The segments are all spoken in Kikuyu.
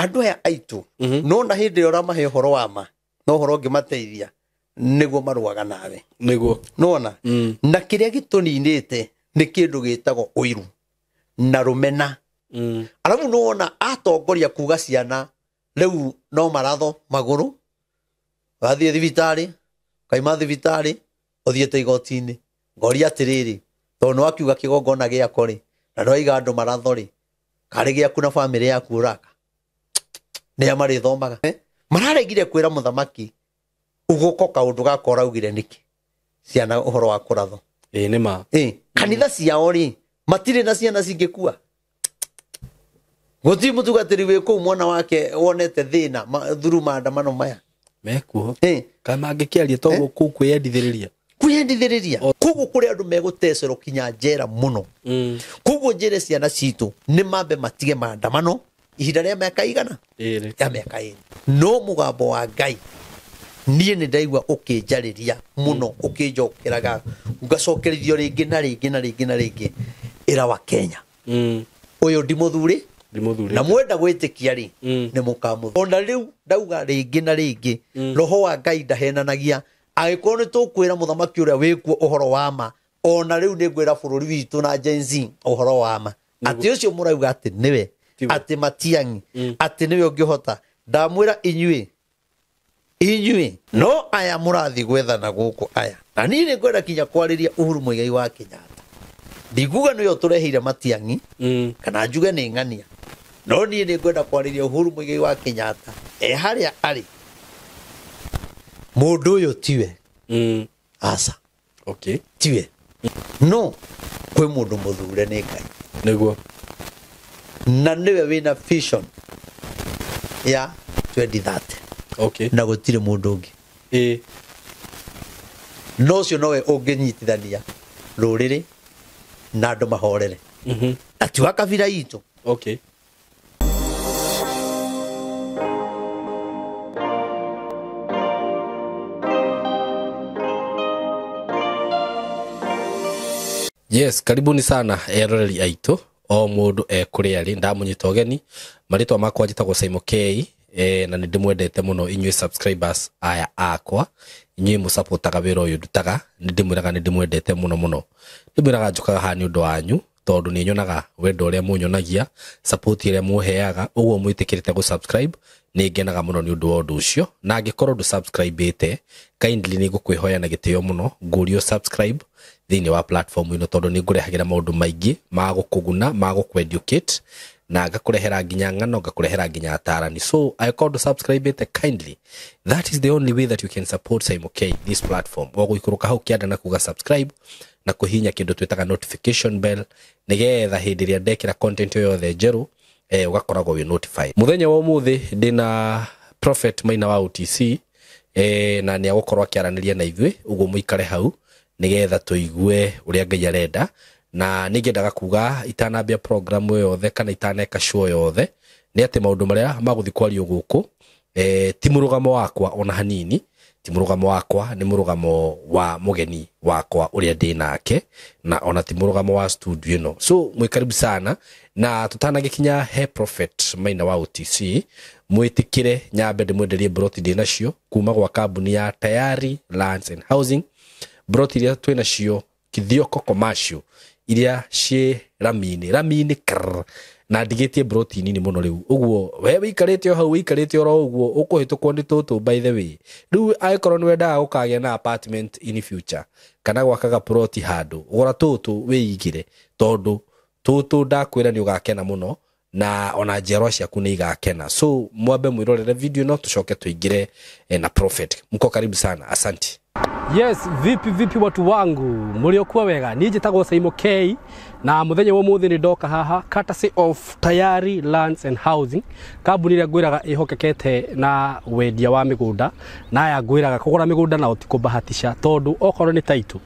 Andũ aya aitũ no na hĩndĩ ĩrĩa ũramahe ũhoro wa ma na ũhoro ũngĩmateithia nĩguo marũaga nawe. Nĩguo. Nona na kĩrĩa gĩtũninĩte nĩ kĩndũ gĩtagwo ũiru na rũmena. Arabu nĩwona atongoria kuga ciana rĩu no maratho magũrũ, wathiĩ thibitarĩ, ukaima thibitarĩ ũthiĩte igoti-inĩ. Ngoria atĩrĩrĩ, tondũ nĩwakiuga kĩgongona gĩako rĩ, na nĩwaiga andũ maratho rĩ, karĩ gĩaku na bamĩrĩ yaku ũraka, nĩa marĩthomaga? Mararegire kwĩra mũthamaki ũgũko kaũndũ gaka ũraugire nĩkĩ ciana ũhoro wa kũratho. Ĩĩ nĩ ma. Kanitha ciao rĩ, matirĩ na ciana cingĩkua. Gũtirĩ mũtungatĩri wĩ kũu mwana wake wonete thĩna through maandamano maya. Mekuo. Kana mangĩkĩaria to kũu kwĩyendithĩrĩria. Kwĩyendithĩrĩria. Koguo kũrĩ andũ megũtecerwo kinya njera mũno. Koguo njĩre ciana citũ nĩ mambe matige maandamano ihinda rĩa mĩaka igana? Ĩrĩ. Ya mĩaka ĩrĩ. No mũgambo wa Ngai niĩ nĩ ndaigua ũkĩnjarĩria mũno, ũkĩnjokeraga ngacokerithio rĩngĩ na rĩngĩ na rĩngĩ na rĩngĩ, ĩra wa Kenya. Ũyũ ndimũthurĩ. Ndimũthurĩ. Na mwenda gwĩtĩkia rĩ, nĩ mũkamũthura. Ona rĩu ndauga rĩngĩ na rĩngĩ, roho wa Ngai ndahenanagia. Angĩkorwo nĩ tũkwĩra mũthamaki ũrĩa wĩkuo ũhoro wa ma, ona rĩu nĩ ngwĩra bũrũri witũ na Gen Z ũhoro wa ma. Atĩ ũcio mũrauga atĩ nĩwe, atĩ Matiang'i, atĩ nĩwe ũngĩhota. Ndamwĩra inyuĩ, inyuĩ no aya mũrathiĩ gwethana gũkũ aya. Na niĩ nĩ ngwenda kinya kwarĩria Uhuru Muigai wa Kenyatta. Ndikuga nĩwe ũtũreheire Matiang'i, kana njuge nĩ ng'ania. No niĩ nĩ ngwenda kwarĩria Uhuru Muigai wa Kenyatta e harĩa arĩ. Mũndũ ũyũ tiwe. Aca. Tiwe. No kwĩ mũndũ mũthure nĩ Ngai. Nĩguo. Na nĩwe wĩna vision ya 2030. Na gũtirĩ mũndũ ũngĩ. No ũcio nowe ũngĩnyitithania rũrĩrĩ na andũ mahorere. Na ti wa kabira itũ. Yes, karibuni sana eroreri aitũ o mũndũ e kũrĩa arĩ, ndamũnyita ũgeni. Marĩtwa makwa njĩtagwo Simon K, na nĩ ndĩmwendete mũno inyuĩ subscribers aya akwa, inyuĩ mũsupportaga wĩra ũyũ ndutaga, nĩ ndĩmwĩraga nĩ ndĩmwendete mũno mũno. Ndĩmwĩraga njũkaga haha nĩ ũndũ wanyu, tondũ nĩ nyonaga wendo ũrĩa mũnyonagia, support ĩrĩa mũheaga, ũguo mwĩtĩkĩrĩte gũ-subscribe, nĩ ngenaga mũno nĩ ũndũ wa ũndũ ũcio. Na angĩkorwo ndũ-subscribe-ĩte, kindly nĩ ngũkwĩhoya na gĩtĩo mũno, ngũrie subscribe thĩinĩ wa platform ĩno, tondũ nĩ ngũrehagĩra maũndũ maingĩ ma gũkũguna, ma gũkũ-educate, na ngakũrehera nginya ng'ano, ngakũrehera nginya atarani. So angĩkorwo ndũ-subscribe-ĩte, kindly, that is the only way that you can support Simon K, this platform. O gũikũrũka hau kĩanda na kuga subscribe, na kũhihinya kĩndũ twĩtaga notification bell, nĩgetha hĩndĩ ĩrĩa ndekĩra content yothe njerũ, ũgakoragwo wĩ notified. Mũthenya wa ũmũthĩ ndĩna Prophet Maina wa OTC, na nĩ agũkorwo akĩaranĩria na ithuĩ, ũguo mũikare hau nĩgetha tũigue ũrĩa Ngai arenda. Na nĩ ngĩendaga kuga itanambia program yothe kana itaneka show yothe, nĩ atĩ maũndũ marĩa magũthiĩ kwario gũkũ, ti mũrũgamo wakwa ona hanini, ti mũrũgamo wakwa, nĩ mũrũgamo wa mũgeni wakwa ũrĩa ndĩ nake, na ona ti mũrũgamo wa studio ĩno. So mwĩ karibu sana, na tũtanagĩkinya he Prophet Maina wa OTC, mwĩtĩkĩre nyambe ndĩmwenderie broti ndĩ nacio kuma gwa kambuni ya Tayari Lands and Housing. Broti iria twĩ nacio Kithioko Commercial, iria ciĩ rami-inĩ, rami-inĩ krrr, na ndigĩtie broti nini mũno rĩu. Ũguo we wĩikarĩte o hau, wĩikarĩte oro ũguo, ũkũhĩtũkwo nĩ tũtũ by the way. Rĩu angĩkorwo nĩ wendaga gũkagĩa na apartment in future, kana gwakaga ploti handũ, gũra tũtũ wĩigĩre, tondũ tũtũ ndakwĩra nĩ ũgakena mũno, na ona njiarwa ciaku nĩ igakena. So mwambe mwĩrorere video ĩno, tũcoke tũingĩre, na Prophet. Mko karibu sana, asante. Yes, vipi vipi watu wangu, mliokuwa wega. Niĩ njĩtagwo Simon K, na mũthenya wa ũmũthĩ nĩ ndoka haha courtesy of Tayari Lands and Housing, kambuni ĩrĩa ngwĩraga ĩhokekete na wendia wa mĩgũnda, na aya ngwĩraga kũgũra mĩgũnda nao ti kũbahatisha, tondũ okorwo nĩ title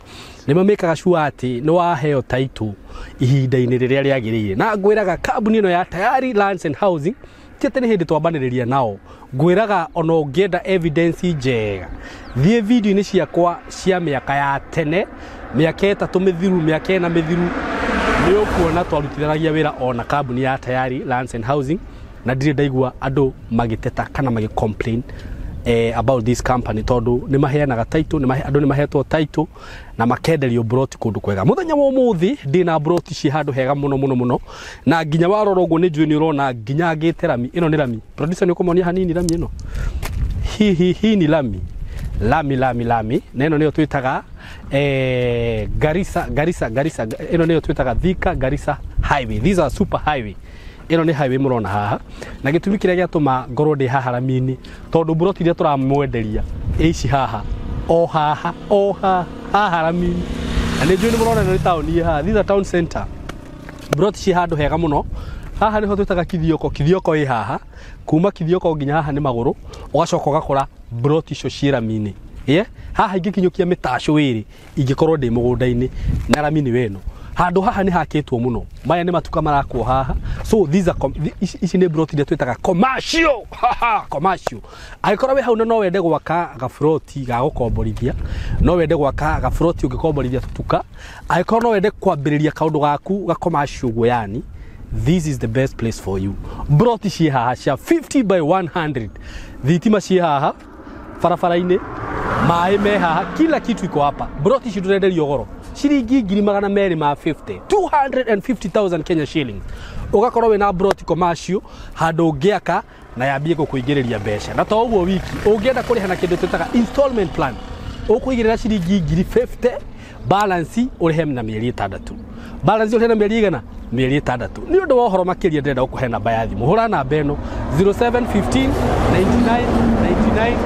nĩ mamĩkaga sure atĩ nĩ waheo title ihinda-inĩ rĩrĩa rĩagĩrĩire. Na ngwĩraga kambuni ĩno ya Tayari Lands and Housing ti atĩ nĩ hĩndĩ twambanĩrĩria nao, ngwĩraga ona ũngĩenda evidence njega, thiĩ video-inĩ ciakwa cia mĩaka ya tene, mĩaka 3 mĩthiru, mĩaka 4 mĩthiru, nĩ ũkuona twarutithanagia wĩra ona kambuni ya Tayari Lands and Housing, Na ndirĩ ndaigua andũ magĩteta kana magĩ complain about this company, tondu nĩ maheanaga title, andũ nĩ mahetwo title na makenderio broti kũndũ kwega. Mũthenya wa ũmũthĩ ndĩna broti ci handũ hega mũno mũno mũno, na nginya warora ũguo nĩ njũĩ nĩ ũrona nginya ngĩte rami. Ĩno nĩ rami. Producer, nĩ ũkũmonia hanini rami ĩno. Hi hi hi, ni lami lami lami lami, na ĩno nĩyo twĩtaga Garissa Garissa Garissa, ĩno nĩyo twĩtaga Thika Garissa Highway. These are super highway. Ĩno nĩ highway mũrona haha, na gĩtũmi kĩrĩa gĩatũma ngorwo ndĩ haha rami-inĩ, tondũ mburoti iria tũramwenderia ĩ ici haha, o haha, o haha haha rami-inĩ, na nĩ njũĩ nĩ mũrona ĩno nĩ taũni ĩ haha. These are town center. Mburoti ci handũ hega mũno. Haha nĩho twĩtaga Kithioko. Kithioko ĩ haha. Kuma Kithioko nginya haha nĩ magũrũ, ũgacoka ũgakora mburoti icio ciĩ rami-inĩ. Yeah? Haha ingĩkinyũkia mĩtacũ ĩrĩ, ingĩkorwo ndĩ mũgũnda-inĩ, na rami nĩ weno. Handũ haha nĩ hakĩtwo mũno. Maya nĩ matuka marakwo haha. So these are ici nĩ mburoti iria twĩtaga commercial. Haha, commercial. Angĩkorwo wĩ hau na no wende gwaka gaburoti ga gũkomborithia, no wende gwaka gaburoti ũngĩkomborithia tũtuka, angĩkorwo no wende kwambĩrĩria kaũndũ gaku ga commercial ũguo, yani this is the best place for you. Broti ciĩ haha cia 50 by 100, thitima ciĩ haha barabara-inĩ, maĩ me haha, kila kitu iko hapa. Broti ici ndũrenderio goro, ciringi 250,000, 250,000 Kenya shillings, ũgakorwo wĩna broti commercial handũ ũngĩaka na yambie gũkũingĩrĩria mbeca. Na to ũguo wiki, ũngĩenda kũrĩha na kĩndũ twĩtaga installment plan, ũkũigĩrĩra ciringi 50,000, balance ũrĩhe na mĩeri 6, balance ũrĩhe na mĩeri igana, mĩeri 6. Nĩ ũndũ wa ũhoro makĩria, ndĩrenda gũkũhe namba ya thimũ. Hũra namba ĩno: 0715 99 99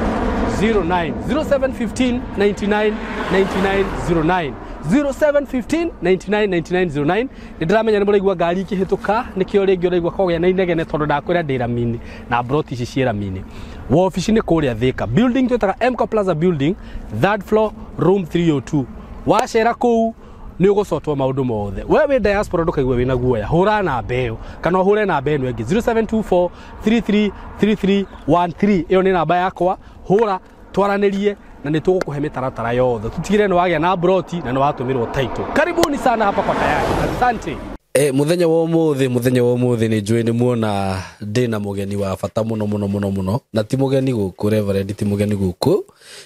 09, 0715 99 99 09, 0715 99 99 09. Nĩ ndĩramenya nĩ mũraigua ngari ikĩhĩtũka, nĩkĩo rĩngĩ ũraigua kũgĩa na inegene, tondũ ndakwĩra ndĩ rami-inĩ na broti ici ciĩ rami-inĩ. Wabici nĩ kũrĩa Thika, building twĩtaga Mco Plaza building, third floor, room 302. Wacera kũu nĩ ũgũcotwo maũndũ mothe. We wĩ diaspora, ndũkaigue wĩna guoya. Hũra namba ĩyo kana ũhũre namba ĩno ĩngĩ, 0724 333313. Ĩyo nĩ namba yakwa. Hũra twaranĩrie na nĩ tũgũkũhe mĩtaratara yothe, tũtigĩre nĩ wagĩa na broti na nĩ watũmĩrwo title. Karibuni sana hapa kwa Tayari. Asante. Mũthenya wa ũmũthĩ nĩ njũĩ nĩ muona ndĩna mũgeni wa bata mũno mũno mũno mũno, na ti mũgeni gũkũ, Reverend ti mũgeni gũkũ.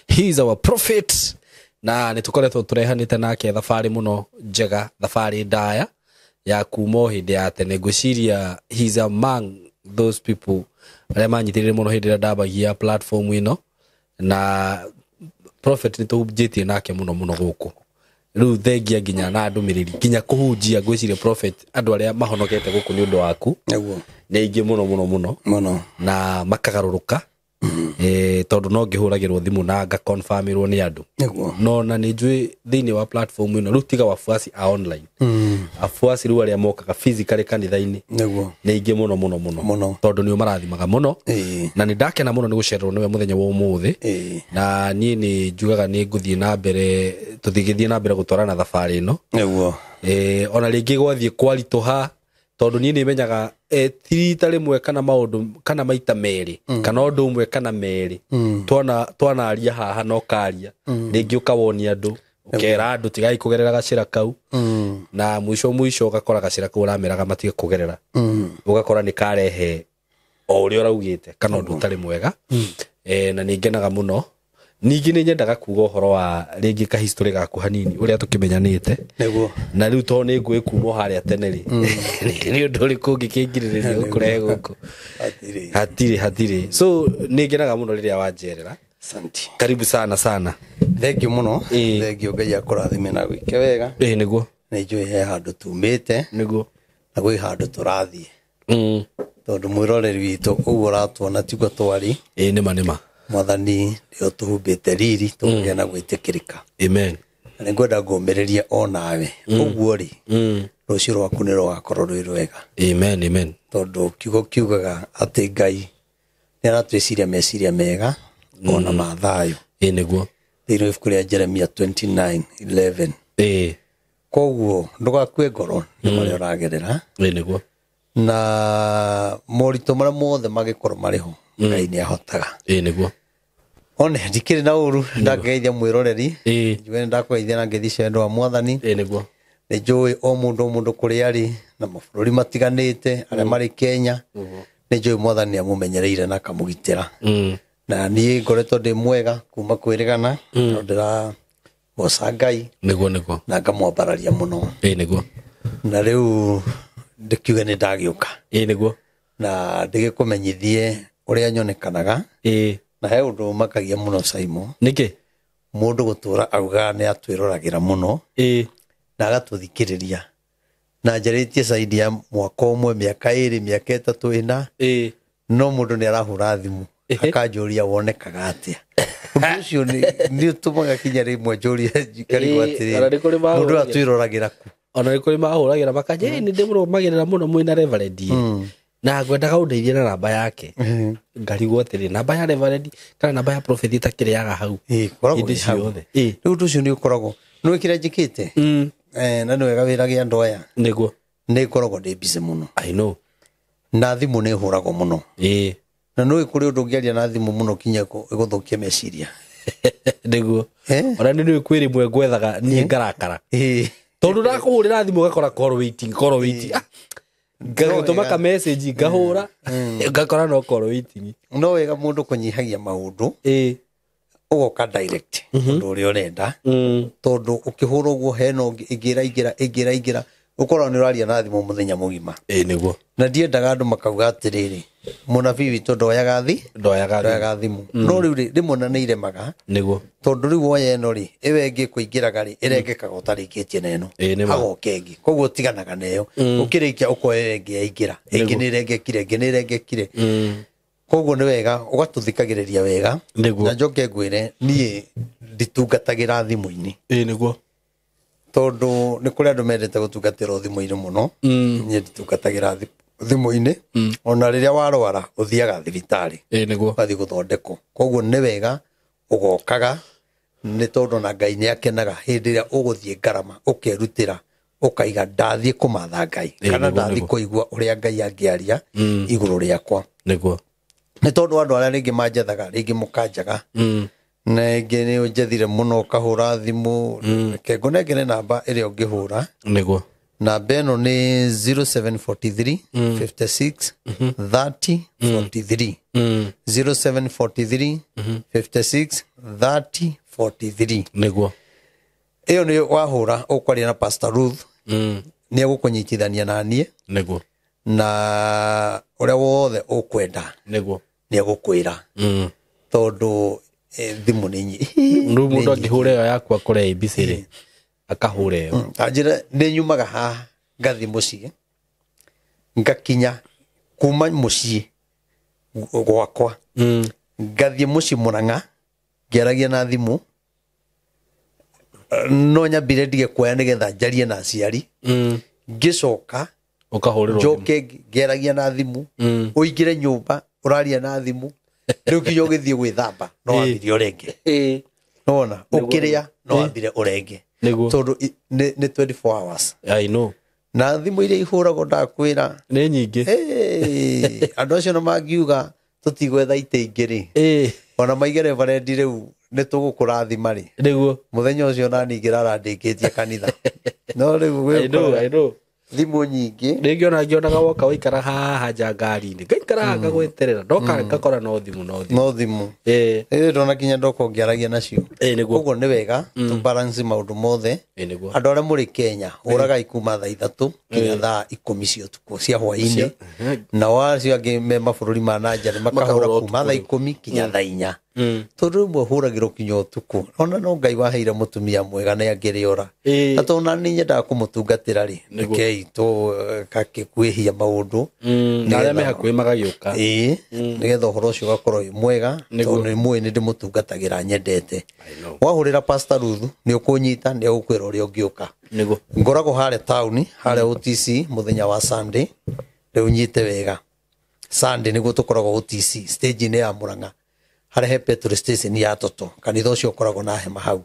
He is our prophet, na nĩ tũkoretwo tũrehanĩte nake thabarĩ mũno njega, thabarĩ ndaya ya kuma o hĩndĩ ya tene. Ngwĩciria he is among those people arĩa manyitĩrĩire mũno hĩndĩ ĩrĩa ndambagia platform ĩno, na prophet nĩ tũhunjĩtie nake mũno mũno gũkũ. Rĩu thengia nginya na ndũmĩrĩri, nginya kũhunjia, ngwĩciria prophet, andũ arĩa mahonokete gũkũ nĩ ũndũ waku nĩ aingĩ mũno mũno mũno. Mũno. Na makagarũrũka, tondũ no ngĩhũragĩrwo thimũ na ngaconfirmĩrwo nĩ andũ. No na nĩ njũĩ thĩinĩ wa platform ĩno rĩu, tiga wafuasi a online, afuasi rĩu arĩa mokaga physically kanitha-inĩ nĩ aingĩ mũno mũno mũno. Mũno. Tondũ nĩ ũmarathimaga mũno. Na nĩ ndakena mũno nĩ gũcererwo nĩwe mũthenya wa ũmũthĩ. Na niĩ nĩ njugaga nĩ ngũthiĩ na mbere, tũthigĩthiĩ na mbere gũtwarana thabarĩ ĩno. Ona rĩngĩ gwathiĩ kwaritũha, tondũ niĩ nĩ menyaga ti rita rĩmwe kana maũndũ kana maita merĩ kana ũndũ ũmwe kana merĩ twana twanaria haha na ũkaria rĩngĩ, ũkawonia andũ, ũkera andũ tigai kũgerera gacĩra kau, na mũico mũico ũgakora gacĩra kau ũrameraga matige kũgerera, ũgakora nĩ karehe o ũrĩa ũraugĩte kana ũndũ ũtarĩ mwega. Na nĩ ngenaga mũno. Ningĩ nĩ nyendaga kuga ũhoro wa rĩngĩ ka history gaku hanini, ũrĩa tũkĩmenyanĩte. Na rĩu tondũ nĩ ngũĩ kuma o harĩa tene rĩ, nĩ ũndũ ũrĩkũ ũngĩkĩngirĩrĩria gũkũrehe gũkũ? Hatirĩ. Hatirĩ, hatirĩ. So nĩ ngenaga mũno rĩrĩa wanjerera. Asante. Karibu sana sana. Thank you mũno. Thank you. Ngai akũrathime na gwĩke wega. Ĩĩ, nĩguo. Nĩ njũĩ he handũ tumĩte na gwĩ handũ tũrathiĩ, tondũ mwĩroreri witũ, ũguo ũratuona tiguo twarĩ. Ĩĩ, nĩma nĩma. Mwathani nĩo tũhumbĩte riri, tũkũgĩa na gwĩtĩkĩrĩka. Amen. Na nĩngwenda ngũmĩrĩrie o nawe ũguo rĩ, rũciũ rwaku nĩ rũgakorwo rwĩ rwega. Amen, amen. Tondũ kiugo kiugaga atĩ Ngai nĩ aratwĩciria meciria mega ona ma thayũ. Ĩĩ, nĩguo. Thĩinĩ wa ibuku rĩa Jeremia 29:11. Koguo ndũgakue ngoro nĩ marĩa ũragerera Ĩĩ, nĩguo. na moritũ marĩa mothe mangĩkorwo marĩ ho, Ngai nĩ ahotaga. Ĩĩ, nĩguo. One ndikĩrĩ na ũru, ndakĩgeithia mwĩroreri. Njuge nĩ ndakũgeithia na ngeithi cia wendo wa Mwathani. Ĩĩ, nĩguo. Nĩ njũĩ o mũndũ o mũndũ kũrĩa arĩ na mabũrũri matiganĩte, arĩa marĩ Kenya Nĩ njũĩ mwathani amũmenyereire na akamũgitĩra. Na niĩ ngoretwo ndĩ mwega kuma kwĩrĩgana, no ndĩragoca Ngai. Nĩguo nĩguo. Na ngamwambararia mũno. Ĩĩ nĩguo. Na rĩu ndĩkiuge nĩ ndagĩũka. Ĩĩ nĩguo. Na ndĩgĩkũmenyithie ũrĩa nyonekanaga. Ĩĩ. Na he ũndũ ũmakagia mũno Saimo. Nĩkĩ? Mũndũ gũtũra augaga nĩ atwĩroragĩra mũno. Ĩĩ. Na agatũthikĩrĩria. Na njarĩtie saidi ya mwaka ũmwe, mĩaka 2, mĩaka 3, 4. Ĩĩ. No mũndũ nĩ arahũra thimũ akanjũria wonekaga atĩa. Ũndũ ũcio nĩ ũtũmaga kinya rĩmwe njũrie ngarigwo atĩrĩrĩ, Ona nĩ kũrĩ mũndũ ũyũ atwĩroragĩra kũ? Ona nĩ kũrĩ mahũragĩra makanja, "Ĩ, nĩ ndĩmũrũmagĩrĩra mũno mwĩna Reverend." Na ngwendaga ũndeithie na namba yake. Ngarigwo atĩrĩ, namba ya Reverend kana namba ya prophet ĩtakĩrĩaga hau. Ĩĩ, koragwo Hĩndĩ ĩ hau. ciothe. Ĩĩ. Rĩu ũndũ ũcio nĩ ũkoragwo, nĩ kĩrĩa njĩkĩte? Na nĩ wega wĩra gĩa andũ aya. Nĩguo. Nĩ ngoragwo ndĩ busy mũno. I know. Na thimũ nĩ hũragwo mũno. Ĩĩ. Na nĩ kũrĩ ũndũ ũngĩaria na thimũ mũno kinya ĩgũthũkie meciria. Nĩguo. Ona nĩ nĩũĩ kwĩ rĩmwe ngwethaga niĩ ngarakara. Tondũ ndakũhũrĩra thimũ ũgakora call waiting, call waiting. Ngagĩtũma ka message ngahũra, ngakora no call waiting. No wega mũndũ kũnyihagia maũndũ. Ĩĩ. Ũgoka direct ũndũ ũrĩa ũrenda. Tondũ ũkĩhũra ũguo hena ũngĩ ĩngĩ ĩraingĩra, ĩngĩ ĩraingĩra, ũkoragwo nĩ ũraria na thimũ mũthenya mũgima. Ĩĩ nĩguo. Na ndiendaga andũ makauga atĩrĩrĩ, mũnabii witũ ndoyaga Ndoyaga thimũ. No rĩu rĩ, rĩmwe na nĩ iremaga. Nĩguo. Tondũ rĩu woya ĩno rĩ, ĩyo ĩngĩ kũingĩraga rĩ, ĩrengekaga ũtarĩkĩtie na ĩno. Ĩĩ nĩma. Hagoka ĩngĩ. Koguo ũtiganaga na ĩyo. Ũkĩrĩkia ũkoya ĩyo ĩngĩ yaingĩra. Ĩngĩ nĩ ĩrengekire, ĩngĩ nĩ ĩrengekire. Koguo nĩ wega ũgatũthikagĩrĩria wega. Nĩguo. Na njoke ngwĩre niĩ nditungatagĩra thimũ-inĩ. Ĩĩ nĩguo. Tondũ nĩ kũrĩ andũ mendete gũtungatĩrwo thimũ-inĩ mũno. Niĩ nditungatagĩra thimũ-inĩ. Ona rĩrĩa warwara ũthiaga thibitarĩ. Ĩĩ nĩguo. Ũgathiĩ gũthondekwo. Koguo nĩ wega ũgokaga, nĩ tondũ na Ngai nĩ akenaga hĩndĩ ĩrĩa ũgũthiĩ ngarama ũkerutĩra, ũkaiga ndathiĩ kũmatha Ngai, kana ndathiĩ kũigua ũrĩa Ngai angĩaria igũrũ rĩakwa. Nĩguo. Nĩ tondũ andũ arĩa rĩngĩ manjethaga, rĩngĩ mũkanjaga. Na ĩngĩ nĩ ũnjethire mũno ũkahũra thimũ. Reke ngũnengere namba ĩrĩa ũngĩhũra. Nĩguo. Namba ĩno nĩ 0743 56 30 43. 0743 56 30 43. Nĩguo. Ĩyo nĩ wahũra ũkwaria na Pastor Ruth. Nĩ egũkũnyitithania na niĩ. Nĩguo. Na ũrĩa wothe ũkwenda. Nĩguo. Nĩ egũkwĩra. Tondũ thimũ nĩ nyingĩ. Rĩu mũndũ angĩhũra ĩyo yaku akore ĩ busy rĩ, akahũra ĩyo. Anjĩra nĩ nyumaga haha ngathiĩ mũciĩ, ngakinya kuma mũciĩ gwakwa, ngathiĩ mũciĩ Mũrang'a ngĩaragia na thimũ. No nyambire ndige kuoya nĩgetha njarie na aciari. Ngĩcoka ũkahũrĩrwo njoke ngĩaragia na thimũ, ũingĩre nyũmba ũraria na thimũ, rĩu kinya ũgĩthiĩ gwĩthamba no wambire ũrenge. Nĩwona ũkĩrĩa no wambire ũrenge. Nĩguo. Tondũ nĩ 24 hours. I know. Na thimũ iria ihũragwo ndakwĩra nĩ nyingĩ. Andũ acio no mangiuga tũtigwetha itĩ ingĩ rĩ. Ona maige Reverend rĩu nĩ tũgũkũrathima rĩ. Nĩguo. Mũthenya ũcio nani ngĩrara ndĩkĩtie kanitha. No rĩu I know, I know. Thimũ nyingĩ. Rĩngĩ ona ngĩonaga woka waikara haha nja ngari-inĩ, ngaikara haha ngagweterera, ndoka ngakora no thimũ, no thimũ. No thimũ. Ĩĩ ndona kinya ndoka ũngĩaragia nacio. Ĩĩ nĩguo. Koguo nĩ wega tũ balance maũndũ mothe. Ĩĩ nĩguo. Andũ arĩa mũrĩ Kenya, hũragai kuma thaa 3 kinya thaa 10 cia ũtukũ cia hwaĩ-inĩ. Nao acio angĩ me mabũrũri ma na nja nĩ makahũra kuma thaa 10 kinya thaa 4. Tondũ rĩmwe hũragĩrwo kinya ũtukũ. Ona no Ngai waheire mũtumia mwega nĩ angĩrĩora. Na tondũ na niĩ nyendaga kũmũtungatĩra rĩ, rekei tũgakĩkuĩhia maũndũ. Na arĩa me hakuhĩ magagĩũka. Ĩĩ, nĩgetha ũhoro ũcio ũgakorwo wĩ mwega, tondũ nĩ mũĩ nĩ ndĩmũtungatagĩra nyendete. Wahũrĩra Pastor Ruth nĩ ũkũnyita, nĩ egũkwĩra ũrĩa ũngĩũka. Nĩguo. Ngoragwo harĩa taũni, harĩa OTC mũthenya wa Sunday, rĩu nyite wega. Sunday nĩguo tũkoragwo OTC, stage-inĩ ya Mũrang'a. Harĩa he petrol station ya Toto, kanitha ũcio ũkoragwo na hema hau.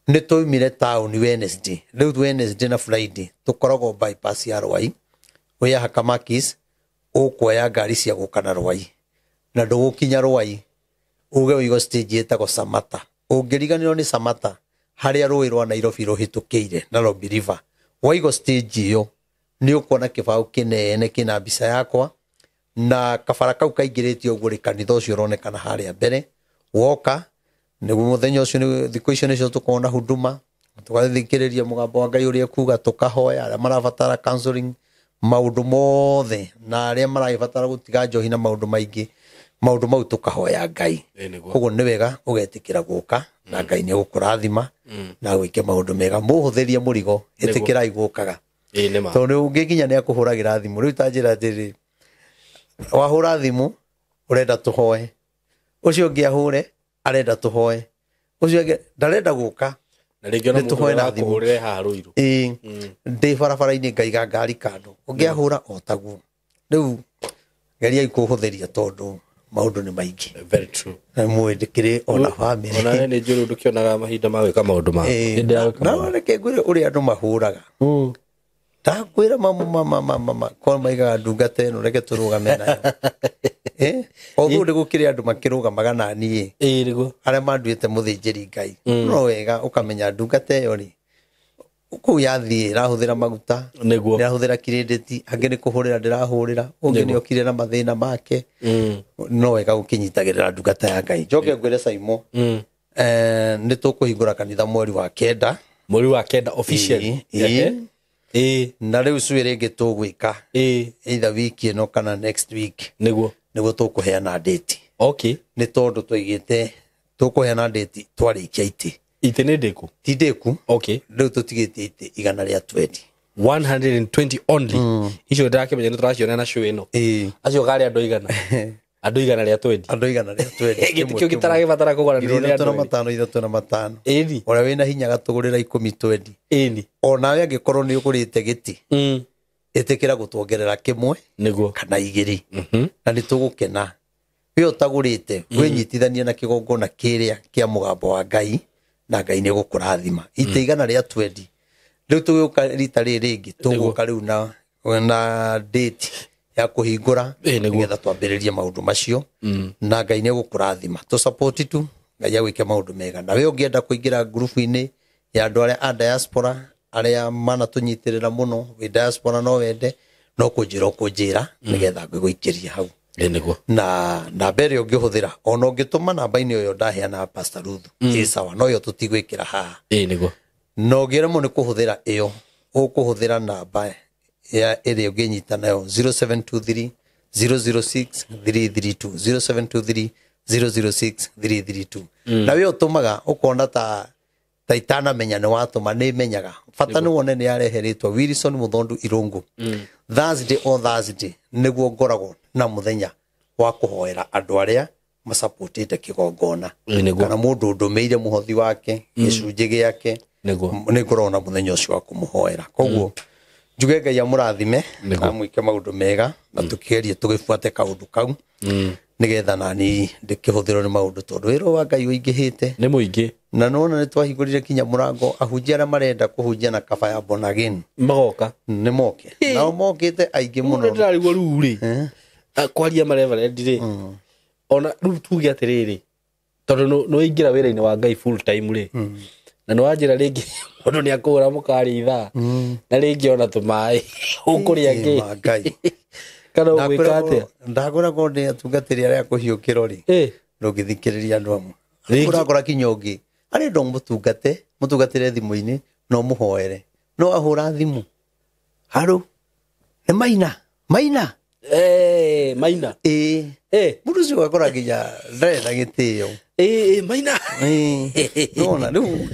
Nĩ twaumire taũni Wednesday, rĩu Wednesday na Friday tũkoragwo bypass ya Rwai, wĩ haha Kamakis, ũkuoya ngari cia gũka na Rwai. Na ndũgũkinya Rwai, uge ũigo stage ĩtagwo Samata. Ũngĩriganĩrwo nĩ Samata, harĩa rũĩ rwa Nairobi rũhĩtũkĩire, Nairobi River. Waigo stage ĩyo, nĩ ũkuona kĩbaũ kĩnene kĩna mbica yakwa, Na kabara kau kaingĩrĩte ũguo rĩ, kanitha ũcio ũronekana harĩa mbere. Woka nĩguo mũthenya ũcio, thikũ icio nĩcio tũkorwo na huduma, tũgathikĩrĩria mũgambo wa Ngai ũrĩa ekuga, tũkahoya arĩa marabatara counseling, maũndũ mothe, na arĩa maragĩbatara gũtiga njohi na maũndũ maingĩ, maũndũ mau tũkahoya Ngai. Koguo nĩ wega ũgetĩkĩra gũka, na Ngai nĩ egũkũrathima na gwĩke maũndũ mega. Mũhũthĩrie mũrigo, ĩtĩkĩrai gũkaga, tondũ nĩ ũngĩ nginya nĩ akũhũragĩra thimũ. Rĩu ta njĩra atĩrĩ, wahũra thimũ ũrenda tũhoe, ũcio ũngĩ ahũre arenda tũhoe, ũcio ũngĩ ndarenda gũka, na rĩngĩ ona nĩ tũhoe mũndũ na thimũ. ũrakũhũrĩre haha Rũirũ. Ĩĩ, ndĩ barabara-inĩ ngaiga ngari kando, ũngĩ ahũra o taguo. Rĩu geriai kũhũthĩria, tondũ maũndũ nĩ maingĩ. Very true. Na mwĩndĩkĩrĩ ona bamĩrĩ. Ona we nĩ njũĩ rĩu ndũkĩonaga mahinda ma gwĩka maũndũ maku. Hĩndĩ ya gwĩka Na maũndũ. reke ngwĩre ũrĩa andũ mahũraga. Ndakwĩra mama korwo maigaga ndungata ĩno, reke tũrũgame nayo. Although nĩ gũkĩrĩ andũ makĩrũgamaga na niĩ, Ĩĩ nĩguo. arĩa manduĩte mũthĩnjĩri Ngai. No wega ũkamenya ndungata ĩyo rĩ, kũu yathiĩ ĩrahũthĩra maguta, Nĩguo. ndĩrahũthĩra kirĩndĩti, angĩ nĩ kũhũrĩra ndĩrahũrĩra, ũngĩ nĩ okire na mathĩna make. No wega gũkĩnyitagĩrĩra ndungata ya Ngai. Njoke ngwĩre Saimo, nĩ tũkũhingũra kanitha mweri wa 9. Mweri wa 9 officially. Ĩĩ. Ehe. Ĩĩ. Na rĩu cuĩ rĩngĩ tũgwĩka Ĩĩ. either wiki ĩno kana next week, Nĩguo. nĩguo tũkũheana date. Okay. Nĩ tondũ twaigĩte tũkũheana date twarĩkia itĩ. Itĩ nĩ ndĩku? Ti ndĩku. Okay. Rĩu tũtigĩtie itĩ 120. 120 only. Icio ndĩrakĩmenya nĩ tũraciona na show ĩno. Ĩĩ. Acio garĩ andũ igana. Andũ 120. Andũ 120. Gĩtĩ kĩu gĩtaragĩbatara kũgũra Ngiri nĩ ithatũ na andũ. matano, ithatũ na matano. Ĩni. Ũrĩa wĩna hinya gatũgũrĩra 10 twendi. Ĩni. Onawe angĩkorwo nĩ ũgũrĩte gĩtĩ, ĩtĩkĩra gũtuongerera kĩmwe Nĩguo. kana 2, na nĩ tũgũkena. We ũtagũrĩte, wĩnyitithanie na kĩgongona kĩrĩa kĩa mũgambo wa Ngai, na Ngai nĩ egũkũrathima. Itĩ 120. Rĩu tũgĩũka rita rĩrĩ rĩngĩ, tũgũka rĩu na date ya kũhingũra, Ĩĩ, nĩguo. nĩgetha twambĩrĩrie maũndũ macio, na Ngai nĩ egũkũrathima. Tũ support tu, Ngai agwĩke maũndũ mega. Na we ũngĩenda kũingĩra ngurubu-inĩ ya andũ arĩa a diaspora, arĩa manatũnyitĩrĩra mũno, wĩ diaspora no wende, no kũnjĩra ũkũnjĩra, nĩgetha ngĩgũikĩrie hau. Ĩĩ nĩguo. Na namba ĩrĩa ũngĩhũthĩra, ona ũngĩtũma namba-inĩ ĩyo ndaheana Pastor Ruth, ĩ sawa, no ĩyo tũtigwĩkĩra haha. Ĩĩ nĩguo. Na ũngĩremwo nĩ kũhũthĩra ĩyo, ũkũhũthĩra namba ya ĩrĩa ũngĩnyita nayo 0723 006 332, 0723 006 332. Na we ũtũmaga ũkona ta itanamenya nĩ watũma, nĩ menyaga. Bata nĩ wone nĩ yarehe rĩtwa Wilson Muthondu Irungu. Thursday o Thursday nĩguo ngoragwo na mũthenya wa kũhoera andũ arĩa macapotĩte kĩgongona, Ĩĩ nĩguo. kana mũndũ ũndũmĩire mũhothi wake, gĩcunjĩ gĩake, Nĩguo. nĩ ngoragwo na mũthenya ũcio wa kũmũhoera. Koguo njuge Ngai amũrathime, Nĩguo. amwĩke maũndũ mega, na tũkĩgerie tũgĩbuate kaũndũ kau, nĩgetha nani ndĩkĩhũthĩrwo nĩ maũndũ, tondũ wĩra wa Ngai ũingĩhĩte. Nĩ mũingĩ. Na nona nĩ twahingũrire kinya mũrango, ahunjia arĩa marenda kũhunjia na kaba ya born again Magoka. nĩ moke, nao mokĩte aingĩ Mũno mũno. ndĩrarigwo rĩu rĩ. Kwaria mareverend rĩ. Ona rĩu tuge atĩrĩrĩ, tondũ nĩ waingĩra wĩra-inĩ wa Ngai full time rĩ, na nĩ wanjĩra rĩngĩ mũndũ nĩ akũgũra mũkarĩa ithaa, na rĩngĩ ona tũmaĩ ũkũrĩa Ĩ, ma kĩ Ngai. kana ũgwĩka atĩa? Ndagũragwo nĩ atungatĩri arĩa kũhiũkĩro rĩ, Ĩ. ndũngĩthikĩrĩria andũ amwe. Rĩngĩ- Ũrakora kinya ũngĩ arenda ũmũtungate, mũtungatĩre thimũ-inĩ na ũmũhoere, no ahũra thimũ, harũ nĩ maina maina. Eh, maina. Ĩĩ. Eh. Mũndũ ũcio ũgakora nginya ndarĩ na gĩtĩo. Ĩ, maina. Ĩĩ. Nĩwona rĩu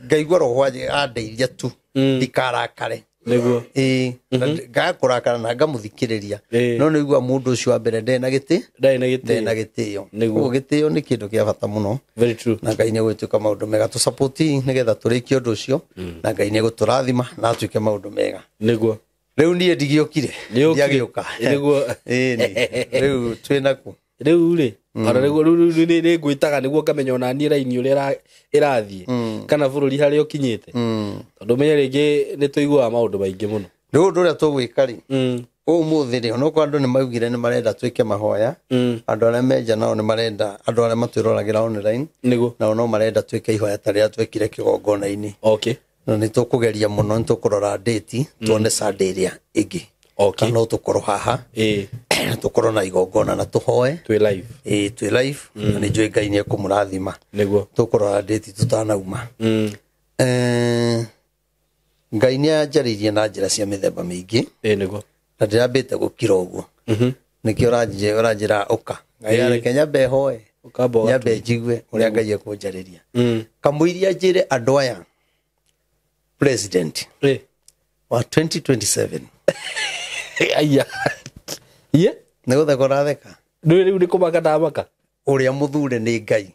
ngaigua roho andeithia tu ndikarakare. Nĩguo. Ĩĩ, ngaga kũrakara na ngamũthikĩrĩria. Ĩĩ. No nĩigua mũndũ ũcio wa mbere ndarĩ na gĩtĩ, Ndarĩ na ndarĩ na gĩtĩo. gĩtĩo. Nĩguo. Koguo gĩtĩo nĩ kĩndũ kĩa bata mũno, Very true. na Ngai nĩ egwĩtuĩka maũndũ mega. Tũsapoti nĩgetha tũrĩkie ũndũ ũcio, na Ngai nĩ egũtũrathima na atuĩke maũndũ mega. Nĩguo. Rĩu niĩ ndigĩũkire. Nĩũkire. Ndiagĩũka. Nĩguo. Ĩĩ, rĩu twĩ naku. Rĩu rĩ, ona nĩguo rĩu nĩ ngwĩtaga nĩguo ngamenya ona niĩ raini ũrĩa ĩrathiĩ, kana bũrũri harĩa ũkinyĩte, tondũ menye rĩngĩ nĩ tũiguaga maũndũ maingĩ mũno. Rĩu ũndũ ũrĩa tũgwĩka rĩ, ũmũthĩ rĩ, onokorwo andũ nĩ maugire nĩ marenda twĩke mahoya, andũ arĩa menja nao nĩ marenda, andũ arĩa matwĩroragĩra online Nĩguo. nao no marenda twĩke ihoya ta rĩrĩa twekire kĩgongona-inĩ. Okay. Na nĩ tũkũgeria mũno, nĩ tũkũrora date, tuone Sunday ĩrĩa ĩngĩ. Okay. Kana no tũkorwo haha, Ĩĩ. tũkorwo na igongona na tũhoe. Twĩ live. Ĩĩ, twĩ live, na nĩ njũĩ Ngai nĩ ekũmũrathima. Nĩguo. Tũkũrora ndĩti tũtanauma. Ngai nĩ anjarĩirie na njĩra cia mĩthemba mĩingĩ. Ĩĩ, nĩguo. Na ndĩrambĩte gũkira ũguo. Nĩkĩo ũranjĩra ũka. Ngai areke nyambe hoe. Ũkamba ũgaturia. Nyambe njigue ũrĩa Ngai ekũnjarĩria. Kamũiria njĩre andũ aya, president wa 2027. Aya. Ye. Nĩ gũtheka ũratheka? Rĩu rĩu nĩ kũmaka ndamaka. Ũrĩa mũthure nĩ Ngai.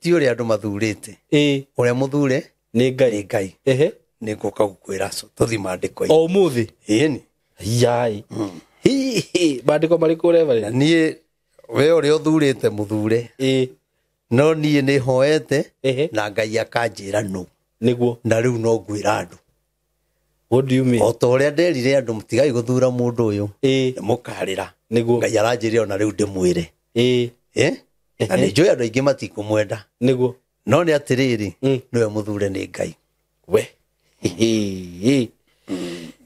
Ti ũrĩa andũ mathurĩte. Ũrĩa mũthure Nĩ Ngai. nĩ Ngai. Ehe. Nĩ ngũka gũkwĩra tũthiĩ maandĩko-inĩ. O ũmũthĩ. Ĩni. Yai. Hihi maandĩko marĩkũ ũreba? Niĩ we ũrĩa ũthurĩte mũthure. No niĩ nĩ hoete na Ngai akanjĩra nũ. Nĩguo. Na rĩu no ngwĩra andũ. What do you mean? O ta ũrĩa nderire andũ mũtigai gũthura mũndũ ũyũ. Ĩĩ. Nĩ mũkarĩra. Nĩguo. Ngai aranjĩra ona rĩu ndĩmwĩre. Ĩĩ. Na nĩ njũĩ andũ aingĩ matikũmwenda. Nĩguo. No nĩ atĩrĩrĩ, nĩwe mũthure nĩ Ngai. We. Hihi.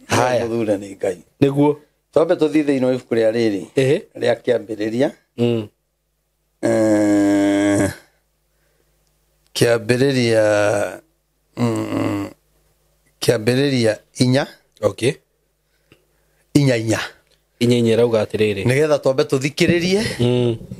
Haya. Mũthure nĩ Ngai. Nĩguo. Twambe tũthiĩ thĩinĩ wa ibuku rĩa rĩrĩ. Rĩa kĩambĩrĩria. Kĩambĩrĩria kĩambĩrĩria 4. Okay. 4 4. 4 4 ĩrauga atĩrĩrĩ. Nĩgetha twambe tũthikĩrĩrie.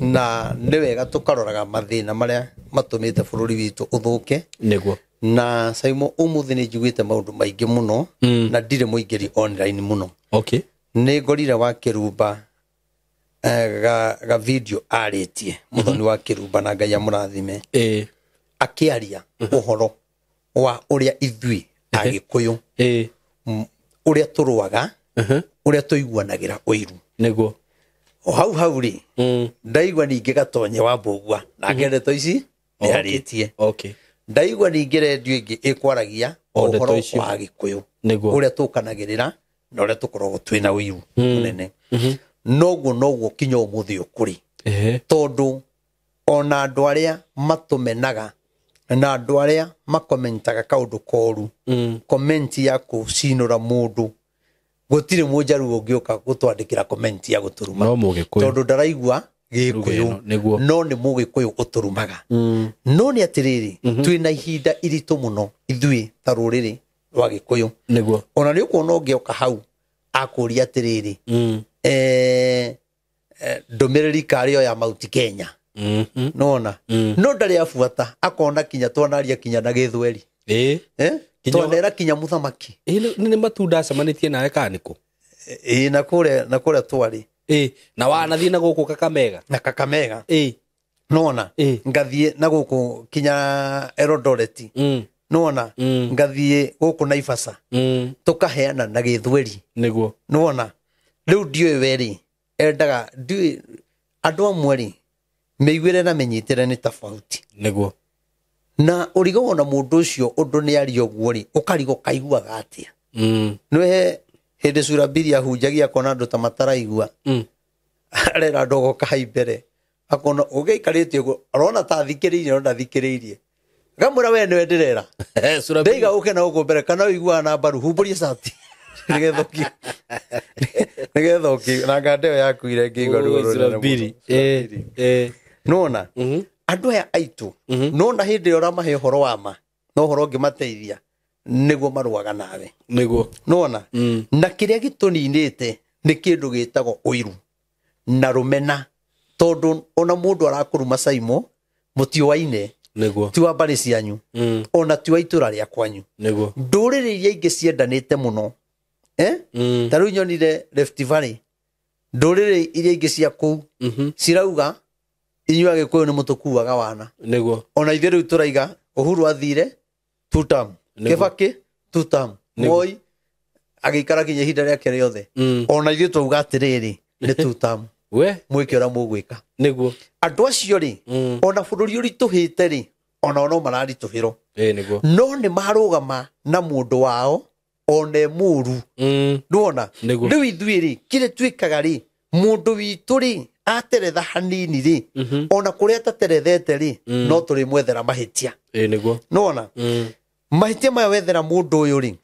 Na nĩ wega tũkaroraga mathĩna marĩa matũmĩte bũrũri witũ ũthũke. Nĩguo. Na Simon, ũmũthĩ nĩ njiguĩte maũndũ maingĩ mũno. Na ndirĩ mũingĩri online mũno. Okay. Nĩ ngorire wa Kĩrumba ga video arĩtie mũthoni wa Kĩrumba, na Ngai amũrathime. Akĩaria ũhoro wa ũrĩa ithuĩ Agĩkũyũ ũrĩa tũrũaga, ũrĩa tũiguanagĩra ũiru. Nĩguo. O hau hau rĩ, ndaigua ningĩ Gatonye wa Mbũgua nake ndeto ici nĩ arĩtie. Okay. Ndaigua ningĩ rendio ĩngĩ ĩkwaragia O ndeto ũhoro icio. wa Agĩkũyũ. Nĩguo. Ũrĩa tũkanagĩrĩra na ũrĩa tũkoragwo twĩna ũiru mũnene. Noguo noguo kinya ũmũthĩ ũkũrĩ. Tondũ ona andũ arĩa matũmenaga na andũ arĩa makomentaga kaũndũ koru, komenti ya kũcinũra mũndũ, gũtirĩ mũnjaruo ũngĩũka gũtwandĩkĩra komenti ya gũtũruma. No mũgĩkũyũ. Tondũ ndaraigua Gĩkũyũ. Nĩguo. No nĩ mũgĩkũyũ ũtũrumaga. No nĩ atĩrĩrĩ, twĩna ihinda iritũ mũno ithuĩ ta rũrĩrĩ rwa Gĩkũyũ. Nĩguo. Ona nĩ ũkuona ũngĩoka hau akũria atĩrĩrĩ, ndũmĩrĩri karĩ o ya Mount Kenya. Nona. No ndarĩ abuata akona kinya twanaria kinya na Gĩthweri. Twanera kinya mũthamaki. Nĩ matunda acemanĩtie nawe kana nĩkũ? Ĩĩ, na kũrĩa twarĩ. Na wanathiĩ na gũkũ Kakamega. Na Kakamega. Nona. Ngathiĩ na gũkũ kinya Eldoret. Nona. Ngathiĩ gũkũ Naivasha. Tũkaheana na Gĩthweri. Nĩguo. Nona. Rĩu ndiũĩ we rĩ, endaga ndiũĩ andũ amwe rĩ, mĩiguĩre na mĩnyitĩre nĩ tofauti. Nĩguo. Na ũrigagwo na mũndũ ũcio ũndũ nĩ aria ũguo rĩ, ũkarigwo kaiguaga atĩa. Nĩwe hĩndĩ Surabiri ahunjagia akona andũ ta mataraigua. Arera andũ agoka hau mbere. Akona ũgĩikarĩte ũguo, arona ta athikĩrĩirie no ndathikĩrĩirie. Ngamwĩra we nĩwe ndĩrera. Ndaiga ũke na gũkũ mbere kana ũiguaga na mbaru, humbũria cati. Nĩgetha ũkĩ na nganda ĩyo yaku ire ngĩigua ruo rũnene mũno. Nona andũ aya aitũ, nona hĩndĩ ĩrĩa ũramahe ũhoro wa ma na ũhoro ũngĩmateithia, nĩguo marũaga nawe. Nĩguo. Nona na kĩrĩa gĩtũninĩte nĩ kĩndũ gĩtagwo ũiru na rũmena, tondũ ona mũndũ arakũruma Saimo mũtiũaine. Nĩguo. Ti wa mbarĩ cianyu, ona ti wa itũra rĩa kwanyu. Nĩguo. Ndũrĩrĩ iria ingĩ ciendanĩte mũno. Ta rĩu nyonire Rift Valley, ndũrĩrĩ iria ingĩ cia kũu cirauga inyuĩ Agĩkũyũ nĩ mũtũkuaga wana. Nĩguo. Ona ithuĩ rĩu tũraiga Uhuru athire two term, Kibaki two term, Moi agĩikara kinya ihinda rĩake rĩothe. Ona ithuĩ twauga atĩrĩrĩ, nĩ two term. We. Mwĩke ũrĩa mũgwĩka. Nĩguo. Andũ acio rĩ, ona bũrũri ũritũhĩte rĩ, ona no mararitũhĩrwo. Nĩguo. No nĩ marũgama na mũndũ wao ona e mũru. Nĩwona? Rĩu ithuĩ rĩ, kĩrĩa twĩkaga rĩ, mũndũ witũ rĩ, ateretha hanini rĩ, ona kũrĩa ataterethete rĩ, no tũrĩmwethera mahĩtia. Nĩguo. Nĩwona? Mahĩtia maya wethera mũndũ ũyũ rĩ,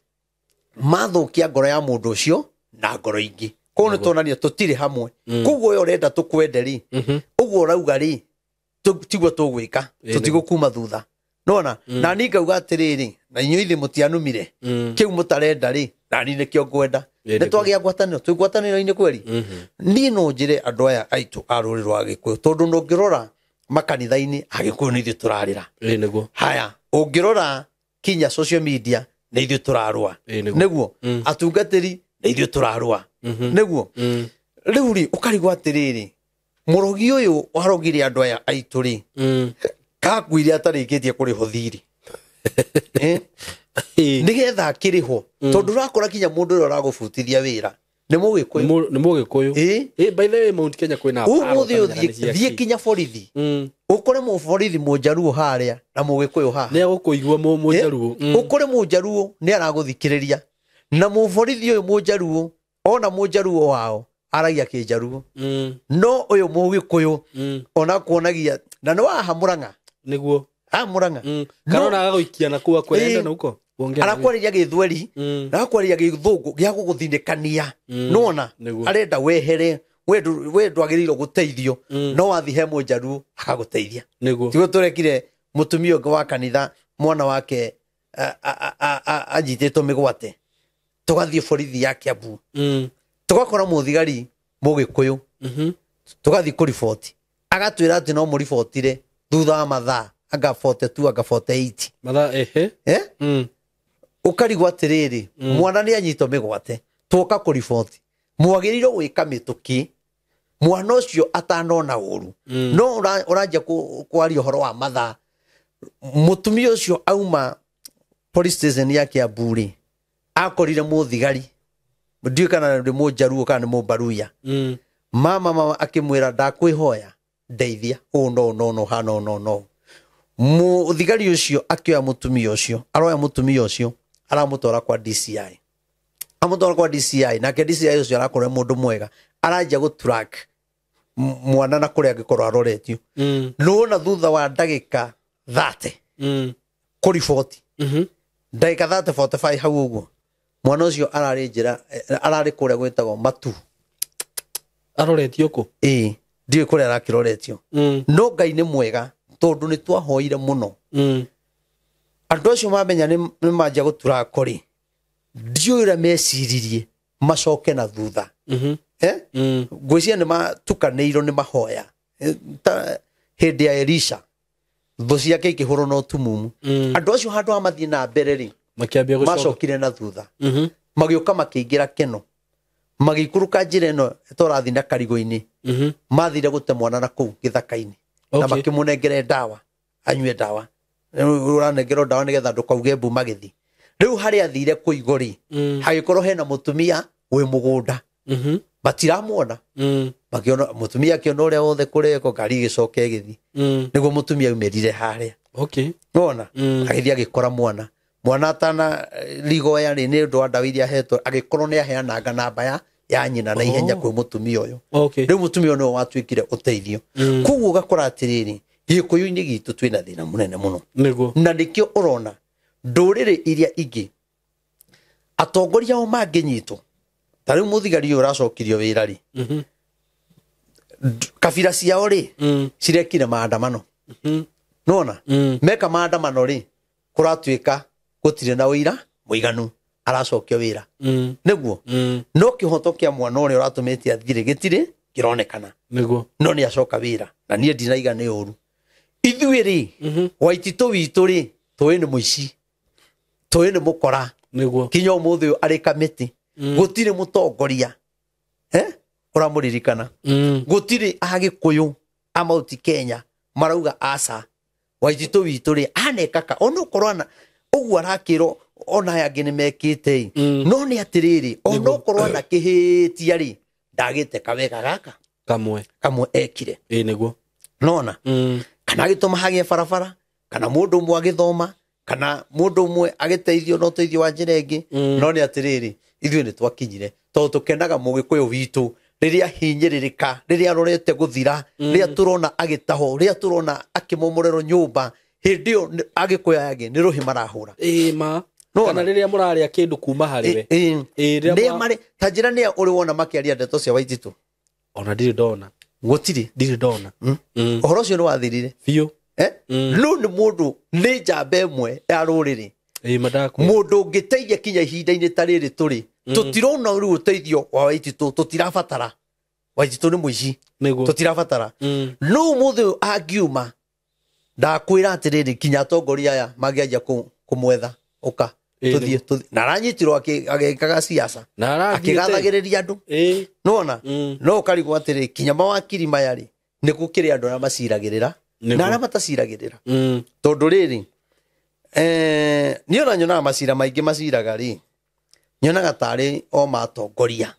mathũkia ngoro ya mũndũ ũcio na ngoro ingĩ. Koguo nĩ tuonania tũtirĩ hamwe. Koguo we ũrenda tũkwende rĩ, ũguo ũrauga rĩ, tiguo tũgwĩka, tũtigũkuma thutha. Nona na niĩ ngauga atĩrĩrĩ, na inyuĩ ithe mũtianumire, kĩu mũtarenda rĩ, na niĩ nĩkĩo ngwenda. Nĩ twagĩa ngwatanĩro, twĩ ngwatanĩro-inĩ kweri. Niĩ no njĩre andũ aya aitũ a rũrĩrĩ rwa Gĩkũyũ, tondũ ndũngĩrora makanitha-inĩ Agĩkũyũ nĩ ithuĩ tũrarĩra. Haya, ũngĩrora kinya social media nĩ ithuĩ tũrarũa. Nĩguo atungatĩri nĩ ithuĩ tũrarũa. Nĩguo rĩu rĩ ũkarigwo atĩrĩrĩ, mũrogi ũyũ warogire andũ aya aitũ rĩ, kakuire atarĩkĩtie kũrĩhwo thirĩ. Nĩgetha akĩrĩhwo, tondũ ũrakora kinya mũndũ ũrĩa ũragũbutithia wĩra nĩ Mũgĩkũyũ. Nĩ Mũgĩkũyũ. By the way, Mount Kenya kwĩna ũmũthĩ ũthiĩ thiĩ kinya borithi, ũkore mũborithi Mũnjaruo harĩa na Mũgĩkũyũ haha. Nĩ agũkũigua Mũnjaruo. Ũkore Mũnjaruo nĩ aragũthikĩrĩria, na mũborithi ũyũ Mũnjaruo ona Mũnjaruo wao aragia Kĩnjaruo. No ũyũ Mũgĩkũyũ ona kuonagia na nĩ waha Mũrang'a. Nĩguo. Mũrang'a. Kana ona agagũikia na kũu akwenda na huko. Arakwarĩria Gĩthweri, na akwarĩria Gĩthũngũ gĩa gũgũthinĩkania. Nona arenda wehere, we ndwagĩrĩirwo gũteithio, no wathiĩ he Mũnjaruo agagũteithia. Nĩguo. Tiguo tũrekire mũtumia ũngĩ wa kanitha, mwana wake anyitĩtwo mĩgwate, tũgathiĩ borithi ya Kiambu, tũgakora mũthigari Mũgĩkũyũ, tũgathiĩ kũriboti, agatwĩra atĩ no mũribotire thutha wa mathaa anga 42 anga 48 mathaa ehe. Ũkarigwo atĩrĩrĩ, mwana nĩ anyitwo mĩgwate, twoka kũriboti, mwagĩrĩirwo gwĩka mĩtũkĩ mwana ũcio atanona ũru. No ũranjia kwaria ũhoro wa mathaa. Mũtumia ũcio auma police station ya Kiambu rĩ, akorire mũthigari, ndiũĩ kana nĩ Mũnjaruo kana nĩ Mũmbaruya. Mama akĩmwĩra ndakwĩhoya ndeithia, ũũ no no no ha no no no. Mũthigari ũcio akĩoya mũtumia ũcio, aroya mũtumia ũcio aramũtwara kwa DCI. Amũtwara kwa DCI, nake DCI ũcio arakorwo mũndũ mwega, aranjia gũtrack mwana na kũrĩa angĩkorwo aroretio. Nĩwona thutha wa ndagĩka 30 kũriboti, ndagĩka 30 45 hau ũguo, mwana ũcio ararĩ njĩra, ararĩ kũrĩa gwĩtagwo Matu. Aroretio kũ? Ĩĩ, ndiũĩ kũrĩa arakĩroretio. No Ngai nĩ mwega, tondũ nĩ twahoire mũno. Andũ acio mamenya nĩ manjia gũturako rĩ, ndiũĩ ũrĩa meciririe macoke na thutha. Ngwĩciria nĩ matukanĩirwo nĩ mahoya. Ta hĩndĩ ya Elisha, thũ ciake ikĩhũrwo na ũtumumu. Andũ acio handũ ha mathiĩ na mbere rĩ, macokire na thutha. Magĩũka makĩingĩra Keno, magĩikũrũka njĩra ĩno tũrathiĩ na Karigũ-inĩ. Mathire gũte mwana na kũu gĩthaka-inĩ. Na makĩmũnengere ndawa, anyue ndawa. Ũranengerwo ndawa nĩgetha ndũkauge mbu magĩthiĩ. Rĩu harĩa athire kũigwo rĩ, hagĩkorwo hena mũtumia wĩ mũgũnda. Matiramuona. Makĩona mũtumia akĩona ũrĩa wothe kũreko, ngari ĩgĩcoka ĩgĩthiĩ. Nĩguo mũtumia aumĩrire harĩa. Nĩwona? Agĩthiĩ agĩkora mwana. Mwana atana rigoya rĩ, nĩ ũndũ wa ndawa iria ahetwo, agĩkorwo nĩ aheananga namba ya nyina na ihenya kwĩ mũtumia ũyũ. Rĩu mũtumia ũyũ nĩwe watuĩkire ũteithio. Koguo ũgakora atĩrĩrĩ, Gĩkũyũ-inĩ gitũ twĩna thĩna mũnene mũno. Nĩguo. Na nĩkĩo ũrona ndũrĩrĩ iria ingĩ atongoria ao mangĩnyitwo, ta rĩu mũthigari ũyũ ũracokirio wĩra rĩ, kabira ciao rĩ, cirekire maandamano. Nĩwona? Meka maandamano rĩ, kũratuĩka gũtirĩ na ũira mũiganu, aracokio wĩra. Nĩguo? No kĩhoto kĩa mwana ũrĩa ũratũmĩte athire gĩtirĩ kĩronekana. Nĩguo. No nĩ acoka wĩra, na niĩ ndinaiga nĩ ũru. Ithuĩ rĩ, Waititũ witũ rĩ, tũĩ nĩ mũici, tũĩ nĩ mũkora. Nĩguo. Kinya ũmũthĩ ũyũ arĩ kamĩtĩ. Gũtirĩ mũtongoria, ũramũririkana. Gũtirĩ Agĩkũyũ a Mount Kenya marauga aca, Waititũ witũ rĩ, aneka ka, ona okorwo ana ũguo arakĩrwo ona aya angĩ nĩ mekĩte ĩ. No nĩ atĩrĩrĩ, ona okorwo ana kĩhĩtia rĩ, ndagĩte kawega gaka kamwe ekire. Ĩĩ nĩguo. Nona? Kana agĩtũma hagĩe barabara, kana mũndũ ũmwe agĩthoma, kana mũndũ ũmwe agĩteithio na ũteithio wa njĩra ĩngĩ. No nĩ atĩrĩrĩ, ithuĩ nĩ twakinyire, tondũ tũkenaga Mũgĩkũyũ witũ rĩrĩa hinyĩrĩrĩka, rĩrĩa arorete gũthira, rĩrĩa tũrona agĩtahwo, rĩrĩa tũrona akĩmomorerwo nyũmba, hĩndĩ ĩyo Agĩkũyũ aya angĩ nĩ rũhĩ marahũra. Ĩĩ ma. Kana rĩrĩa mũrarĩa kĩndũ kuma harĩ we. Ĩ, rĩrĩa Nĩa marĩ ta njĩra nĩa ũrĩ wona makĩaria ndeto cia Waititũ? Ona ndirĩ ndona. Gũtirĩ. Ndirĩ ndona. Ũhoro ũcio nĩ wathirire. Biũ. Eh? No nĩ mũndũ nĩ njamba ĩmwe ya rũrĩrĩ. Ĩ mandakũ. Mũndũ ũngĩteithia kinya ihinda-inĩ ta rĩrĩ tũrĩ. Tũtirona rĩu ũteithio wa Waititũ, tũtirabatara. Waititũ nĩ mũici. Nĩguo. Tũtirabatara. No ũmũthĩ ũyũ angiuma ndakwĩra atĩrĩrĩ kinya atongoria aya mangĩanjia kũmwetha ũka Ĩ, tũthiĩ na aranyitirwo agĩkaga siasa Na arathiĩte. akĩgathagĩrĩria andũ. Ĩ. Nĩwona? No ũkarigwo atĩrĩ kinya mawakiri maya rĩ nĩ gũkĩrĩ andũ arĩa maciragĩrĩra Nĩguo. na arĩa mataciragĩrĩra. Tondũ rĩrĩ niĩ ona nyonaga macira maingĩ maciraga rĩ nyonaga tarĩ o matongoria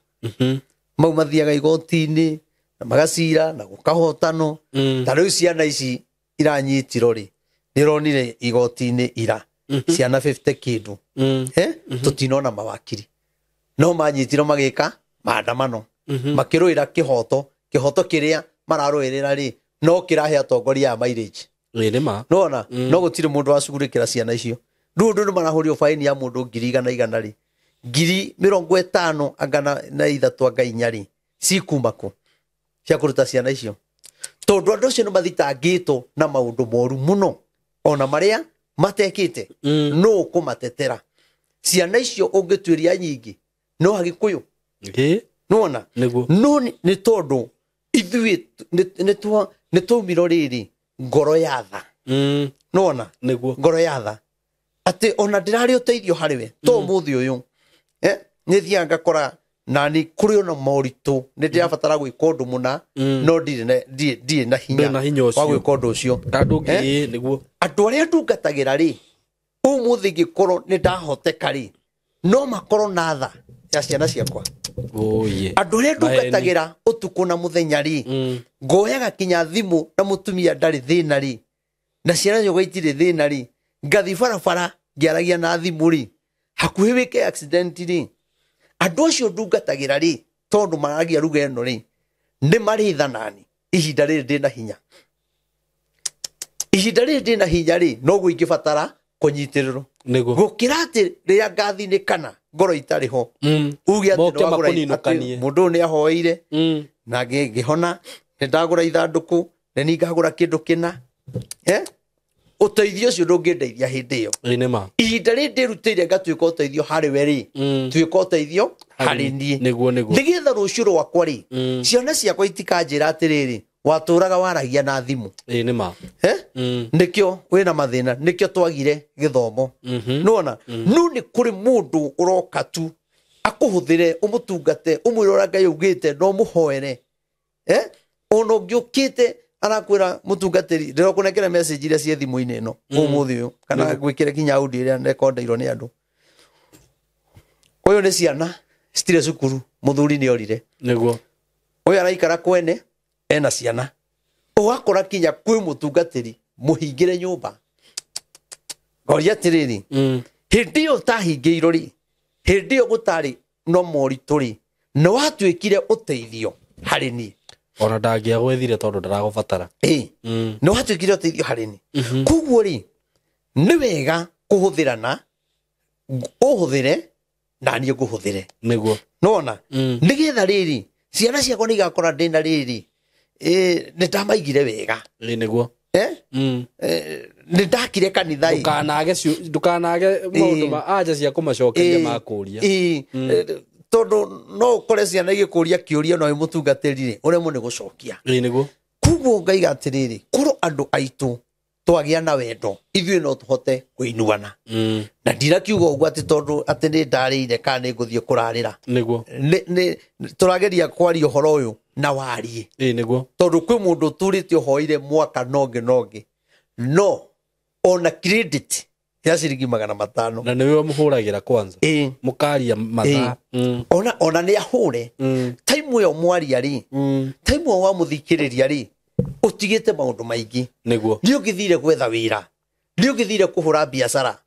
mau mathiaga igoti-inĩ na magacira na gũkahotano. Ta rĩu ciana ici iranyitirwo rĩ nĩronire igoti-inĩ ira ciana 50 kĩndũ. Tũtinona mawakiri no manyitirwo magĩka maandamano makĩrũĩra kĩhoto kĩhoto kĩrĩa mararũĩrĩra rĩ no kĩrahe atongoria aya mileage. Ĩ nĩ ma. Nĩwona? No gũtirĩ mũndũ wacugurĩkĩra ciana icio. Rĩu ũndũ nĩ marahũrio baini ya mũndũ 100,000 rĩ 50,000 anga na 3 anga 4 rĩ cikuma kũ cia kũruta ciana icio? Tondũ andũ acio nĩ mathitangĩtwo na maũndũ moru mũno ona marĩa matekĩte. No ũkũmatetera ciana icio ũngĩtuĩria nyingĩ no Agĩkũyũ. Ĩ. Nĩwona? Nĩguo. No nĩ tondũ ithuĩ nĩ twaumirwo rĩrĩ ngoro ya tha. Nĩwona? Nĩguo. Ngoro ya tha atĩ ona ndĩrarĩ ũteithio harĩ we to ũmũthĩ ũyũ nĩ thiaga ngakora nani kũrĩ ona moritũ nĩ ndĩrabatara gwĩka ũndũ mũna no ndirĩ na Ndũrĩ na hinya hinya wa ũcio. gwĩka ũndũ ũcio. Tondũ ĩ nĩguo. Andũ arĩa ndungatagĩra rĩ ũmũthĩ ingĩkorwo nĩ ndahoteka rĩ no makorwo na tha ya ciana ciakwa. Oye. Andũ arĩa ndungatagĩra ũtukũ na mũthenya rĩ ngoyaga kinya thimũ na mũtumia ndarĩ thĩna rĩ na ciana ciakwa itirĩ thĩna rĩ ngathiĩ barabara ngĩaragia na thimũ rĩ hakuhĩ wĩke accident rĩ andũ acio ndungatagĩra rĩ tondũ maragia ruga ĩno rĩ nĩ marĩ tha nani ihinda rĩrĩ ndĩna hinya. Ihinda rĩrĩ ndĩna hinya rĩ noguo ingĩbatara kũnyitĩrĩrwo. Nĩguo. Gũkĩra atĩ rĩrĩa ngathinĩkana ngoro itarĩ ho uge atĩ Moke nĩwagũra makũninũkanie. atĩ mũndũ ũyũ nĩ ahoeire na ngĩhona nĩ ndagũra ithandũkũ nĩ ningagũra kĩndũ kĩna. Ũteithio ũcio ndũngĩndeithia hĩndĩ ĩyo. Ĩ nĩ ma. Ihinda rĩrĩ ndĩrutĩire ngatuĩka ũteithio harĩ we rĩ tuĩka ũteithio harĩ niĩ. Nĩguo nĩguo. Nĩgetha rũciũ rwakwa rĩ ciana ciakwa itikanjĩra atĩrĩrĩ watũraga waragia na thimũ. Ĩ nĩ ma. Nĩkĩo wĩna mathĩna nĩkĩo twagire gĩthomo. Nĩwona? No nĩ kũrĩ mũndũ ũroka tu akũhũthĩre ũmũtungate ũmwĩre ũrĩa Ngai augĩte na ũmũhoere. Ona ũngĩũkĩte arakwĩra mũtungatĩri ndĩrakũnengera message iria ciĩ thimũ-inĩ ĩno ũmũthĩ ũyũ kana ngwĩkĩre kinya audio ĩrĩa rekondeirwo nĩ andũ. Ũyũ nĩ ciana citirĩ cukuru mũthuri nĩ orire. Nĩguo. Ũyũ araikara kwene ena ciana. Ũgakora kinya kwĩ mũtungatĩri mũhingĩre nyũmba. Ngoria atĩrĩrĩ hĩndĩ ĩyo ũtahingĩirwo rĩ hĩndĩ ĩyo gũtarĩ no moritũ rĩ nĩ watuĩkire ũteithio harĩ niĩ. Ona ndangĩagwethire tondũ ndaragũbatara. Ĩ nĩ watuĩkire ũteithio harĩ niĩ. Koguo rĩ nĩ wega kũhũthĩrana ũhũthĩre na niĩ ngũhũthĩre. Nĩguo. Nĩwona? Nĩgetha rĩrĩ ciana ciakwa nĩ igakora ndĩna rĩrĩ nĩ ndamaigire wega. Ĩ nĩguo. Nĩ ndakire kanitha ĩ. Ndũkanage maũndũ ma anja cia kũmacokeria makũria. Tondũ no ũkore ciana igĩkũria kĩũria no mũtungatĩri rĩ ũremwo nĩ gũcokia. Ĩ nĩguo. Koguo ngaiga atĩrĩrĩ korwo andũ aitũ twagĩa na wendo ithuĩ no tũhote kũinuana. Na ndirakiuga ũguo atĩ tondũ atĩ nĩ ndarĩire kana nĩ ngũthiĩ kũrarĩra. Nĩguo. Tũrageria kwaria ũhoro ũyũ na warie. Ĩ nĩguo. Tondũ kwĩ mũndũ ũturĩte ũhoire mwaka nongĩ nongĩ no ona credit ya ciringi 500. Na nĩwe ũmũhũragĩra kwanza. Ĩ. Mũkaria mathaa. Ona nĩ ahũre. Time ĩyo mwaria rĩ time ĩyo wamũthikĩrĩria rĩ ũtigĩte maũndũ maingĩ. Nĩguo. Nĩ ũngĩthire gwetha wĩra nĩ ũngĩthire kũhũra biacara.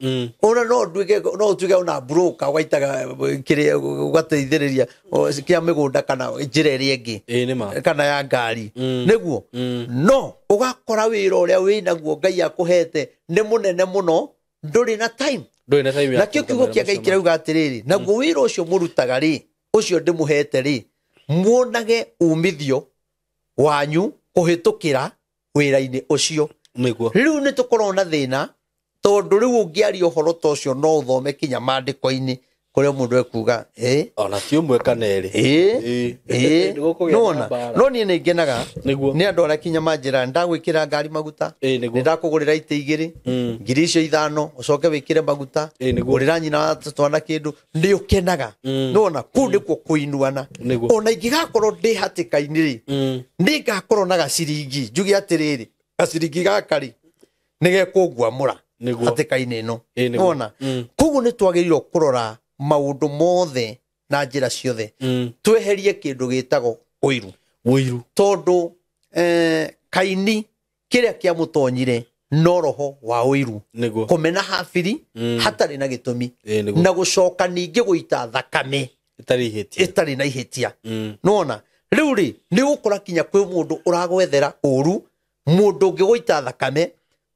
Ona no nduĩke no ũtuĩke ona broker ũgaitaga kĩrĩa ũgateithĩrĩria kĩa mĩgũnda kana njĩra ĩrĩa ĩngĩ. Ĩ nĩ ma. Kana ya ngari. Nĩguo. No ũgakora wĩra ũrĩa wĩnaguo Ngai akũhete nĩ mũnene mũno ndũrĩ na time. Ndũrĩ na time ya Nakĩo kũruta kiugo mawĩra kĩa Ngai macio. kĩrauga atĩrĩrĩ, naguo wĩra ũcio mũrutaga rĩ, ũcio ndĩmũhete rĩ, muonage umithio wanyu kũhĩtũkĩra wĩra-inĩ ũcio. Nĩguo. Rĩu nĩ tũkoragwo na thĩna tondũ rĩu ũngĩaria ũhoro ta ũcio no ũthome kinya mandĩko-inĩ kũrĩa mũndũ ekuga ĩ Ona ti ũmwe kana erĩ. ĩ ĩ Nĩgũkũgĩa na nona mbaara. no niĩ nĩ ngenaga Nĩguo. nĩ andũ arĩa kinya manjĩra ndagwĩkĩra ngari maguta, Ĩ, nĩguo. nĩ ndakũgũrĩra itĩ igĩrĩ, 5,000 ũcoke wĩkĩre maguta, Ĩ, nĩguo. gũrĩra nyina wa twana kĩndũ, nĩ ũkenaga. Nona kũu nĩkuo kũinuana. Nĩguo. Ona ingĩgakorwo ndĩ hatĩka-inĩ rĩ, nĩ ngakorwo na gaciringi njuge atĩrĩrĩ, gaciringi gaka rĩ nĩ gekũnguamũra Nĩguo. hatĩka-inĩ ĩno. Ĩ, nĩguo. Nona koguo nĩ twagĩrĩirwo kũrora maũndũ mothe na njĩra ciothe, tweherie kĩndũ gĩtagwo ũiru. Ũiru. Tondũ Kaini kĩrĩa kĩamũtonyire no roho wa ũiru, Nĩguo. kũmena Habiri hatarĩ na gĩtũmi, Ĩ, nĩguo. na gũcoka ningĩ gũita thakame Ĩtarĩ ihĩtia. ĩtarĩ na ihĩtia. Nona rĩu rĩ, nĩ ũgũkora kinya kwĩ mũndũ ũragwethera ũru, mũndũ ũngĩ gũita thakame,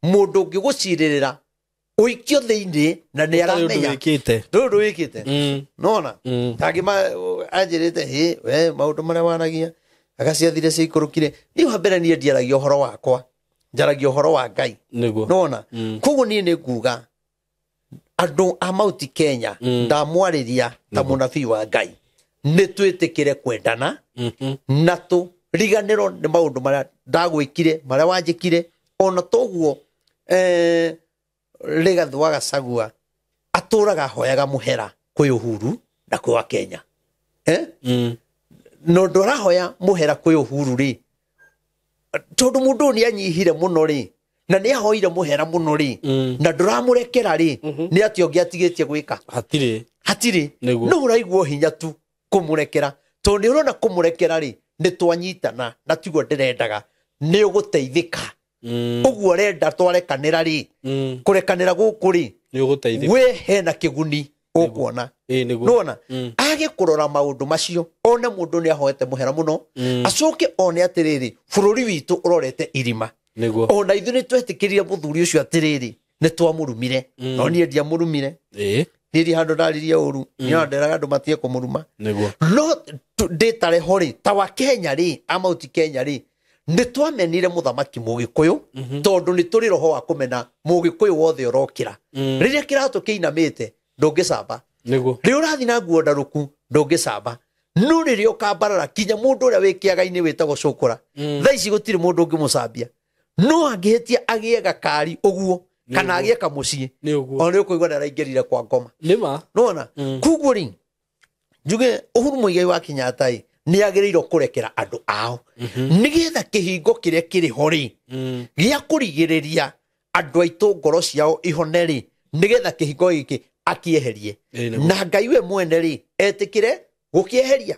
mũndũ ũngĩ gũcirĩrĩra ũikio thĩinĩ na nĩ Ũtarĩ ũndũ aramenya wĩkĩte. ndũrĩ ũndũ wĩkĩte. Nona tangĩ anjĩrĩte hĩ we maũndũ marĩa waragia agaciathire ciikũrũkire. Niĩ wa mbere niĩ ndiaragia ũhoro wakwa, njaragia ũhoro wa Ngai. Nĩguo. Nona koguo niĩ nĩ nguga andũ a Mount Kenya, ndamwarĩria ta mũnabii wa Ngai, nĩ twĩtĩkĩre kwendana na tũriganĩrwo nĩ maũndũ marĩa ndagwĩkire, marĩa wanjĩkire. Ona toguo Rigathĩ wa Gachagua atũraga ahoyaga mũhera kwĩ Uhuru na kwĩ wa Kenya, eh? Na ũndũ arahoya mũhera kwĩ Uhuru rĩ, tondũ mũndũ ũyũ nĩ anyihire mũno rĩ, na nĩ ahoire mũhera mũno rĩ, na ndũramũrekera rĩ, nĩ atĩa ũngĩ atigĩtie gwĩka? Hatirĩ. Hatirĩ. Nĩguo. No ũraigua hinya tu kũmũrekera, tondũ nĩ ũrona kũmũrekera rĩ, nĩ twanyitana na tiguo ndĩrendaga, nĩ ũgũteithĩka. Ũguo ũrenda twarekanĩra rĩ, kũrekanĩra gũkũ rĩ, Nĩ ũgũteithĩka. we hena kĩguni ũkuona. Ĩ, nĩguo. Nona age kũrora maũndũ macio, one mũndũ nĩ ahoete mũhera mũno, acoke one atĩrĩrĩ, bũrũri witũ ũrorete irima. Nĩguo. Ona ithuĩ nĩ twetĩkĩrire mũthuri ũcio atĩrĩrĩ, nĩ twamũrumire, no niĩ ndiamũrumire. Ĩ, Niĩ ndirĩ handũ ndaririe ũru, niĩ nderaga andũ matige kũmũruma. Nĩguo. No ndĩtare ho rĩ, ta wa Kenya rĩ, a Mount Kenya rĩ, nĩ twamenire mũthamaki mũgĩkũyũ, tondũ nĩ tũrĩ roho wa kũmena mũgĩkũyũ wothe ũrokĩra. Rĩrĩa kĩratũ kĩinamĩte ndũngĩcamba. Nĩguo. Rĩrĩa ũrathiĩ na nguo ndarũku ndũngĩcamba, no rĩrĩa ũkambarara kinya mũndũ ũrĩa wĩ kĩaga-inĩ wĩtagwo cũkũra, thaa ici gũtirĩ mũndũ ũngĩmũcambia, no angĩhĩtia agĩe gakari ũguo kana agĩe kamũciĩ, Nĩ ũguo. ona nĩ ũkũigua nĩ araingĩrire kwa ngoma. Nĩ ma. Nona koguo rĩ, njuge Uhuru Muigai wa Kenyatta ĩ nĩ agĩrĩirwo kũrekera andũ ao nĩgetha kĩhingo kĩrĩa kĩrĩ ho rĩ gĩa kũrigĩrĩria andũ aitũ ngoro ciao ihone rĩ, nĩgetha kĩhingo gĩkĩ akĩeherie. Ĩ, nĩguo. Na Ngai we mwene rĩ etĩkĩre gũkĩeheria,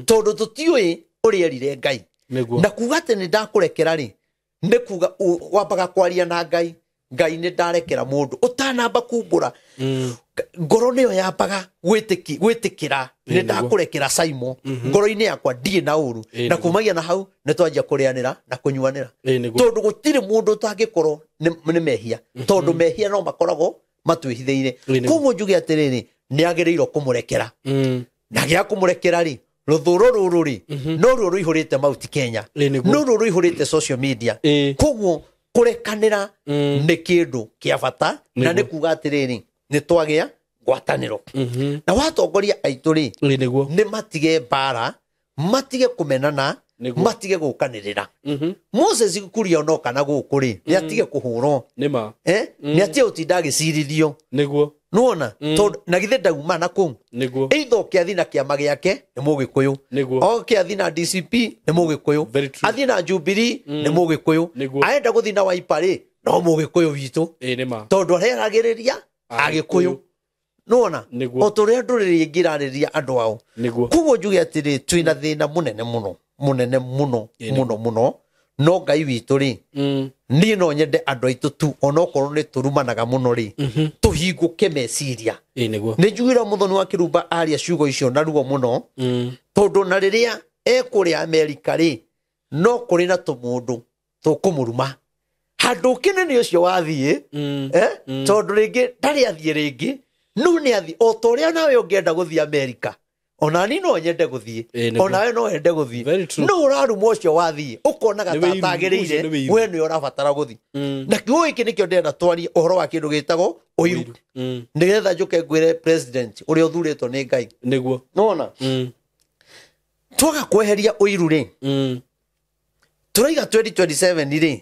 tondũ tũtiũĩ ũrĩa erire Ngai. Nĩguo. Na kuga atĩ nĩ ndakũrekera rĩ, nĩ kuga wambaga kwaria na Ngai. Ngai nĩ ndarekera mũndũ ũtanamba kumbũra, ngoro nĩyo yambaga gwĩtĩkĩra nĩ nĩguo. ndakũrekera Simon, ngoro-inĩ yakwa ndirĩ na ũru. Ĩ, Na nĩguo. kumagia na hau nĩ twanjia kũrĩanĩra na kũnyuanĩra, Ĩ, nĩguo. tondũ gũtirĩ mũndũ ũtangĩkorwo nĩ mehia, tondũ mehia no makoragwo matwĩhithĩire. Ĩ, nĩguo. Koguo njuge atĩrĩrĩ, nĩ agĩrĩirwo kũmũrekera, na gĩa kũmũrekera rĩ, rũthũro rũrũ rĩ, no ruo rũihũrĩte Mount Kenya, Ĩ, nĩguo. no ruo rũihũrĩte social media. Ĩ. Koguo kũrekanĩra nĩ kĩndũ kĩa bata, na Nĩguo. nĩ kuga atĩrĩrĩ, nĩ twagĩa ngwatanĩro na watongoria aitũ rĩ, Ĩ, nĩguo. nĩ matige mbara, matige kũmenana, Nĩguo. matige gũkanĩrĩra. Moses Kuria onoka na gũkũ rĩ, nĩ atige kũhũrwo, Nĩ ma. eh? Nĩ atige gũtinda agĩcirithio. Nĩguo. Nĩwona, tondũ na githĩ ndauma na kũu, Nĩguo. either ũkĩathi na kĩama gĩake nĩ mũgĩkũyũ, Nĩguo. oke athi na DCP nĩ mũgĩkũyũ, Very true. athiĩ na Jubilee nĩ mũgĩkũyũ, Nĩguo. arenda gũthiĩ na Wiper rĩ, no mũgĩkũyũ witũ, Ĩ, nĩ ma. tondũ areragĩrĩria agĩkũyũ. Nĩwona, Nĩguo. o ta ũrĩa ndũrĩrĩ ĩngĩ ĩrarĩrĩria andũ ao. Nĩguo. Koguo njuge atĩrĩ, twĩna thĩna mũnene mũno, mũnene mũno, mũno mũno, no Ngai witũ rĩ, niĩ no nyende andũ aitũ tu onokorwo nĩ tũrumanaga mũno rĩ, tũhingũke meciria. Ĩ, nĩguo. Nĩ njugire Mũthoni wa Kĩrumba aria ciugo icio na ruo mũno, tondũ na rĩrĩa ekũrĩa Amerika rĩ, no kũrĩ na tũmũndũ tũkũmũruma. Handũ ũkene nĩ ũcio wathiĩ, tondũ rĩngĩ ndarĩ athiĩ rĩngĩ, no nĩ athiĩ o ta ũrĩa nawe ũngĩenda gũthiĩ Amerika, ona ni no nyende gũthiĩ, onawe no wende gũthiĩ, no ũraruma ũcio wathiĩ ũkonaga ta atagĩrĩire, we nĩwe ũrabatara gũthiĩ. Na kiugo gĩkĩ nĩkĩo ndĩrenda twarie ũhoro wa kĩndũ gĩtagwo ũiru, nĩgetha njũke ngwĩre president ũrĩa ũthurĩtwo nĩ Ngai. Nĩguo. Nĩwona? Twaga kweheria ũiru rĩ, tũraiga 2027 rĩ,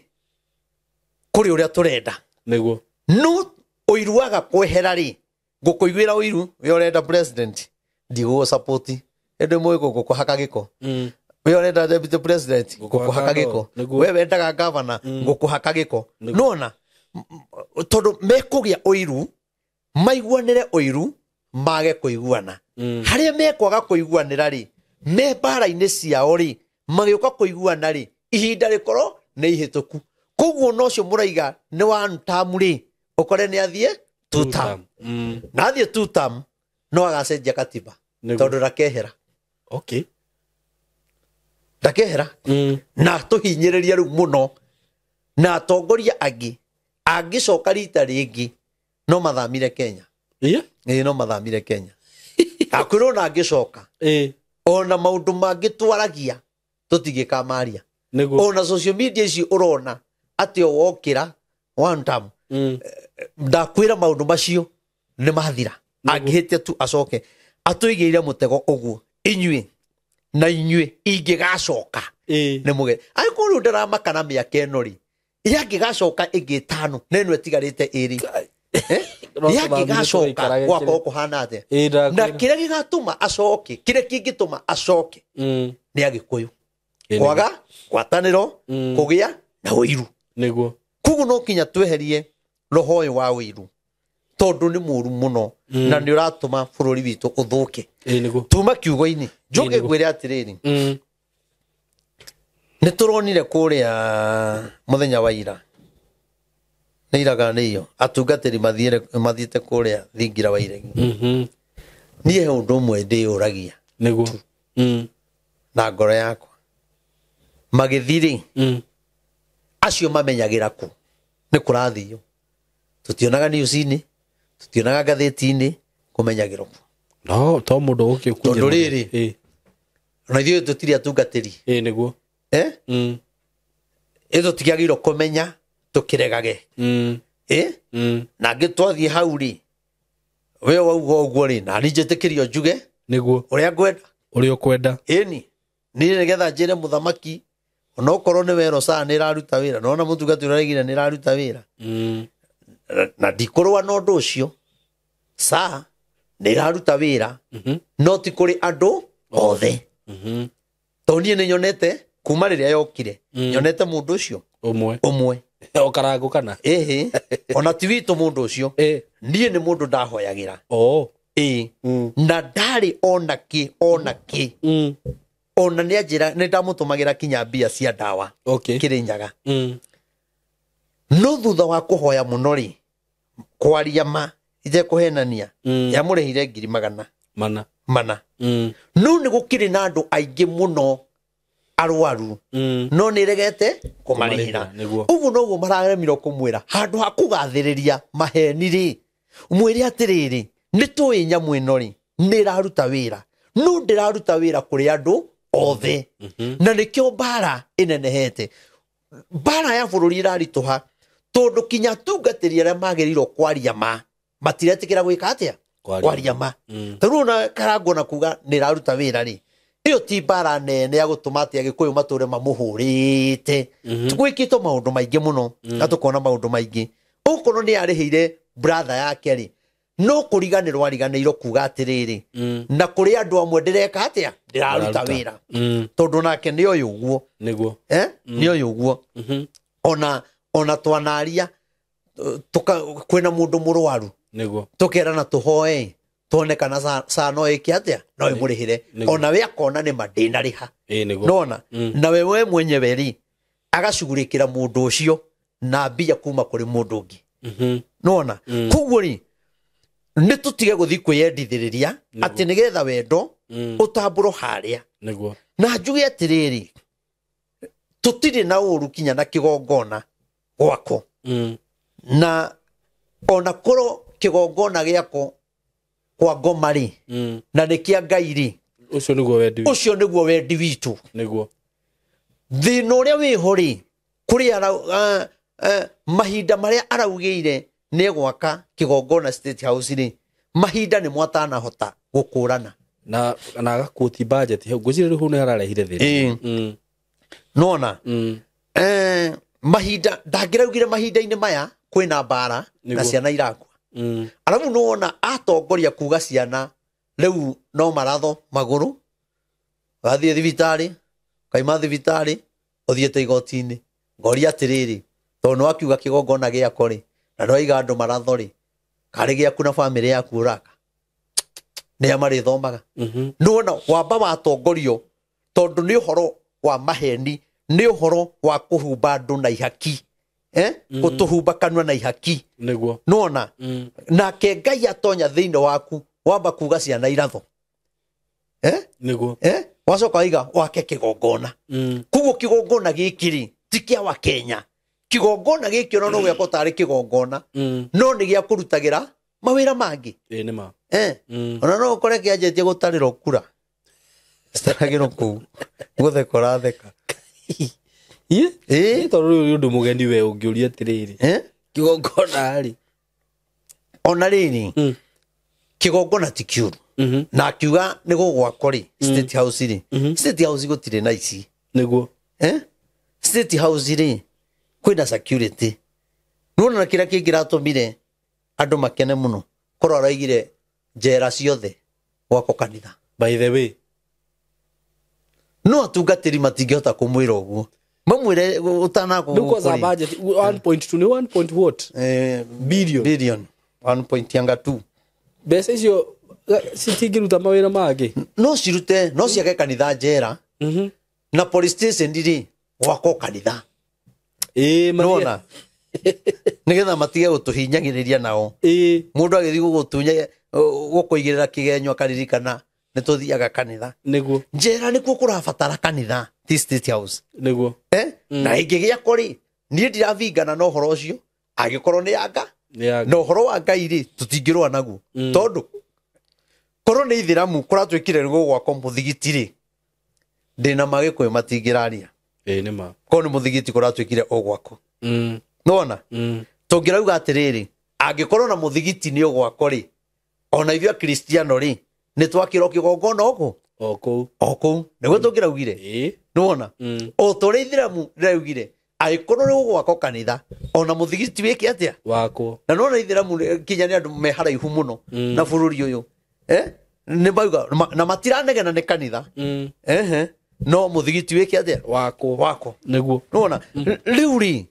kũrĩ ũrĩa tũrenda. Nĩguo. No ũiru waga kwehera rĩ, ngũkũiguĩra ũiru, we ũrenda president, ndigũgũ support, ĩndĩ mũĩ ngũkũhaka gĩko. We ũrenda deputy president, ngũkũhaka gĩko. We wendaga governor, ngũkũhaka gĩko. Nĩwona? Tondũ mekũgĩa ũiru, maiguanĩre ũiru, mage kũiguana. Harĩa mekwaga kũiguanĩra rĩ, me mbara-inĩ ciao rĩ, magĩũka kũiguana rĩ, ihinda rĩkorwo nĩ ihĩtũku. Koguo no ũcio mũraiga nĩ one term rĩ, ũkore nĩ athiĩ two term. Na athiĩ two term, no agacenjia katiba, tondũ ndakehera. Okay. Ndakehera. Na tũhinyĩrĩrie rĩu mũno, na atongoria angĩ angĩcoka rita rĩngĩ no mathamire Kenya. Ĩĩ, no mathamire Kenya. Akwĩrwo na angĩcoka, ona maũndũ mangĩ twaragia tũtingĩkamaria. Ona social media ici ũrona atĩ o wokĩra one term, ndakwĩra maũndũ macio nĩ mathira. Angĩhĩtia tu acoke atũigĩire mũtego ũguo, inyuĩ na inyuĩ ingĩgacoka nĩ mũge. Angĩkorwo rĩu ndaramaka na mĩaka ĩno rĩ, yangĩgacoka ĩngĩ ĩtano na ĩno ĩtigarĩte ĩrĩ, yangĩgacoka gwakorwo kũhana atĩa? Na kĩrĩa gĩgatũma acoke, kĩrĩa kĩngĩtũma acoke nĩ Agĩkũyũ kwaga ngwatanĩro, kũgĩa na ũiru. Nĩguo. Koguo no kinya tweherie roho ũyũ wa ũiru, tondũ nĩ mũru mũno na nĩ ũratũma bũrũri witũ ũthũke. Tuma kiugo-inĩ, njoke ngwĩre atĩrĩrĩ, nĩ tũronire kũrĩa mũthenya wa ira, nĩ iraga nĩ iyo, atungatĩri mathiĩte kũrĩa thingira wa iregi. Niĩ he ũndũ ũmwe ndĩyũragia. Nĩguo. Na ngoro yakwa, magĩthiĩ rĩ, acio mamenyagĩra kũ nĩ kũrathio. Tũtionaga news-inĩ, tũtionaga ngathĩti-inĩ, kũmenyagĩrwo kũ. No, to mũndũ ũgũkĩ ũkunje. Tondũ rĩrĩ, ona ithuĩ tũtirĩ atungatĩri. Ĩĩ, nĩguo. Ĩ tũtiagĩrĩirwo kũmenya tũkĩregage. Na angĩ twathiĩ hau rĩ, we wauga ũguo rĩ, na niĩ njĩtĩkĩrio njuge. Nĩguo. Ũrĩa ngwenda. Ũrĩa ũkwenda. Ĩni, niĩ nĩgetha njĩre mũthamaki, onokorwo nĩ wero saa nĩ ĩraruta wĩra, nona mũtungatĩri ũraigire nĩ ĩraruta wĩra. Na ndikũrũa na ũndũ ũcio, saa nĩ ĩraruta wĩra, no ti kũrĩ andũ othe. Tondũ niĩ nĩ nyonete kuma rĩrĩa yokire, nyonete mũndũ ũcio ũmwe. O Karangũ kana? Ĩhĩ, ona ti witũ mũndũ ũcio. Niĩ nĩ mũndũ ndahoyagĩra. Ĩĩ. Na ndarĩ ona kĩ, ona kĩ. Ona nĩ anjĩra, nĩ ndamũtũmagĩra kinya mbia cia ndawa. Kĩrĩnyaga. No thutha wa kũhoya mũno rĩ, kwaria ma, itekũhenania, yamũrĩhire ngiri magana mana. No nĩ gũkĩrĩ na andũ aingĩ mũno arwaru, no nĩ ĩregete kũmarĩhĩra. Ũguo noguo mararemirwo kũmwĩra, handũ ha kũgathĩrĩria maheni rĩ, mwĩre atĩrĩrĩ, nĩ tũĩ nyamũ ĩno rĩ, nĩ ĩraruta wĩra, no ndĩraruta wĩra kũrĩ andũ othe. Na nĩkĩo mbara ĩnenehete. Mbara ya bũrũri ĩraritũha, tondũ kinya atungatĩri arĩa magĩrĩirwo kwaria ma, matiretĩkĩra gwĩka atĩa? Kwaria ma. Tarĩu ona Karangũ na kuga nĩ ĩraruta wĩra rĩ, ĩyo ti mbara nene ya gũtũma atĩ Agĩkũyũ matũre mamũhũrĩte. Gwĩkĩtwo maũndũ maingĩ mũno, na tũkona maũndũ maingĩ. Okorwo nĩ arĩhĩire brother yake rĩ, no kũriganĩrwo ariganĩirwo kuga atĩrĩrĩ, na kũrĩ andũ amwe ndĩreka atĩa? Ndĩraruta wĩra. Tondũ nake nĩ oĩ ũguo. Nĩguo. Nĩ oĩ ũguo. Ona twanaria, kwĩna mũndũ mũrwaru. Nĩguo. Tũkerana tũhoe, tuone kana saa no ĩke atĩa? No ĩmũrĩhĩre. Ona we akona nĩ ma ndĩnarĩha. Nona, na we mwenyewe rĩ, agacugurĩkĩra mũndũ ũcio na mbia kuma kũrĩ mũndũ ũngĩ. Nona, koguo rĩ, nĩ tũtige gũthiĩ kwĩyendithĩrĩria atĩ nĩgetha wendo ũtambũrwo harĩa. Nĩguo. Na njuge atĩrĩrĩ, tũtirĩ na ũru kinya na kĩgongona Gwakwo. Na ona korwo kĩgongona gĩakwo kwa ngoma rĩ, na nĩ kĩa Ngai rĩ, Ũcio nĩguo wendi witũ. Ũcio nĩguo wendi witũ. Nĩguo. Thĩna ũrĩa wĩho rĩ, kũrĩ mahinda marĩa araugĩire nĩ gwaka kĩgongona State House rĩ, mahinda nĩ mwatanahota gũkũrana. Na agakuoti budget hau ngwĩciria rĩu hau nĩ hararehire thĩna. Nona mahinda ndangĩraugire mahinda-inĩ maya kwĩna mbara na ciana irakua. Arabu nĩwona atongoria kuga ciana rĩu no maratho magũrũ, wathiĩ thibitarĩ, ukaima thibitarĩ ũthiĩte igoti-inĩ. Ngoria atĩrĩrĩ, tondũ nĩwakiuga kĩgongona gĩako rĩ, na nĩwaiga andũ maratho rĩ, karĩ gĩaku na bamĩrĩ yaku ũraka, nĩa marĩthomaga. Nĩwona wamba watongorio tondũ nĩ ũhoro wa maheni, nĩ ũhoro wa kũhumba andũ na ihaki, gũtũhumba kanua na ihaki. Nĩguo. Nĩwona nake Ngai atonya thĩinĩ waku, wamba kuga ciana iratho, Nĩguo. Wacoka waiga wake kĩgongona. Koguo kĩgongona gĩkĩ rĩ, ti kĩa wa Kenya. Kĩgongona gĩkĩ ona no gĩakwo tarĩ kĩgongona, no nĩ gĩa kũrutagĩra mawĩra mangĩ. Ĩĩ nĩ ma. Ona no ũkore kĩanjĩtie gũtarĩrwo kura, citaragĩrwo kũu, gũtheka ũratheka. Ĩ tondũ rĩu nĩ ũndũ mũgeni we ũngĩũria atĩrĩrĩ, kĩgongona rĩ, ona rĩrĩ kĩgongona ti kĩũru. Na akiuga nĩ gũgwakwo rĩ, State House rĩ, State House gũtirĩ na ici. Nĩguo. State House rĩ, kwĩna security. Nĩwona na kĩrĩa kĩngĩratũmire andũ makene mũno, korwo araigire njera ciothe gwakwo kanitha. By the way, no atungatĩri matingĩhota kũmwĩra ũguo, mamwĩre ũtanakwo rĩu kwanza budget 1.2 ni 1 point what billion billion 1.2. Mbeca icio citingĩruta mawĩra mangĩ, no cirute, no ciake kanitha njera. Na police station rĩ, gwakwo kanitha. Nĩwona nĩgetha matige gũtũhinyagĩrĩria nao. Mũndũ agĩthiĩ gũgũtunya, gũkũigĩrĩra kĩgenyo akaririkana nĩ tũthiaga kanitha. Nĩguo. Njera nĩkuo kũrabatara kanitha, ti State House. Nĩguo. Na ĩngĩgĩakwo rĩ, niĩ ndiravingana na ũhoro ũcio, angĩkorwo nĩ anga na ũhoro wa Ngai rĩ, tũtingĩrũa naguo. Tondũ korwo nĩ ithĩramu kũratuĩkire nĩ gũgwakwo mũthigiti rĩ, ndĩna magĩkũyũ matingĩraria. Ĩĩ nĩ ma. Korwo nĩ mũthigiti kũratuĩkire ũgwakwo. Nĩwona? Tũngĩrauga atĩrĩrĩ, angĩkorwo na mũthigiti nĩ ũgwakwo rĩ, ona ithuĩ akristiano rĩ, nĩ twakĩrwo kĩgongona ũkũ? O kũu. O kũu. Nĩguo tũngĩraugire. Nĩwona? O ta ũrĩa ithĩramu rĩraugire, angĩkorwo nĩ gũgwakwo kanitha, ona mũthigiti wĩke atĩa? Wakwo. Na nĩwona ithĩramu kinya nĩ andũ me haraihu mũno na bũrũri ũyũ. Nĩ mauga, na matiranegena nĩ kanitha. No mũthigiti wĩke atĩa? Wakwo. Wakwo. Nĩguo. Nĩwona? Rĩu rĩ,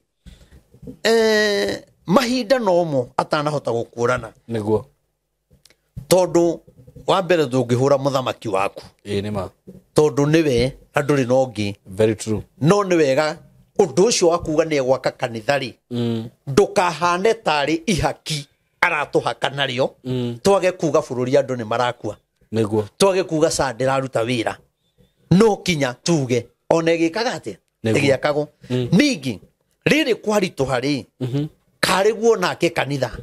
mahinda nomo atanahota gũkũrana. Nĩguo. Tondũ wa mbere ndũngĩhũra mũthamaki waku. Ĩĩ nĩ ma. Tondũ nĩwe na ndũrĩ na ũngĩ. Very true. No nĩ wega ũndũ ũcio wa kuga nĩ egwaka kanitha rĩ, ndũkahane tarĩ ihaki aratũhaka narĩo, twage kuga bũrũri andũ nĩ marakua. Nĩguo. Twage kuga ca ndĩraruta wĩra. No kinya tuge ona ĩgĩkaga atĩa? Ĩgĩakagwo. Ningĩ rĩrĩ kwaritũha rĩ, karĩ guo nake kanitha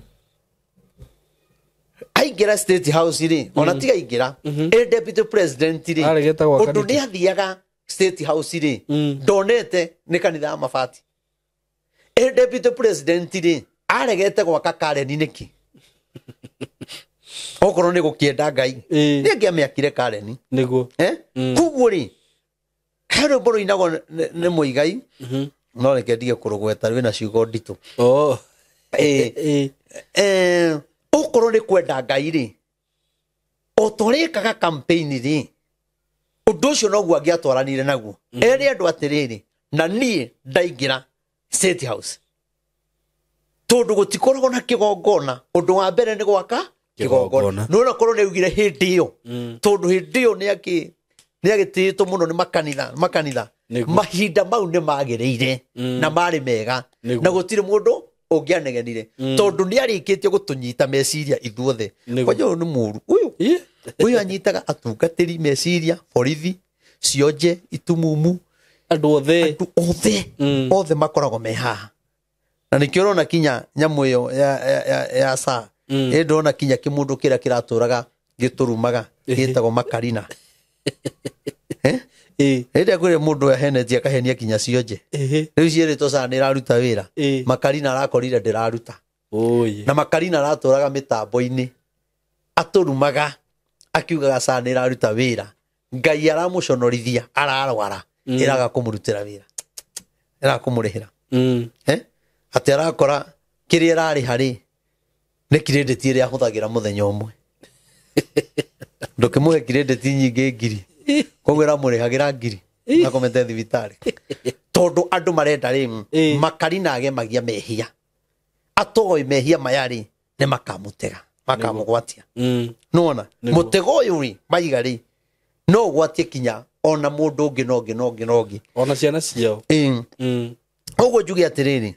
aingĩra State House rĩ, ona tiga aingĩra, ĩ deputy president rĩ, ũndũ nĩ athiaga State House rĩ, ndonete nĩ kanitha ya mabati. Ĩ deputy president rĩ, aregete gwaka Karen nĩkĩ? Okorwo nĩ gũkĩenda Ngai, nĩ angĩamĩakire Karen. Nĩguo. Koguo rĩ, he rwĩmbo rũinagwo nĩ Mũigai, no reke ndige kũrũgweta rwĩna ciugo nditũ. Okorwo nĩ kwenda Ngai rĩ, o ta ũrĩa ĩkaga campaign rĩ, ũndũ ũcio noguo angĩatwaranire naguo. Ere andũ atĩrĩrĩ, na niĩ ndaingĩra State House, tondũ gũtikoragwo na kĩgongona, ũndũ wa mbere nĩ gwaka kĩgongona. Nĩwona korwo nĩ augire hĩndĩ ĩyo, tondũ hĩndĩ ĩyo nĩ agĩtĩĩtwo mũno nĩ makanitha. Mahinda mau nĩ magĩrĩire na marĩ mega, na gũtirĩ mũndũ ũngĩanegenire, tondũ nĩ arĩkĩtie gũtũnyita meciria ithuothe. Kwanja ũyũ nĩ mũũru ũyũ. Ũyũ anyitaga atungatĩri meciria, borithi, cionje, itumumu, andũ othe, othe makoragwo me haha. Na nĩkĩo ũrona kinya nyamũ ĩyo ya saa ĩ ndĩrona kinya kĩmũndũ kĩrĩa kĩratũraga gĩtũrumaga gĩtagwo makarina. Hĩndĩ kwĩrĩ mũndũ ahenetie akahenia kinya cionje. Rĩu ciĩrĩtwo saa nĩ ĩraruta wĩra. Makarina arakorire ndĩraruta. Na makarina aratũraga mĩtambo-inĩ atũrumaga akiugaga saa nĩ ĩraruta wĩra. Ngai aramũconorithia ararwara ĩraga kũmũrutĩra wĩra, ĩraga kũmũrĩhĩra. Atĩ arakora kĩrĩa ĩrarĩha rĩ nĩ kirĩndĩti ĩrĩa ahũthagĩra mũthenya ũmwe. Ndũkĩmũhe kirĩndĩti nyingĩ ngiri, koguo ĩramũrĩhagĩra ngiri akomete thibitarĩ. Tondũ andũ marenda rĩ makarina agemagia mehia, atoĩ mehia maya rĩ nĩ makamũtega, makamũgwatia. Nĩwona mũtego ũyũ rĩ maiga rĩ no ũgwatie kinya ona mũndũ ũngĩ na ũngĩ na ũngĩ na ũngĩ, ona ciana ciao. Ũguo njuge atĩrĩrĩ,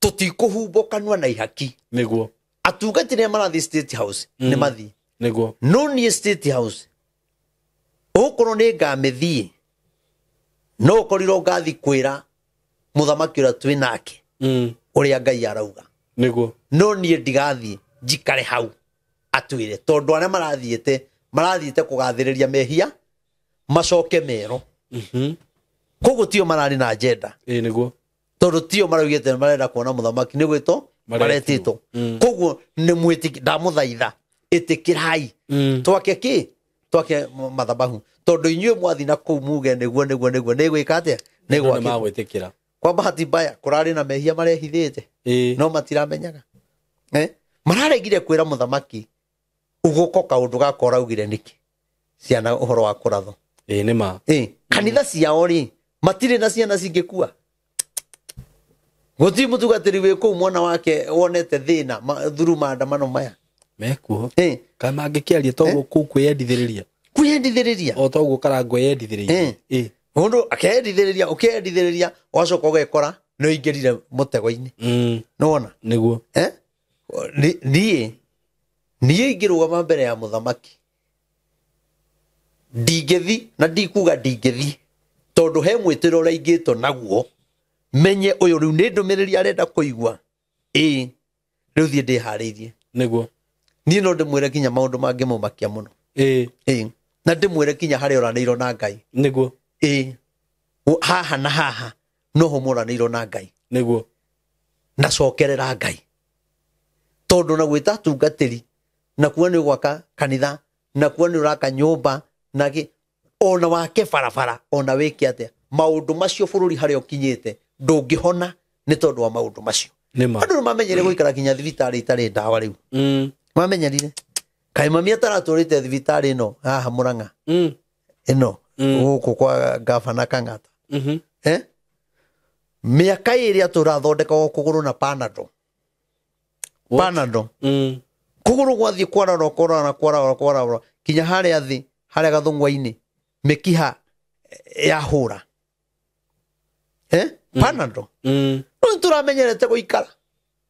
tũtikũhumbwo kanua na ihaki. Nĩguo atungatĩri arĩa marathiĩ State House nĩ mathiĩ. Nĩguo no niĩ State House ũkorwo nĩ ngamĩthiĩ no ũkorirwo ngathiĩ kwĩra mũthamaki ũrĩa twĩ nake ũrĩa Ngai arauga. Nĩguo no niĩ ndigathiĩ njikare hau atwĩre, tondũ arĩa marathiĩte kũgathĩrĩria mehia macoke mero. Koguo tio mararĩ na agenda. Nĩguo tondũ tio maraugĩte marenda kuona mũthamaki nĩ gwĩtwo maretĩtwo. Koguo nĩ mwĩtĩki, ndamũthaitha ĩtĩkĩrai twake kĩ twake mathabahu, tondũ inyuĩ mwathi na kũu muge nĩguo nĩguo nĩguo nĩ gwĩka atĩa, nĩ gwĩtĩkĩra. Kwa bahati mbaya kũrarĩ na mehia marehithĩte no matiramenyaga. Mararegire kwĩra mũthamaki ũgũko kaũndũ gaka ũraugire nĩkĩ ciana ũhoro wa kũrathwo. Nĩ ma. Kanitha ciao rĩ matirĩ na ciana cingĩkua. Gũtirĩ mũtungatĩri wĩ kũu mwana wake wonete thĩna through maandamano maya mekuo. Kana mangĩkĩaria toguo kũu kwĩyendithĩrĩria, kwĩyendithĩrĩria o toguo Karangũ eyendithĩrĩirie. Mũndũ akeyendithĩrĩria, ũkeyendithĩrĩria ũgacoka ũgekora nĩ ũingĩrire mũtego-inĩ. Nĩwona? Nĩguo. Niĩ ingĩrũgama mbere ya mũthamaki ndingĩthi, na ndikuga ndingĩthi tondũ he mwĩtĩro ũrĩa ingĩtwo naguo menye ũyũ rĩu nĩ ndũmĩrĩri arenda kũigua. Rĩu thiĩ ndĩharĩirie. Nĩguo niĩ no ndĩmwĩre kinya maũndũ mangĩmũmakia mũno. Na ndĩmwĩre kinya harĩa ũranĩirwo na Ngai. Nĩguo. Haha na haha noho mũranĩirwo na Ngai. Nĩguo na cokerera Ngai, tondũ na gwĩta atungatĩri na kuo nĩ gwaka kanitha na kuo nĩ ũraka nyũmba na ona wake barabara ona wĩke atĩa, maũndũ macio bũrũri harĩa ũkinyĩte ndũngĩhona nĩ tondũ wa maũndũ macio. Andũ nĩ mamenyere gũikara kinya thibitarĩ itarĩ ndawa rĩu. Mamenyerire. Kaĩ mami ataratũrĩte thibitarĩ ĩno haha Mũrang'a ĩno gũkũ kwa gavana Kang'ata. Mĩaka ĩrĩa tũrathondekagwo kũgũrũ na Panadol. Panadol. Kũgũrũ gwathiĩ kwararwo kwararwo kwararwo kwararwo kinya harĩa thĩ harĩa gathũng'wa-inĩ mĩkiha yahũra. Panadol. No tũramenyerete gũikara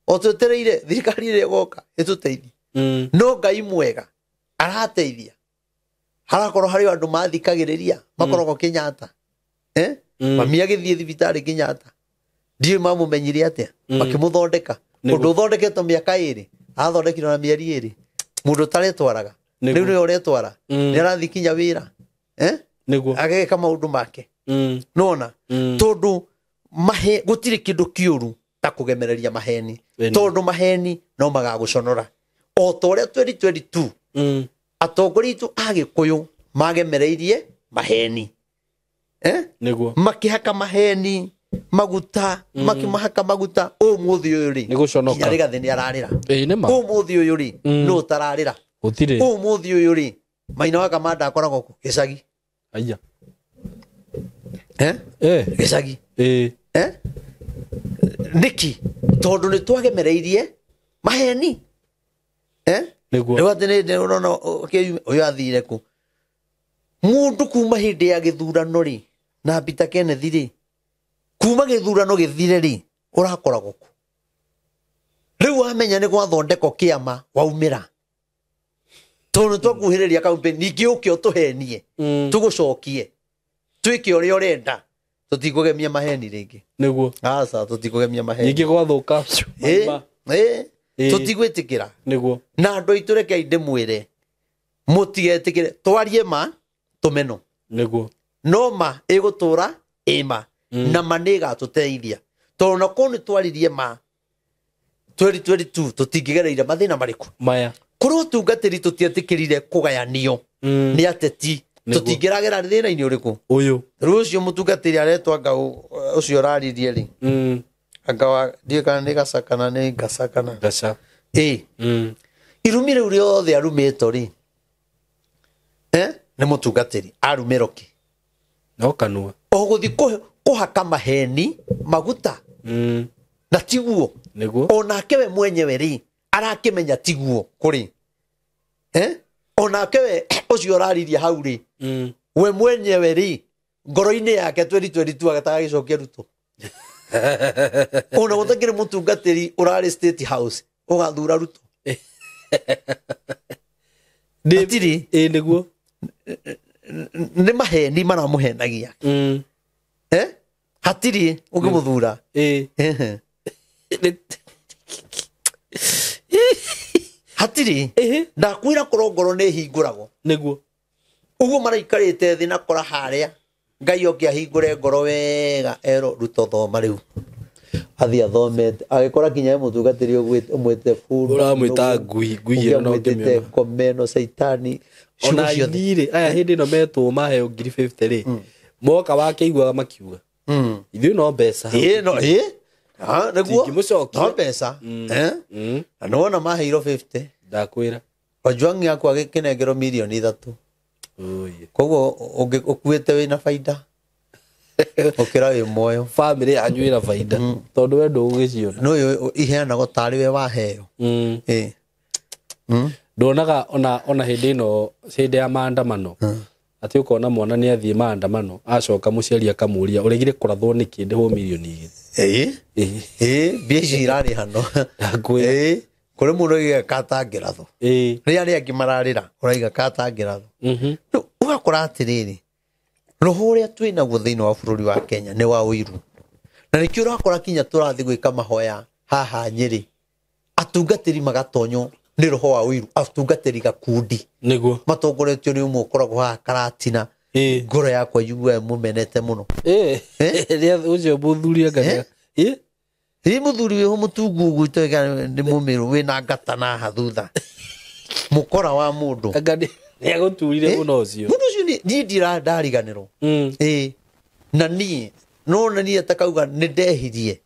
o twetereire thirikari ĩrĩa ĩgoka ĩtũteithie. No Ngai mwega arateithia. Harakorwo harĩ andũ mathikagĩrĩria makoragwo Kenyatta. Mami agĩthiĩ thibitarĩ Kenyatta, ndiũĩ mamũmenyire atĩa, makĩmũthondeka. Ũndũ ũthondeketwo mĩaka ĩrĩ athondekirwo na mĩeri ĩrĩ. Mũndũ ũtaretwaraga rĩu nĩwe ũretwara, nĩ arathiĩ kinya wĩra ageka maũndũ make. Nĩwona? Tondũ gũtirĩ kĩndũ kĩũru ta kũgemereria maheni, tondũ maheni no magagũconora. O ta ũrĩa 2022 atongoria aitũ a Gĩkũyũ magemereirie maheni. Nĩguo makĩhaka maheni maguta, makĩmahaka maguta. Ũmũthĩ ũyũ rĩ nĩ kinya Rigathĩ nĩ ararĩra. Ũmũthĩ ũyũ rĩ nũ ũtararĩra? Gũtirĩ. Ũmũthĩ ũyũ rĩ Maina wa Kamanda akoragwo kũ? Gĩcagi. Aya. Gĩcagi. Nĩkĩ? Tondũ nĩ twagemereirie maheni. Nĩguo rĩu atĩ nĩ ũrona ũyũ athire kũ? Mũndũ kuma hĩndĩ ya gĩthurano rĩ na Peter Kenneth rĩ, kuma gĩthurano gĩthire rĩ ũrakoragwo kũ? Rĩu wamenya nĩ gwathondekwo kĩama waumĩra, tondũ twakuhĩrĩria campaign, ningĩ ũke ũtũhenie, tũgũcokie twĩke ũrĩa ũrenda. Tũtikũgemia maheni rĩngĩ. Nĩguo. Aca, tũtikũgemia maheni. Ningĩ gwathuka. Ĩ, ĩ, Ĩ. tũtigwĩtĩkĩra. Nĩguo. Na andũ aitũ rekei ndĩmwĩre, mũtigetĩkĩre twarie ma tũmeno. Nĩguo. No ma ĩgũtũra ĩ ma. Na ma nĩ ĩgatũteithia. Tondũ na korwo nĩ twaririe ma 2022 tũtingĩgereire mathĩna marĩkũ. Maya. Kũrĩ ũtungatĩri tũtietĩkĩrire kũgayanio nĩ ateti. Nĩguo. Tũtingĩragera thĩna-inĩ ũrĩkũ. Ũyũ. Rĩu ũcio mũtungatĩri aretwo anga ũcio ũraririe rĩ. Anga wa ndiũĩ kana nĩ gaca kana nĩ ngaca kana. Gaca. Ĩ. Irumi rĩu rĩothe arumĩtwo rĩ. Nĩ mũtungatĩri arumĩrwo kĩ? No kanua. O gũthiĩ kũhaka maheni maguta. Na tiguo. Nĩguo. Onake we mwenyewe rĩ arakĩmenya tiguo kũrĩ. Onake we ũcio ũraririe hau rĩ. We mwenyewe rĩ ngoro-inĩ yake 2022 agatagagĩcokia Ruto. Ona gũtakĩrĩ mũtungatĩri ũrarĩ State House ũgathura Ruto. Hatirĩ. Ĩ nĩguo. Nĩ maheni maramũhenagia. Hatirĩ ũngĩmũthura. Ĩ. Hatirĩ. Ndakwĩra korwo ngoro nĩ ĩhingũragwo. Nĩguo. Ũguo maraikarĩte thĩ na kora harĩa Ngai oke ahingũre ngoro wega erwo Ruto thoma rĩu. Athiĩ athomete agĩkora kinya he mũtungatĩri ũmwĩte bunda. Ũramwĩta ngui, ngui ĩno no Ũngĩ amwĩtĩte ngĩmĩona. komeno caitani. Ona Ciugo ciothe. aini rĩ, aya hĩndĩ ĩno metwo maheo 50,000 rĩ, moka wakĩiguaga makiuga. Ithuĩ no mbeca. Ĩ no ĩ. Ah, nĩguo. Tingĩmũcokia. No mbeca. Na nĩwona maheirwo 50. Ndakwĩra. Ojwang akwa agĩkĩnengerwo mirioni 3. Ũyĩ. Koguo ũkuĩte wĩna baida. Ũkĩra wĩ muoyo. Bamĩrĩ yanyu ĩna baida. Tondũ we ndũgũgĩciona. No ũyũ iheanagwo tarĩ we waheo. Ĩ. Ndonaga ona hĩndĩ ĩno hĩndĩ ya maandamano atĩ ũkona mwana nĩ athiĩ maandamano acoka mũciari akamũria ũregire kũrathwo nĩkĩ ndĩhwo mirioni 2. Ĩ. Ĩ, mbia ici irarĩhanwo. Ndakwĩra. Ĩ, kũrĩ mũndũ oigaga katangĩrathwo. Ĩ. Rĩrĩa arĩa angĩ mararĩra ũraiga katangĩrathwo. Rĩu ũgakora atĩrĩrĩ, roho ũrĩa twĩ naguo thĩinĩ wa bũrũri wa Kenya nĩ wa ũiru. Na nĩkĩo ũrakora kinya tũrathiĩ gwĩka mahoya haha Nyĩrĩ, atungatĩri magatonywo nĩ roho wa ũiru, atungatĩri gakundi. Nĩguo. Matongoretio nĩ ũmwe ũkoragwo haha Karatina. Ngoro yakwa njiguaga ĩmũmenete mũno. Ĩ. Rĩa ũcio mũthuri anga. Ĩ. Ĩ mũthuri wĩho mũtungu ũguo itoĩ nĩ mũmĩrũ wĩna ngata na haha thutha. Mũkora wa mũndũ. Anga nĩ agũturire mũno ũcio. Mũndũ ũcio niĩ ndariganĩrwo. Ĩ. Na niĩ no na niĩ atakauga nĩ ndehirie.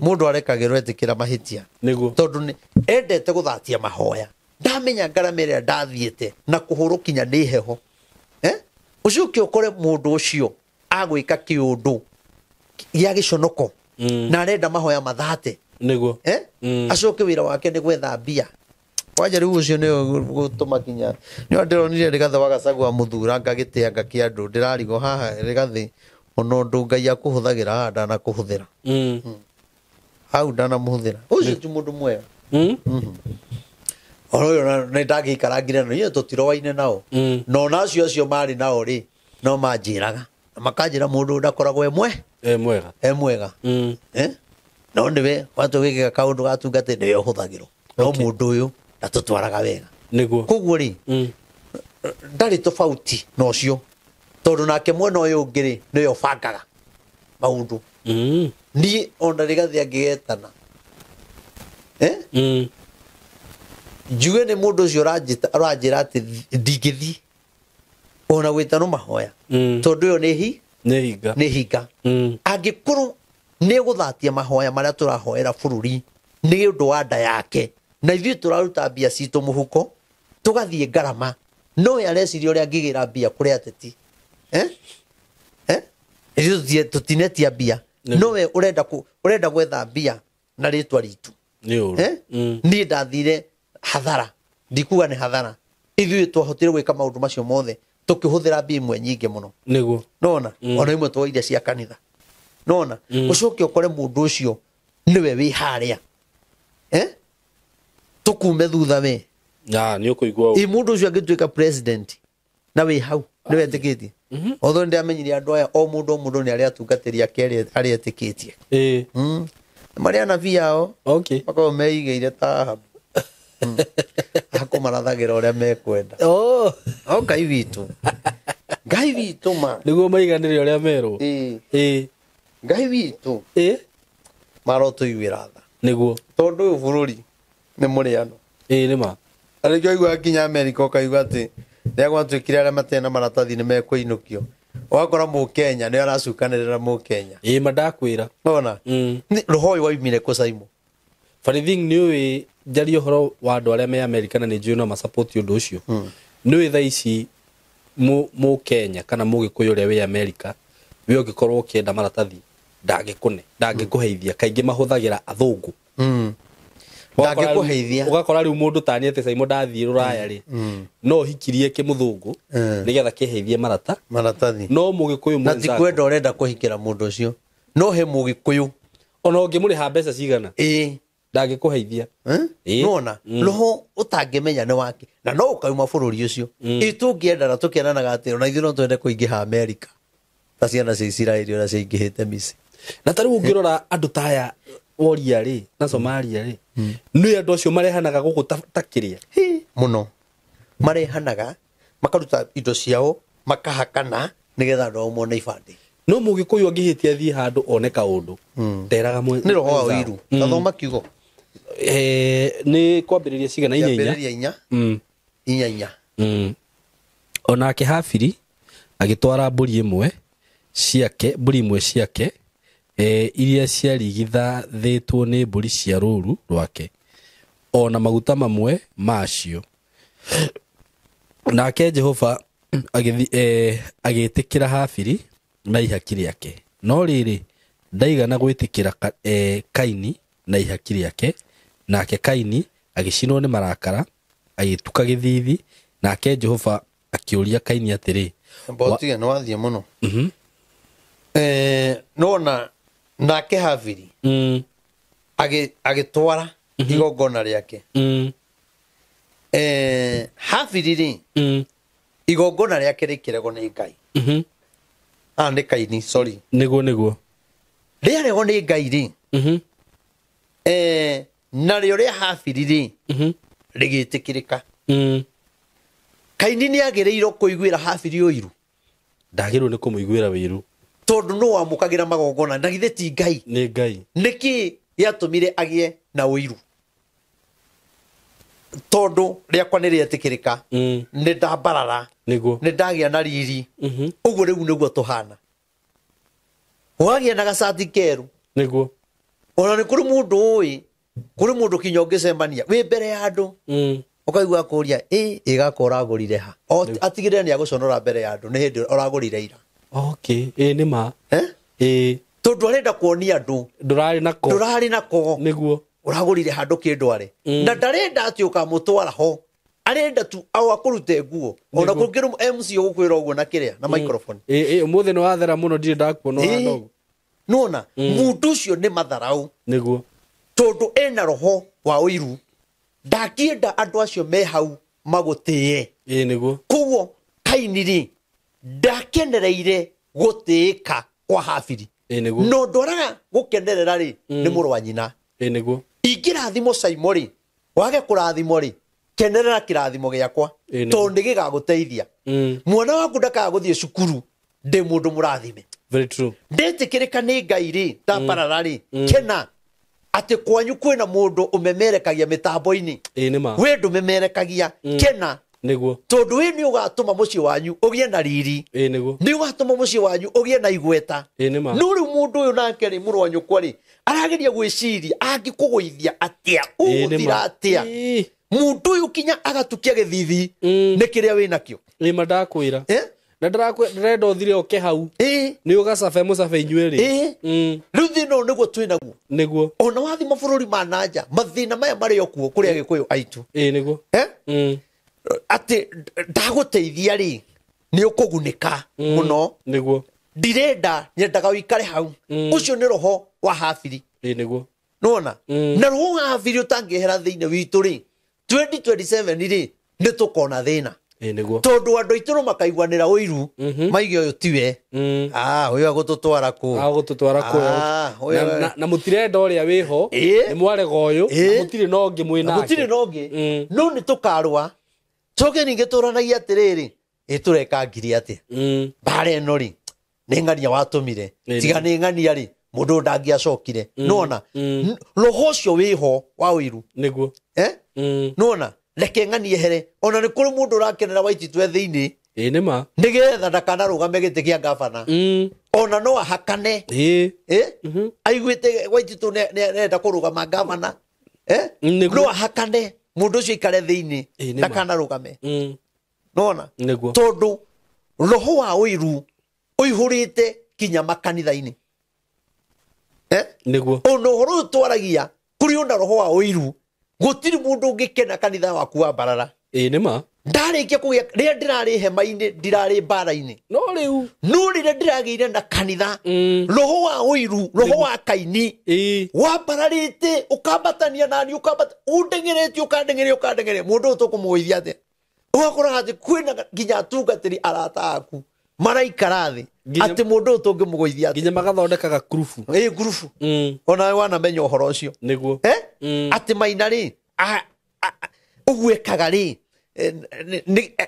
Mũndũ arekagĩrwo etĩkĩra mahĩtia. Nĩguo. Tondũ nĩ endete gũthatia mahoya. Ndamenya ngarama ĩrĩa ndathiĩte na kũhũrwo kinya nĩ heho. Ũcoke ũkore mũndũ ũcio agwĩka kĩũndũ gĩa gĩconoko. Na arenda mahoya mathate. Nĩguo. Acoke wĩra wake nĩ gwetha mbia. Kwanja rĩu ũcio nĩwe gũtũma kinya. Nĩ ndĩronire Rigathĩ wa Gachagua mũthura ngagĩtĩanga kĩa andũ. Ndĩrarigwo haha Rigathĩ ona ũndũ Ngai akũhũthagĩra haha ndanakũhũthĩra. Hau ndanamũhũthĩra. Ũcio ti mũndũ mwega. Ona ũyũ nĩ ndangĩikarangire na niĩ tũtiroaine nao. Na ona acio acio marĩ nao rĩ, no manjĩraga. Na makanjĩra mũndũ ndakoragwo e E mwega. E mwega. No nĩwe watũgĩka kaũndũ gatungatĩ nĩwe ũhũthagĩrwo. No mũndũ ũyũ ndatũtwaraga wega. Nĩguo. Koguo rĩ, ndarĩ tofauti na ũcio. Tondũ nake mwena ũyũ ũngĩ rĩ, nĩwe ũbangaga maũndũ. Niĩ ona Rigathĩ angĩgetana. Njuge nĩ mũndũ ũcio ũranjĩra atĩ ndingĩthiĩ. Ona gwĩtanwo mahoya. Tondũ ĩyo nĩ Nĩ hinga. Nĩ hinga. Angĩkorwo nĩ gũthatia mahoya marĩa tũrahoera bũrũri nĩ ũndũ wa nda yake, na ithuĩ tũraruta mbia citũ mũhuko, tũgathiĩ ngarama, no we areciria ũrĩa angĩgĩra mbia kũrĩ ateti. Ithuĩ tũtinetia mbia. No we ũrenda gwetha mbia na rĩtwa ritũ. Nĩ ũru. Niĩ ndathire hathara. Ndikuga nĩ hathara. Ithuĩ twahotire gwĩka maũndũ macio mothe tũkĩhũthĩra mbia imwe nyingĩ mũno. Nĩguo. Nona? Ona imwe twoire cia kanitha. Nona? Ũcoke ũkore mũndũ ũcio nĩwe wĩ harĩa. Tũkume thutha we. Na, nĩ ũkũigua ũũ. Ĩ mũndũ ũcio angĩtuĩka president na wĩ hau. Nĩ wetĩkĩtie otho nĩ andũ aya o mũndũ nĩ arĩa atungatĩri ake arĩa etĩkĩtie. Marĩa anabii ao makoragwo meigĩire ta Ahabu. Akũmarathagĩra ũrĩa mekwenda. O Ngai witũ. Ngai witũ ma. Nĩguo maiganĩre ũrĩa merwo. Ngai witũ. Marotũiguĩra tha. Nĩguo. Tondũ ũyũ bũrũri nĩ mũrĩano. Nĩ ma. Arĩkĩo aigua nginya Amerika ũkaigua atĩ rĩrĩa gwatuĩkire arĩa matarĩ na maratathi nĩ mekũinũkio. Ũgakora Mũkenya nĩ aracukanĩrĩra Mũkenya. Ma ndakwĩra. Ona? Roho ũyũ waumire kũ Saimo? Funny thing nĩ ũĩ njarie ũhoro wa andũ arĩa me Amerika na nĩ njũĩ no masupport ũndũ ũcio. Nĩ ũĩ thaa ici Mũkenya kana Mũgĩkũyũ ũrĩa wĩ Amerika we ũngĩkorwo ũkĩenda maratathi ndangĩkũne ndangĩkũheithia kaingĩ mahũthagĩra athũngũ. Ndangĩkũheithia. Ũgakora rĩu mũndũ tani atĩ Saimo ndathiĩ rũraya rĩ no hikirie kĩmũthũngũ nĩgetha kĩheithie maratathi. No Mũgĩkũyũ na ti kwenda ũrenda kũhikĩra mũndũ ũcio no he Mũgĩkũyũ ona ũngĩmũrĩha mbeca cigana ndangĩkũheithia. Nona roho ũtangĩmenya nĩ wake na no ũkauma bũrũri ũcio. Tũngĩenda na tũkenanaga atĩ ona ithuĩ no twende kũingĩha Amerika ta ciana cia Isiraeli ũrĩa ciaingĩhĩte Misiri. Na ta rĩu ũngĩrora andũ ta aya Woria rĩ na Somalia rĩ nĩ andũ acio marehanaga gũkũ ta kĩrĩa mũno marehanaga makaruta indo ciao makahakana nĩgetha andũ ao mone ibandĩ. No Mũgĩkũyũ angĩhĩtia thiĩ handũ one kaũndũ nderaga nĩ roho wa ũiru. Tathoma kiugo. Nĩ kwambĩrĩria cigana inya inya inya inya. Onake Habiri agĩtwara mbũri ĩmwe ciake iria ciarigithathĩtwo nĩ mbũri cia rũũru rwake ona maguta mamwe macio. Nake Jehova agĩtĩkĩra Habiri na ihaki rĩake, no rĩrĩ ndaigana gwĩtĩkĩra Kaini na ihaki rĩake. Nake Kaini agĩcinwo nĩ marakara agĩtuka gĩthithi. Nake Jehova akĩũria Kaini atĩrĩ. Mbotige nĩ wathiĩ mũno. Nona nake Habiri agĩtwara igongona rĩake. Habiri rĩ igongona rĩake rĩkĩregwo nĩ Ngai. Nĩ Kaini, sorry. Nĩguo rĩaregwo nĩ Ngai rĩ narĩo rĩa Habiri rĩ rĩgĩtĩkĩrĩka. Kaini nĩ agĩrĩirwo kũiguĩra Habiri ũiru. Ndagĩrĩirwo nĩ kũmũiguĩra ũiru tondũ nũ wamũkagĩra magongona na githĩ ti Ngai. Nĩ Ngai. Nĩkĩ gĩatũmire agĩe na ũiru? Tondũ rĩakwa nĩ rĩetĩkĩrĩka, nĩ ndambarara, nĩ ndagĩa na riri. Ũguo rĩu nĩguo tũhana. Wagĩa na gacati kerũ. Nĩguo. Ona nĩ kũrĩ mũndũ ũĩ, kũrĩ mũndũ kinya ũngĩcemania wĩ mbere ya andũ ũkaigua kũria ĩgaka ũragũrire ha. Atigĩrĩre nĩ agũconora mbere ya andũ nĩ hĩndĩ ũragũrire ira. Okay, nĩ ma. Tondũ arenda kuonia andũ ndũrarĩ nako. Nĩguo. Ũragũrire handũ kĩndũ na ndarenda atĩ ũkamũtwara ho, arenda tu au akũrute nguo. Ona kũngĩ MC ũgũkwĩra ũguo na kĩrĩa na microphone. Ũmũthĩ nĩ wathera mũno ndirĩ ndakuona ũhana ũguo. Nona mũndũ ũcio nĩ matharau. Nĩguo. Tondũ ena roho wa ũiru ndakĩenda andũ acio me hau magũtĩe. Nĩguo. Koguo Kaini rĩ ndakenereire gũtĩĩka kwa Habiri. Nĩguo. No ndoraga gũkenerera rĩ nĩ mũrũ wa nyina. Nĩguo. Ingĩrathimwo Saimo rĩ wage kũrathimwo rĩ kenerera kĩrathimo gĩakwa tondũ nĩ gĩgagũteithia. Mwana waku ndakaga gũthiĩ cukuru ndĩ mũndũ mũrathime. Very true. Ndetĩkĩrĩka nĩ Ngai rĩ ndambarara rĩ kena atĩ kwanyu kwĩna mũndũ ũmemerekagia mĩtambo-inĩ. Nĩ ma. We ndũmemerekagia kena. Nĩguo. Tondũ we nĩ ũgatũma mũciĩ wanyu ũgĩe na riri. Nĩguo. Nĩ ũgatũma mũciĩ wanyu ũgĩe na igweta. Nĩ ma. No rĩu mũndũ ũyũ nake rĩ mũrũ wa nyũkwa rĩ arageria gwĩciria angĩkũgũithia atĩa ũgũthira atĩa. Mũndũ ũyũ kinya agatukia gĩthithi nĩ kĩrĩa wĩnakĩo. Nĩ ma ndakwĩra. Na ndĩrenda ũthire ũke hau. Nĩ ũgacabe mũcabe inyuĩ rĩ. Rĩu thĩna ũyũ nĩguo twĩnaguo. Nĩguo. Ona wathiĩ mabũrũri ma nanja mathĩna maya marĩ o kuo kũrĩ Agĩkũyũ aitũ. Nĩguo. Atĩ ndagũteithia rĩ nĩ ũkũgunĩka mũno. Nĩguo. Ndirenda nyendaga ũikare hau. Ũcio nĩ roho wa Habiri. Nĩguo. Nĩwona? Na roho wa Habiri ũtangĩehera thĩinĩ witũ rĩ 2027 rĩ nĩ tũkona thĩna. Ĩĩ nĩguo. Tondũ andũ aitũ no makaiguanĩra ũiru, maige ũyũ tiwe, ũyũ agũtũtwara kũ, Agũtũtwara kũ. Na mũtirenda ũrĩa wĩho, nĩ mwarega ũyũ, na mũtirĩ na ũngĩ mwĩ nake. Mũtirĩ na ũngĩ. No nĩ tũkarũa. Tũke ningĩ tũranagia atĩrĩrĩ, ĩ tũreka ngiri atĩa? Mbara ĩno rĩ, nĩ ng'ania watũmire. Tiga nĩ ng'ania rĩ, mũndũ ũyũ ndangĩacokire. Nĩwona? Roho ũcio wĩho wa ũiru. Nĩguo. Nĩwona? Reke ng'anie here. Ona nĩ kũrĩ mũndũ ũrakenera Waititu e thĩinĩ. Ĩĩ nĩ ma. Nĩgetha ndakanarũgame gĩtĩ kĩa gavana. Ona no ahakane. Aiguĩte Waititu nĩarenda kũrũgama gavana. No ahakane mũndũ ũcio aikare thĩinĩ, ndakanarũgame. Nĩwona? Nĩguo. Tondũ roho wa ũiru ũihũrĩte kinya makanitha-inĩ. Nĩguo. Ona ũhoro ũyũ twaragia kũrĩ ona roho wa ũiru, gũtirĩ mũndũ ũngĩkena kanitha waku wa mbarara. Ĩĩ nĩ ma. Ndarĩkia kũgĩa rĩrĩa ndĩrarĩ hema-inĩ, ndirarĩ mbara-inĩ. No rĩu. No rĩrĩa ndĩragĩire na kanitha, roho wa ũiru, roho wa Kaini, wambararĩte, ũkambatania nani, ũndeng'eretie, ũkandeng'eria, ũkandeng'eria. Mũndũ ũyũ tũkũmũgũithia atĩa? Ũgakora atĩ kwĩna nginya atungatĩri arata aku maraikara thĩ atĩ mũndũ ũyũ tũngĩmũgũithia atĩa? Nginya magathondeka gakurubu. Ĩĩ, ngurubu. Ona we wanamenya ũhoro ũcio. Nĩguo. Atĩ Maina rĩ, ũguo ekaga rĩ,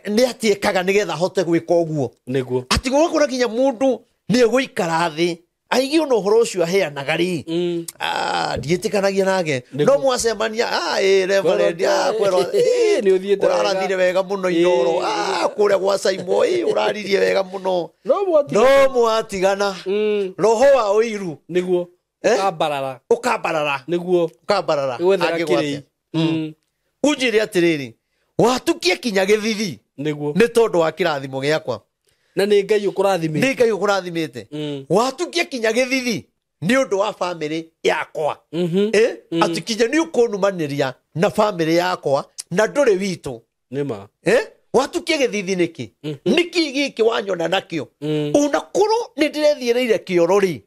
nĩ atĩ ekaga nĩgetha ahote gwĩka ũguo. Nĩguo. Atĩ ũgakora nginya mũndũ nĩ egũikara thĩ aigie ona ũhoro ũcio aheanaga rĩ, ndiĩtĩkanagia nake. No mwacemania, ĩ, Reverend, kwĩrwo, Nĩ ũthiĩte wega. ũrarathire wega mũno Inooro, kũrĩa gwa Saimo, ũraririe wega mũno. No No mwatigana. Roho wa ũiru. Nĩguo. Ũkambarara. Ũkambarara. Nĩguo. Ũkambarara. Gwethera Angĩgwatia. kĩrĩi. Unjĩre atĩrĩrĩ, watukia kinya gĩthithi. Nĩguo. Nĩ tondũ wa kĩrathimo gĩakwa. Na nĩ Ngai ũkũrathimĩte. Nĩ Ngai ũkũrathimĩte. Watukia kinya gĩthithi nĩ ũndũ wa bamĩrĩ yakwa. Atĩ kinya nĩ ũkũnumanĩria na bamĩrĩ yakwa na ndũrĩ witũ. Nĩ ma. Watukia gĩthithi nĩkĩ? Nĩkĩ gĩkĩ wanyona nakĩo? Ona korwo nĩ ndĩrethiĩrĩire kĩoro rĩ,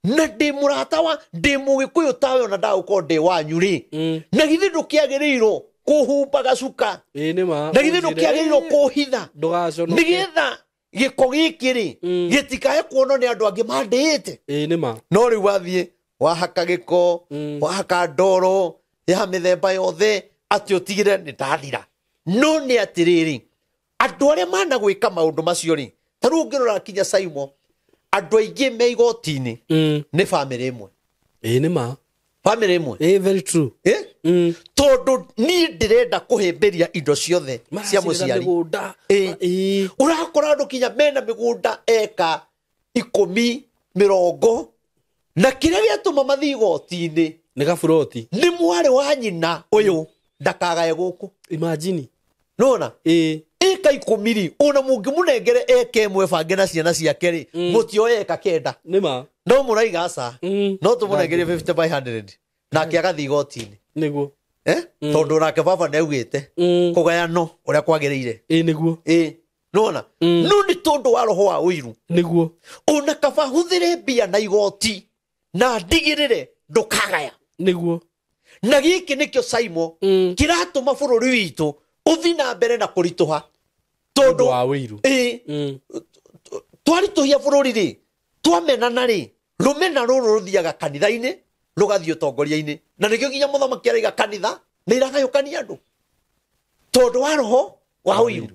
na ndĩ mũrata wa, ndĩ mũgĩkũyũ tawe ona ndagũkorwo ndĩ wanyu rĩ, na githĩ ndũkĩagĩrĩirwo kũhumba gacuka? Ĩĩ nĩ ma. Na githĩ ndũkĩagĩrĩirwo kũhitha? Ndũgaconoke. Nĩgetha gĩko gĩkĩ rĩ, gĩtikae kuonwo nĩ andũ angĩ mandĩĩte. Ĩĩ nĩ ma. No rĩu wathiĩ wahaka gĩko, wahaka ndoro ya mĩthemba yothe, atĩ ũtigĩre nĩ ndathira. No nĩ atĩrĩrĩ, andũ arĩa managwĩka maũndũ macio rĩ, ta rĩu ũngĩrora kinya Saimo, andũ aingĩ me igoti-inĩ nĩ bamĩrĩ ĩmwe. Ĩĩ nĩ ma. Bamĩrĩ ĩmwe. Ĩĩ, very true. Tondũ niĩ ndĩrenda kũhĩmbĩria indo ciothe cia Maracirĩra mũciari. mĩgũnda. Ũrakora andũ kinya mena mĩgũnda eka 10, 20, na kĩrĩa gĩatũma mathiĩ igoti-inĩ Nĩ gaburoti. Nĩ mwarĩ wa nyina ũyũ ndakagae gũkũ. Imagine. Nĩwona? Eka 10 rĩ, ona mũngĩmũnengere eka ĩmwe bange na ciana ciake rĩ, mũtioe eka 9. Nĩ ma. No mũraiga aca. No tũmũnengerie 50 by 100. Nake agathiĩ igoti-inĩ. Nĩguo. Tondũ nake baba nĩ augĩte kũgayano ũrĩa kwagĩrĩire. Ĩĩ nĩguo. Nĩwona? No nĩ tondũ wa roho wa ũiru. Nĩguo. Ona kaba hũthĩre mbia na igoti na ndigĩrĩre ndũkagaya. Nĩguo. Na gĩkĩ nĩkĩo Saimo kĩratũma bũrũri witũ ũthiĩ na mbere na kũritũha. Tondũ wa ũiru. Twaritũhia bũrũri rĩ, twamenana rĩ, rũmena rũrũ rũthiaga kanitha-inĩ, rũgathiĩ ũtongoria-inĩ. Na nĩkĩo nginya mũthamaki araiga kanitha nĩ iragayũkania andũ. Tondũ wa roho wa ũiru.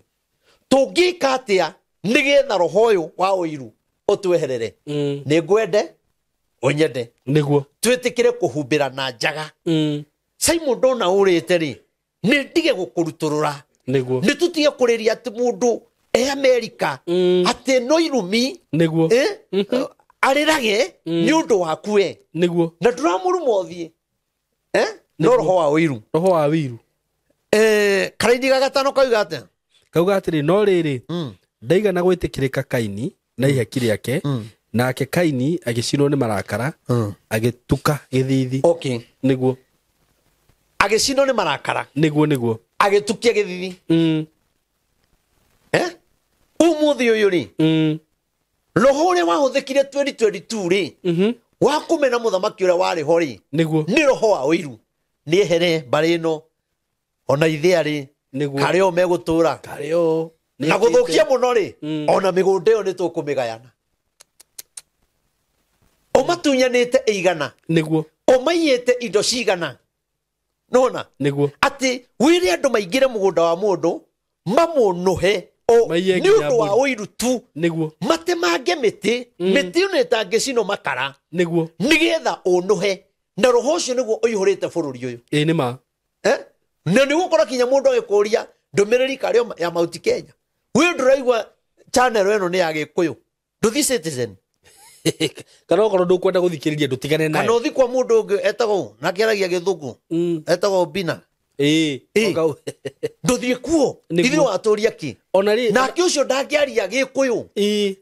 Tũngĩka atĩa nĩgetha roho ũyũ wa ũiru ũtweherere? Nĩ ngwende, ũnyende. Nĩguo. Twĩtĩkĩre kũhumbĩra na njaga. Simon ndona ũrĩte rĩ, nĩ ndige gũkũrutũrũra. Nĩguo. Nĩ tũtige kũrĩria atĩ mũndũ e Amerika, atĩ no irumi, Nĩguo. Arĩrage nĩ ũndũ waku we. Nĩguo. Na ndũramũruma ũthiĩ. No roho wa ũiru. Roho wa ũiru. Karaini ga gatano kauga atĩa? Kauga atĩrĩ, no rĩrĩ, ndaigana gwĩtĩkĩrĩka Kaini na ihaki rĩake, nake Kaini agĩcinwo nĩ marakara, agĩtuka gĩthithi. Nĩguo. Agĩcinwo nĩ marakara. Nĩguo, nĩguo. Agĩtukia gĩthithi. Ũmũthĩ ũyũ rĩ, roho ũrĩa wahũthĩkire 2022 rĩ, wa kũmena mũthamaki ũrĩa warĩ ho rĩ, Nĩguo. nĩ roho wa ũiru. Nĩ ehere mbarĩ ĩno, ona ithĩa rĩ, Nĩguo. Karĩ o megũtũra. Karĩ o. Na gũthũkia mũno rĩ, ona mĩgũnda ĩyo nĩ tũkũmĩgayana. Ũmatunyanĩte ĩigana. Nĩguo. Ũmaiyĩte indo cigana. Nona? Nĩguo. Atĩ wĩre andũ maingĩre mũgũnda wa mũndũ mamũnũhe o Maiye nĩ nginya ũndũ wa mbũri. ũiru tu. Nĩguo. Matemange mĩtĩ, mĩtĩ ĩno ĩtangĩcinwo makara. Nĩguo. Nĩgetha ũnũhe. Na roho ũcio nĩguo ũihũrĩte bũrũri ũyũ. Ĩĩ nĩ ma. Na nĩ gũkorwo kinya mũndũ agĩkũria ndũmĩrĩri karĩ ya Mount Kenya. Wĩ ndũraigua channel ĩno nĩ ya Gĩkũyũ. Ndũthi Citizen. Kana okorwo ndũkwenda gũthikĩrĩria ndũtigane Kana nayo. ũthi kwa mũndũ ũngĩ etagwo na kĩaragia Gĩthũngũ. Etagwo Bina. Ĩĩ. Ĩĩ. Ndũthiĩ kuo. Nĩguo. Ithuĩ watũria kĩ? Ona rĩ. Nake ũcio ndangĩaria Gĩkũyũ. Ĩĩ.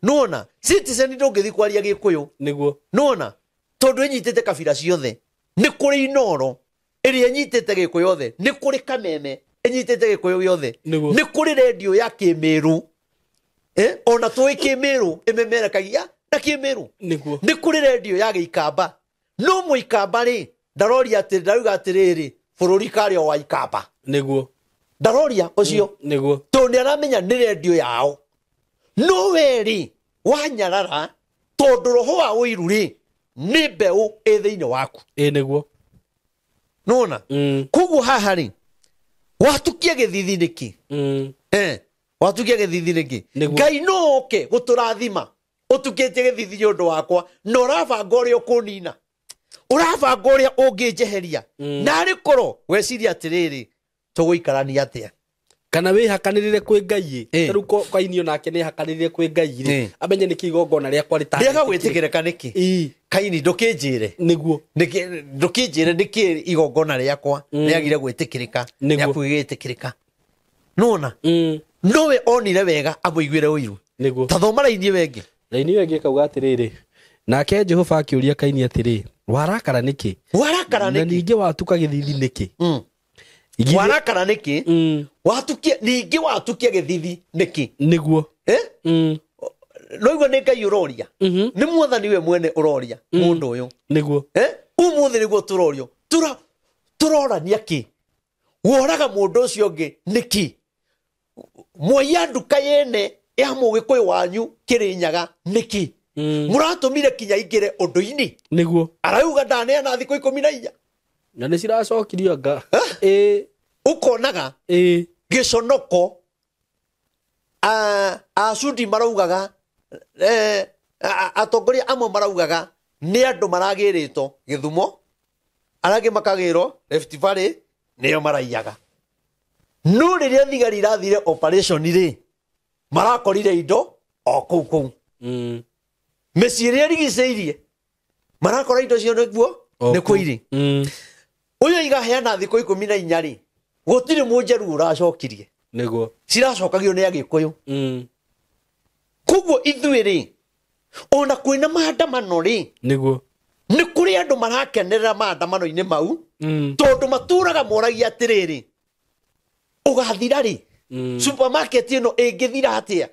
Nĩwona? Citizen ndũngĩthiĩ kwaria Gĩkũyũ. Nĩguo. Nĩwona? Tondũ ĩnyitĩte kabira ciothe. Nĩ kũrĩ Inooro ĩrĩa ĩnyitĩte Gĩkũyũ yothe. Nĩ kũrĩ Kameme ĩnyitĩte Gĩkũyũ gĩothe. Nĩguo. Nĩ kũrĩ rendio ya Kĩmĩrũ. Ona tũĩ Kĩmĩrũ ĩmemerekagia na Kĩmĩrũ. Nĩguo. Nĩ kũrĩ rendio ya Gĩikamba. No Mũikamba rĩ, ndaroria atĩ ndarauga atĩrĩrĩ, bũrũri karĩ o wa Ikamba. Nĩguo. Ndaroria ũcio. Nĩguo. Tondũ nĩ aramenya nĩ rendio yao. No we rĩ, wanyarara tondũ roho wa ũiru rĩ, nĩ mbeũ ĩ thĩinĩ waku. Ĩĩ nĩguo. Nĩwona? Koguo haha rĩ, watukia gĩthithi nĩkĩ? Watukia gĩthithi nĩkĩ? Nĩguo. Ngai no oke gũtũrathima ũtukĩtie gĩthithi nĩ ũndũ wakwa, na ũrabanga ũrĩa ũkũnina. Ũrabanga ũrĩa ũngĩnjeheria. Na arĩ korwo weciria atĩrĩrĩ, tũgũikarania atĩa? Kana wĩhakanĩrĩre kwĩ Ngai ĩ. Ĩĩ. Rĩu Kaini onake nĩehakanĩrĩre kwĩ Ngai rĩ. Ĩĩ. Amenye nĩkĩ igongona rĩakwa rĩtarĩ. Rĩaga gwĩtĩkĩrĩka nĩkĩ? Ĩĩ. Kaini ndũkĩnjĩre. Nĩguo. Ndũkĩnjĩre nĩkĩ igongona rĩakwa rĩagire gwĩtĩkĩrĩka, Nĩguo. rĩaku gĩgĩtĩkĩrĩka. Nĩwona? Nowe onire wega amũiguĩre ũiru. Nĩguo. Ta thoma raini ĩyo ĩngĩ. Raini ĩyo ĩngĩ ĩkauga atĩrĩrĩ, nake Jehova akĩũria Kaini atĩrĩ, warakara nĩkĩ? Warakara Na nĩkĩ? ningĩ watuka gĩthithi nĩkĩ? Warakara nĩkĩ? Watukia ningĩ watukia gĩthithi nĩkĩ? Nĩguo. Noigua nĩ Ngai ũroria. Nĩ mwathani we mwene ũroria mũndũ ũyũ. Nĩguo. Ũmũthĩ nĩguo tũrorio. Tũrorania kĩ? Woraga mũndũ ũcio ũngĩ nĩkĩ? Mwaiya nduka yene ya mũgĩkũyũ wanyu Kĩrĩnyaga nĩkĩ? Mũratũmire kinya ingĩre ũndũ-inĩ. Nĩguo. Arauga ndaneana thikũ 14. Na nĩ ciracokirio anga. Ĩĩ. Ũkonaga Ĩĩ. gĩconoko acudi maraugaga, atongoria amwe maraugaga nĩ andũ maragĩrĩtwo Gĩthumo, arĩa angĩ makagĩrwo Rift Valley nĩo maraiyaga. No rĩrĩa thigari irathire operation rĩ, marakorire indo o kũu kũu. Mĩciĩ ĩrĩa ĩrigicĩirie marakora indo cio nĩkuo nĩkuo irĩ. Ũyũ igaheana thikũ 14 rĩ, gũtirĩ mũnjaruo ũracokirie. Nĩguo. Ciracokagio nĩ Agĩkũyũ. Koguo ithuĩ rĩ, ona kwĩna maandamano rĩ, Nĩguo. nĩ kũrĩ andũ marakenerera maandamano-inĩ mau, tondũ matũraga moragia atĩrĩrĩ, ũgathira rĩ? Supermarket ĩno ĩngĩthira atĩa?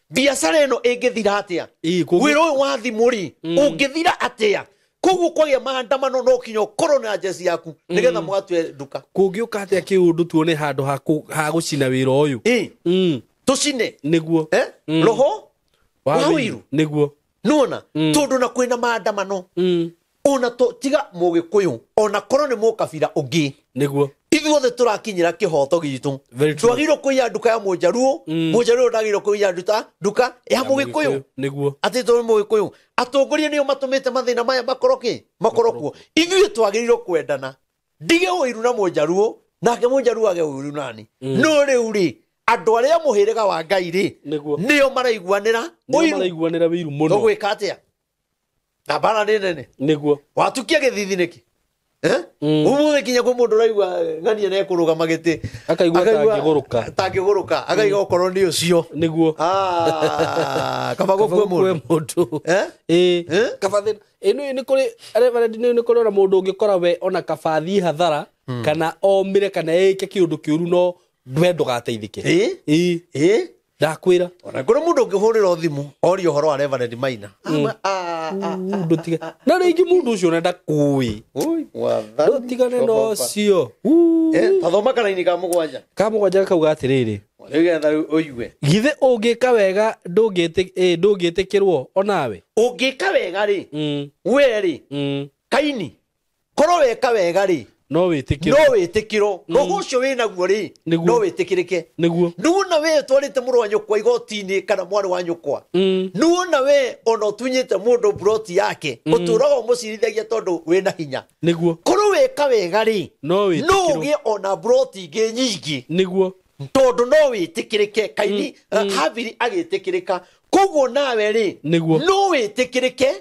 Biacara ĩno ĩngĩthira atĩa? Ĩĩ, koguo- Wĩra ũyũ wa thimũ rĩ, ũngĩthira atĩa? Koguo kwagĩa maandamano no kinya ũkorwo na njeci yaku nĩgetha mũgatue nduka. Kũngĩũka atĩa kĩũndũ tuone handũ ha gũcina wĩra ũyũ? Ĩĩ. Tũcine. Nĩguo. Roho Wa wa ũiru. ũiru. Nĩguo. Nĩwona? Tondũ na kwĩna maandamano. Ona tiga mũgĩkũyũ, ona korwo nĩ mũkabira ũngĩ. Nĩguo. Ithuothe tũrakinyĩra kĩhoto gitũ. Very true. Twagĩrĩirwo kũiya nduka ya mũnjaruo, mũnjaruo ndagĩrĩirwo kũiya nduka ya mũgĩkũyũ. Nĩguo. Atĩ tondũ mũgĩkũyũ. Atongoria nĩo matũmĩte mathĩna maya makorwo kĩ? Makorwo kuo. Ithuĩ twagĩrĩirwo kwendana. Ndige ũiru na mũnjaruo, nake mũnjaruo age ũiru nani. No rĩu rĩ, andũ arĩa mũhĩrĩga wa Ngai rĩ, Nĩguo. nĩo maraiguanĩra Nĩo ũiru. maraiguanĩra ũiru mũno. Tũgwĩka atĩa? Na mbara nĩ nene. Nĩguo. Watukia gĩthithi nĩkĩ? Ũmũthĩ kinya kwĩ mũndũ ũraigua ng'ania nĩekũrũgama gĩtĩ. Akaigua tangĩgũrũka. Tangĩgũrũka. Akaigua okorwo nĩ ũcio. Nĩguo. Kaba gũkue mũndũ. Mũndũ. Ĩĩ. Kaba thĩna. Ĩĩ nĩ kũrĩ, Reverend, nĩ kũrĩ ona mũndũ ũngĩkora we ona kaba athiĩ hathara, kana omĩre kana ĩke kĩũndũ kĩũru no we ndũgateithĩke. Ĩĩ. Ĩĩ. Ĩĩ. Ndakwĩra. Ona kũrĩ mũndũ ũngĩhũrĩrwo thimũ orie ũhoro wa Reverend Maina. Ndũtige na rĩngĩ mũndũ ũcio ona ndakũĩ. Ui, mwathani. Ndũtigane na ũcio. Tathoma karaini ka 7. Ka 7 kauga atĩrĩrĩ. Rĩu getha rĩu ũigue. Githĩ ũngĩka wega ndũngĩtĩkĩrwo onawe? Ũngĩka wega rĩ, we rĩ, Kaini, korwo weka wega rĩ, No wĩtĩkĩrwo. No wĩtĩkĩrwo. Roho ũcio wĩnaguo rĩ, no wĩtĩkĩrĩke. Nĩguo. Nĩwona we ũtwarĩte mũrũ wa nyũkwa igoti-inĩ kana mwarĩ wa nyũkwa. Nĩwona we ona ũtunyĩte mũndũ mburoti yake, ũtũraga ũmũcirithagia tondũ wĩna hinya. Nĩguo. Korwo weka wega rĩ, No wĩtĩkĩrwo. no ũgĩe ona mburoti ingĩ nyingĩ. Nĩguo. Tondũ no wĩtĩkĩrĩke. Kaini Habili agĩtĩkĩrĩka. Koguo nawe rĩ, Nĩguo. no wĩtĩkĩrĩke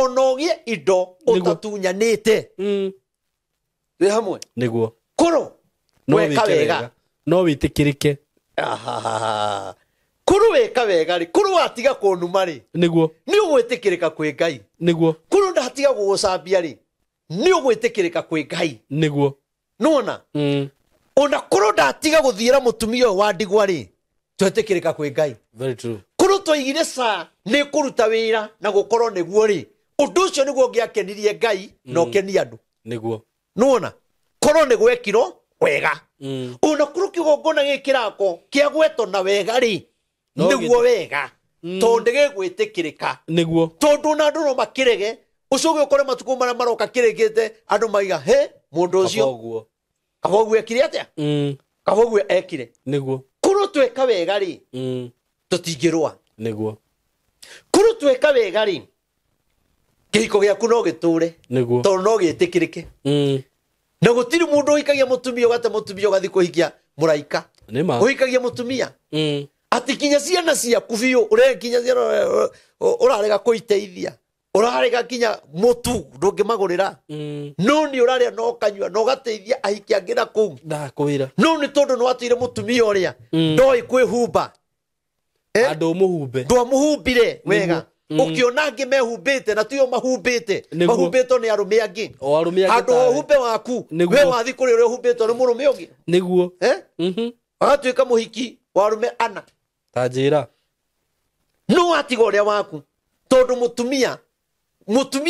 ona ũgĩe indo ũtatunyanĩte. Wĩ hamwe? Nĩguo. Korwo weka wega. No wĩtĩkĩrĩke. Korwo weka wega rĩ, korwo watiga kũnuma rĩ, Nĩguo. nĩ ũgwĩtĩkĩrĩka kwĩ Ngai. Nĩguo. Korwo ndatiga gũgũcambia rĩ, nĩ ũgwĩtĩkĩrĩka kwĩ Ngai. Nĩguo. Nĩwona? Ona korwo ndatiga gũthiĩra mũtumia ũyũ wa ndigwa rĩ, twetĩkĩrĩka kwĩ Ngai. Very true. Korwo twaigire ca nĩ kũruta wĩra na gũkorwo nĩguo rĩ, ũndũ ũcio nĩguo ũngĩakenirie Ngai na ũkenie andũ. Nĩguo. Nĩwona? Korwo nĩ gwekirwo wega. Ona korwo kĩgongona gĩkĩ kĩrako kĩagwetwo na wega rĩ, nĩguo wega. Tondũ ndĩgĩgwĩtĩkĩrĩka. Nĩguo. Tondũ ona andũ no makĩrege, ũcoke ũkore matukũ marĩa maroka kĩrĩkĩte, andũ maiga, he, mũndũ ũcio. Kaba ũguo. Kaba ũguo ekire atĩa? Kaba ũguo ekire. Nĩguo. Korwo tweka wega rĩ, tũtingĩrũa. Nĩguo. Korwo tweka wega rĩ, kĩhiko gĩaku no gĩtũre. Nĩguo. Tondũ no gĩtĩkĩrĩke. Na gũtirĩ mũndũ ũhikagia mũtumia ũgate mũtumia ũgathiĩ kũhikia mũraika. Nĩma. Ũhikagia mũtumia. Atĩ kinya ciana ciaku biũ, ũrege kinya ciana ũrarega kũiteithia. Ũrarega kinya mũtu ndũngĩmagũrĩra. No nĩ ũrarĩa na ũkanyua na ũgateithia ahiki angĩ na kũu. Ndakwĩra. No nĩ tondũ nĩ watũire mũtumia ũrĩa ndoĩ kwĩhumba. Andũ mũhumbe. Ndwamũhumbire wega. Ũkĩona angĩ mehumbĩte na tiyo mahumbĩte. Mahumbĩtwo nĩ arũme angĩ. O arũme angĩ Handũ tarĩ. ũhumbe waku. Nĩguo. We wathiĩ kũrĩ ũrĩa ũhumbĩtwo nĩ mũrũme ũngĩ. Nĩguo. Agatuĩka mũhiki wa arũme ana. Ta njĩra. No watiga ũrĩa waku. Tondũ mũtumia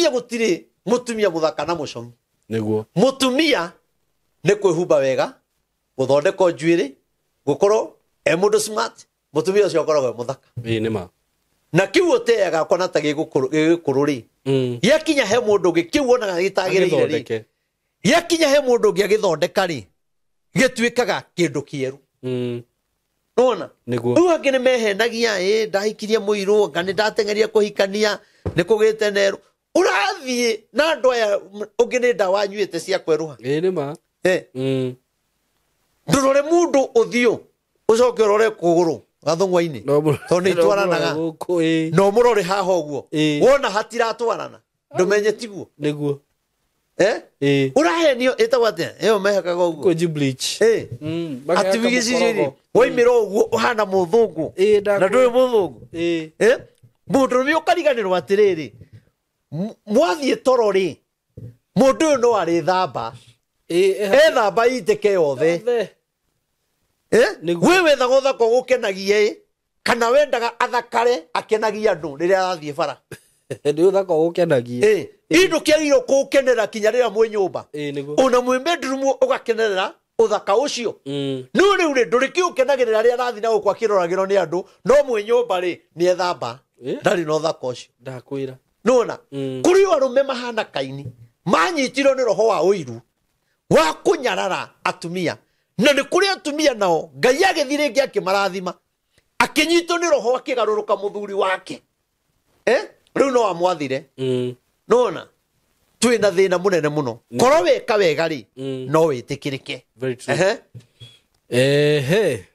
gũtirĩ mũtumia mũthaka na mũcong'i. Nĩguo. Mũtumia nĩ kwĩhumba wega, gũthondekwo njuĩrĩ, gũkorwo e mũndũ smart, mũtumia ũcio akoragwo e mũthaka. Ĩĩ nĩma. Na kĩu ũteaga kona ta gĩgũkũrũ rĩ, gĩakinya he mũndũ ũngĩ, kĩu wonaga gĩtagĩrĩire rĩ, gĩakinya he mũndũ ũngĩ agĩthondeka rĩ, gĩtuĩkaga kĩndũ kĩerũ. Nĩwona? Nĩguo. Rĩu angĩ nĩ mehenagia, ĩ ndahikirie mũirũ, anga nĩ ndateng'eria kũhikania, nĩ kũgĩte nerũ. Ũrathiĩ na andũ aya ũngĩ nĩ ndawa anyuĩte cia kwerũha. Ĩĩ nĩma. Ndũrore mũndũ ũthiũ, ũcoke ũrore kũgũrũ gathũng'wa-inĩ. Tondũ nĩ itwaranaga. No mũrore haha ũguo. Wona hatiratwarana, ndũmenye tiguo. Nĩguo. Ũrahenio ĩtagwo atĩa? Ĩyo mehakaga ũguo. Kwenji bleach. Atĩ gĩcicio-inĩ, woimĩra ũguo ũhana mũthũngũ. Na ndũrĩ mũthũngũ. Mũndũ ũrũme ũkariganĩrwo atĩrĩrĩ, mwathiĩ toro rĩ, mũndũ ũyũ no arĩthamba. Ethamba itĩke yothe. We wethaga ũthaka ũgũkenagie ĩ, kana wendaga athakare akenagie andũ rĩrĩa arathiĩ bara. Nĩ ũthaka ũgũkenagie. Indo kĩagĩrĩirwo kũũkenera kinya rĩrĩa mwĩ nyũmba. Nĩguo. Ona mwĩ bedroom ũgakenerera ũthaka ũcio. No rĩu rĩ, ndũrĩ kĩũkenagĩrĩra rĩrĩa arathiĩ na gũkũ akĩroragĩrwo nĩ andũ, no mwĩ nyũmba rĩ, nĩ ethamba. Ndarĩ na ũthaka ũcio. Ndakwĩra. Nĩwona? Kũrĩ arũme mahana Kaini, manyitirwo nĩ roho wa ũiru wa kũnyarara atumia. Na nĩ kũrĩ atumia nao, Ngai agĩthiĩ rĩngĩ akĩmarathima. Akĩnyitwo nĩ roho akĩgarũrũka mũthuri wake. Rĩu no amwathire. Nĩwona? Twĩna thĩna mũnene mũno. Korwo weka wega rĩ, no wĩtĩkĩrĩke. Very true. Ehe.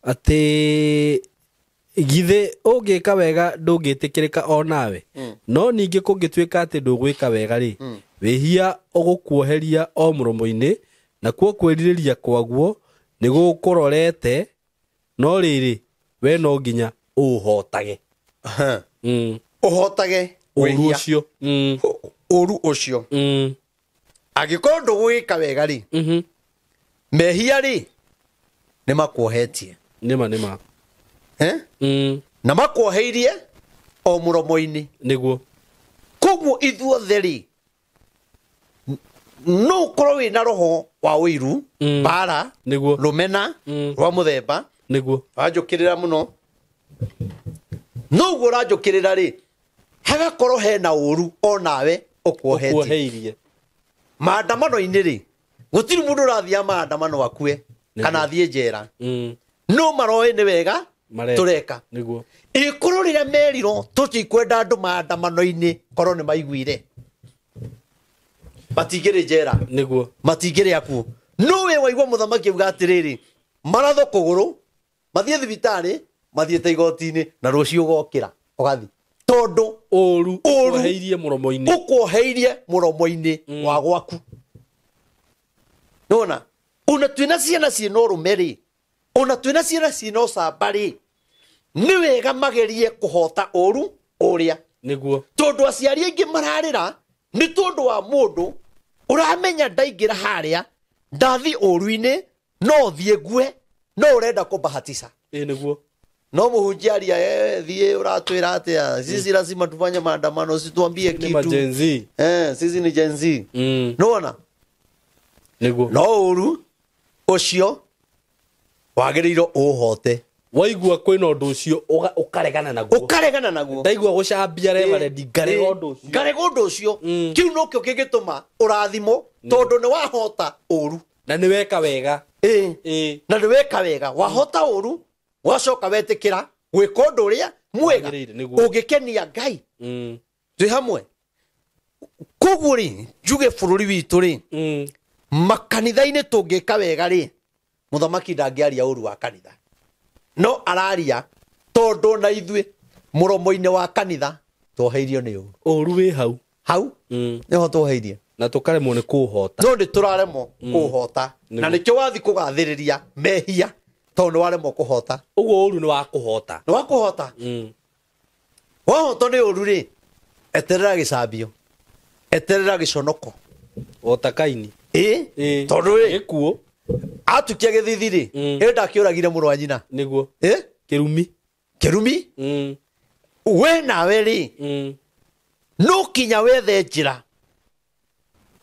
Atĩ githĩ ũngĩka wega ndũngĩtĩkĩrĩka o nawe. No ningĩ kũngĩtuĩka atĩ ndũgwĩka wega rĩ, wĩhia ũgũkuoheria o mũromo-inĩ, nakuo kwĩrirĩria kwaguo nĩ gũkũrorete, no rĩrĩ, we no nginya ũũhotage. Ũhotage Ũru wĩhia. ũcio. Ũru ũcio. Angĩkorwo ndũgwĩka wega rĩ, mehia rĩ, nĩ makuohetie. Nĩma, nĩma. Na makuoheirie o mũromo-inĩ. Nĩguo. Ithuothe rĩ, no ũkorwo wĩna roho wa ũiru, mbara, Nĩguo. rũmena rwa mũthemba. Nĩguo. Wanjũkĩrĩra mũno, no ũguo ũranjũkĩrĩra rĩ, hagakorwo hena ũru onawe ũkuohetie. Ũkuoheirie. Maandamano-inĩ rĩ, gũtirĩ mũndũ ũrathiaga maandamano akue kana athiĩ njera. No maroĩ nĩ wega Mareka. tũreka. Nĩguo. Ĩkorwo rĩrĩa merirwo tũtikwenda andũ maandamano-inĩ, korwo nĩ maiguire, matingĩrĩ njera. Nĩguo. Matingĩrĩ akuo. No we waigua mũthamaki auga atĩrĩrĩ, maratho kũgũrũ, mathiĩ thibitarĩ, mathiĩte igoti-inĩ, na rũciũ ũgokĩra ũgathiĩ, tondũ Ũru. Ũru. Ũkuoheirie mũromo-inĩ. Ũkuoheirie mũromo-inĩ wa gwaku. Nona ona twĩna ciana ciĩna ũrũme rĩ, ona twĩna ciana ciĩna ũcamba rĩ, nĩ wega magerie kũhota ũru ũrĩa. Nĩguo. Tondũ aciari aingĩ mararĩra nĩ tondũ wa mũndũ ũramenya ndaingĩra harĩa ndathi ũru-inĩ, no thiĩ ngue, no ũrenda kũbahatisa. Ĩ nĩguo. No mũhunjia aria, thiĩ ũratwĩra atĩa? Sisi lazima tufanye maandamano, situambie Nĩ kitu. ma Gen Z. Sisi ni Gen Z. Nĩwona? Nĩguo. No ũru ũcio wagĩrĩirwo ũũhote. Waigua kwĩna ũndũ ũcio, ũkaregana naguo. Ũkaregana naguo. Ndaigua gũcambia reverend, ngarega ũndũ ũcio. Ngarega ũndũ ũcio. Kĩu nokĩo kĩngĩtũma ũrathimo, tondũ nĩ wahota ũru. Na nĩ weka wega. Ĩ. Ĩ. Na nĩ weka wega, wahota ũru, wacoka wetĩkĩra gwĩka ũndũ ũrĩa mwega Wagĩrĩire, nĩguo. ũngĩkenia Ngai. Twĩ hamwe. Koguo rĩ, njuge bũrũri witũ rĩ, makanitha-inĩ tũngĩka wega rĩ, mũthamaki ndangĩaria ũru wa kanitha, no araria tondũ na ithuĩ mũromo-inĩ wa kanitha twoheirio nĩ ũru. Ũru wĩ hau. Hau nĩho twoheirie. Na tũkaremwo nĩ kũũhota. No nĩ tũraremwo kũũhota, na nĩkĩo wathi kũgathĩrĩria mehia, tondũ nĩ waremwo kũhota. Ũguo ũru nĩ wa kũhota. Nĩ wa kũhota. Wahotwo nĩ ũru rĩ, eterera gĩcambio, eterera gĩconoko. O ta Kaini. Ĩ. Ĩ. Tondũ rĩ, Gĩkuũ. atukia gĩthithi rĩ, ĩ ndakĩũragire mũrũ wa nyina. Nĩguo. Ĩ. Kĩrumi. Kĩrumi. We nawe rĩ, no kinya wethe njĩra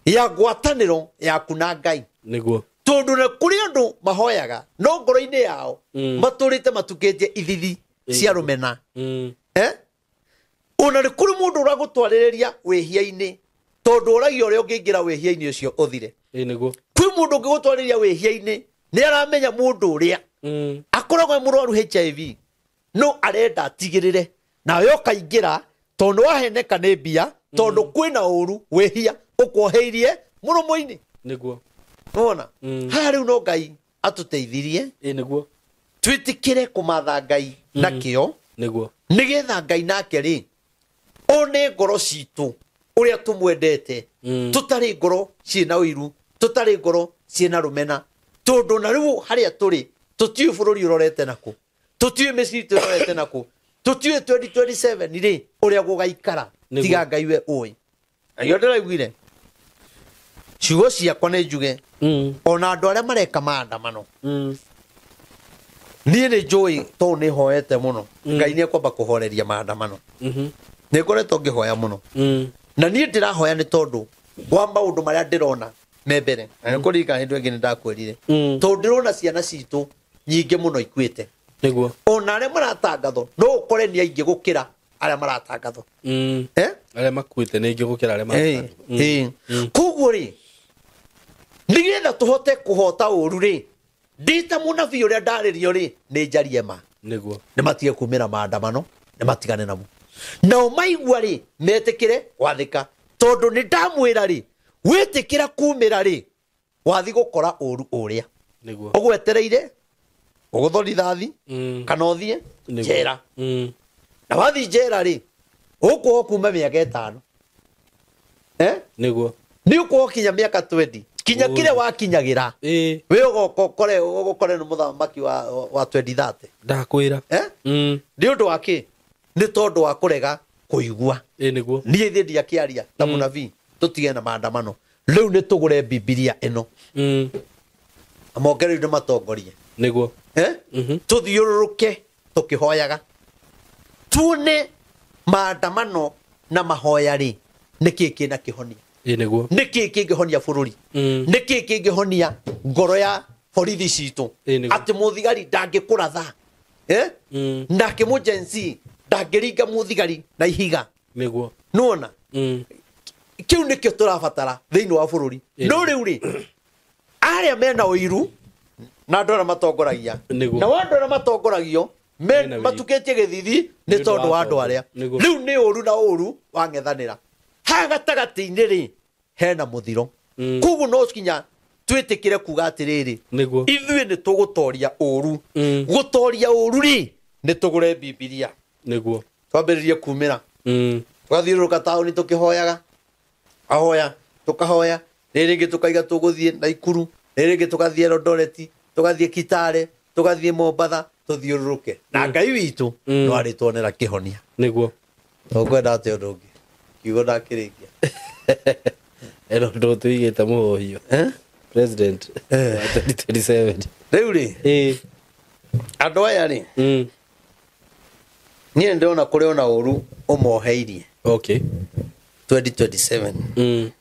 ya ngwatanĩro yaku na Ngai. Nĩguo. Tondũ na kũrĩ andũ mahoyaga no ngoro-inĩ yao matũrĩte matukĩtie ithithi cia rũmena. Ona nĩ kũrĩ mũndũ ũragũtwarĩrĩria wĩhia-inĩ, tondũ ũragia ũrĩa ũngĩingĩra wĩhia-inĩ ũcio ũthire. Ĩ nĩguo. Kwĩ mũndũ ũngĩgũtwarĩria wĩhia-inĩ, nĩ aramenya mũndũ ũrĩa akoragwo e mũrwaru HIV, no arenda atigĩrĩre nawe ũkaingĩra, tondũ waheneka nĩ mbia, tondũ kwĩna ũru wĩhia ũkuoheirie mũromo-inĩ. Nĩguo. Nĩwona? Haha rĩu no Ngai atũteithirie. Ĩ nĩguo. Twĩtĩkĩre kũmatha Ngai na kĩo. Nĩguo. Nĩgetha Ngai nake rĩ one ngoro citũ ũrĩa tũmwendete, tũtarĩ ngoro ciĩna ũiru, tũtarĩ ngoro ciĩna rũmena, tondũ na rĩu harĩa tũrĩ tũtiũĩ bũrũri ũrorete nakũ, tũtiũĩ mĩciĩ itũ ĩrorete nakũ, tũtiũĩ 2027 rĩ ũrĩa gũgaikara. Nĩguo. Tiga Ngai we ũĩ. Ayo ndĩraiguire ciugo ciakwa nĩ njuge, ona andũ arĩa mareka maandamano, niĩ nĩ njũĩ tondũ nĩ hoete mũno, Ngai nĩ ekwamba kũhoreria maandamano. Nĩ ngoretwo ngĩhoya mũno, na niĩ ndĩrahoya nĩ tondũ wa maũndũ marĩa ndĩrona me mbere. Na nĩ kũririkana hĩndĩ ĩngĩ nĩ ndakwĩrire, tondũ ndĩrona ciana citũ nyingĩ mũno ikuĩte. Nĩguo. Ona arĩa maratangathwo no ũkore nĩ aingĩ gũkĩra arĩa maratangathwo. Arĩa makuĩte nĩ aingĩ gũkĩra arĩa maratangathwo. Koguo rĩ, nĩgetha tũhote kũhota ũru rĩ, ndĩ ta mũnabii ũrĩa ndarĩrio rĩ, nĩ njarie ma. Nĩguo. Nĩ matige kumĩra maandamano, nĩ matigane namo. Nao maigua rĩ, metĩkĩre gwathĩka, tondũ nĩ ndamwĩra rĩ, wĩtĩkĩra kumĩra rĩ, wathi gũkora ũru ũrĩa Nĩguo. ũgwetereire, ũgũthwo rithathi, kana ũthiĩ Nĩguo. njera. Na wathiĩ njera rĩ, ũkuohwo kuma mĩaka 5. Nĩguo. Nĩ ũkuohwo kinya mĩaka 20, kinya Oi. kĩrĩa wakinyagĩra. Ĩ. Wĩ ũgoka ũkore ũgũkore nĩ mũthamaki wa 2030. Ndakwĩra. Nĩ ũndũ wa kĩ? Nĩ tondũ wa kũrega kũigua. Ĩ nĩguo. Niĩ ithe ndiakĩaria ta mũnabii, tũtige na maandamano. Rĩu nĩ tũgũre Bibilia ĩno. Na moke rĩu nĩ matongorie. Nĩguo. Tũthiũrũrũke tũkĩhoyaga, tuone maandamano na mahoya rĩ Nĩ kĩĩ kĩna kĩhonia? Ĩ nĩguo. Nĩ kĩĩ kĩngĩhonia bũrũri? Nĩ kĩĩ kĩngĩhonia ngoro ya borithi citũ? Ĩ nĩguo. Atĩ mũthigari ndangĩkũratha, eh? Nake mũjensi ndangĩringa mũthigari na ihiga. Nĩguo. Nĩwona kĩu nĩkĩo tũrabatara thĩinĩ wa bũrũri. Ĩ. No rĩu rĩ, arĩa mena ũiru na andũ arĩa matongoragia, Nĩguo. na andũ arĩa matongoragio Mena ũiru. matukĩtie gĩthithi nĩ Nĩ ũndũ tondũ wa wa andũ tongo. arĩa. Nĩguo. Rĩu nĩ ũru na ũru wang'ethanĩra haha gatagatĩ-inĩ rĩ, hena mũthiro. Koguo no kinya twĩtĩkĩre kuga atĩrĩrĩ, Nĩguo. ithuĩ nĩ tũgũtoria ũru. Gũtoria ũru rĩ, nĩ tũgũre Bibilia. Nĩguo. Twambĩrĩrie kumĩra, tũgathiũrũrũka taũni tũkĩhoyaga, ahoya tũkahoya, rĩrĩ rĩngĩ tũkaiga tũgũthiĩ Naikuru, rĩrĩ rĩngĩ tũgathiĩ Eldoret, tũgathiĩ Kitale, tũgathiĩ Mombatha, tũthiũrũrũke na Ngai witũ no arĩtuonera kĩhonia. Nĩguo. Tũkwenda atĩ ũndũ ũngĩ kiugo ndakĩrĩkia. Ĩno ndũ tũigĩte mũhũhio. Eh? President Eh. wa 2027. Rĩu rĩ, Ĩ. andũ aya rĩ, niĩ nĩ ndĩrona kũrĩ ona ũru ũmoheirie Okay. 2027.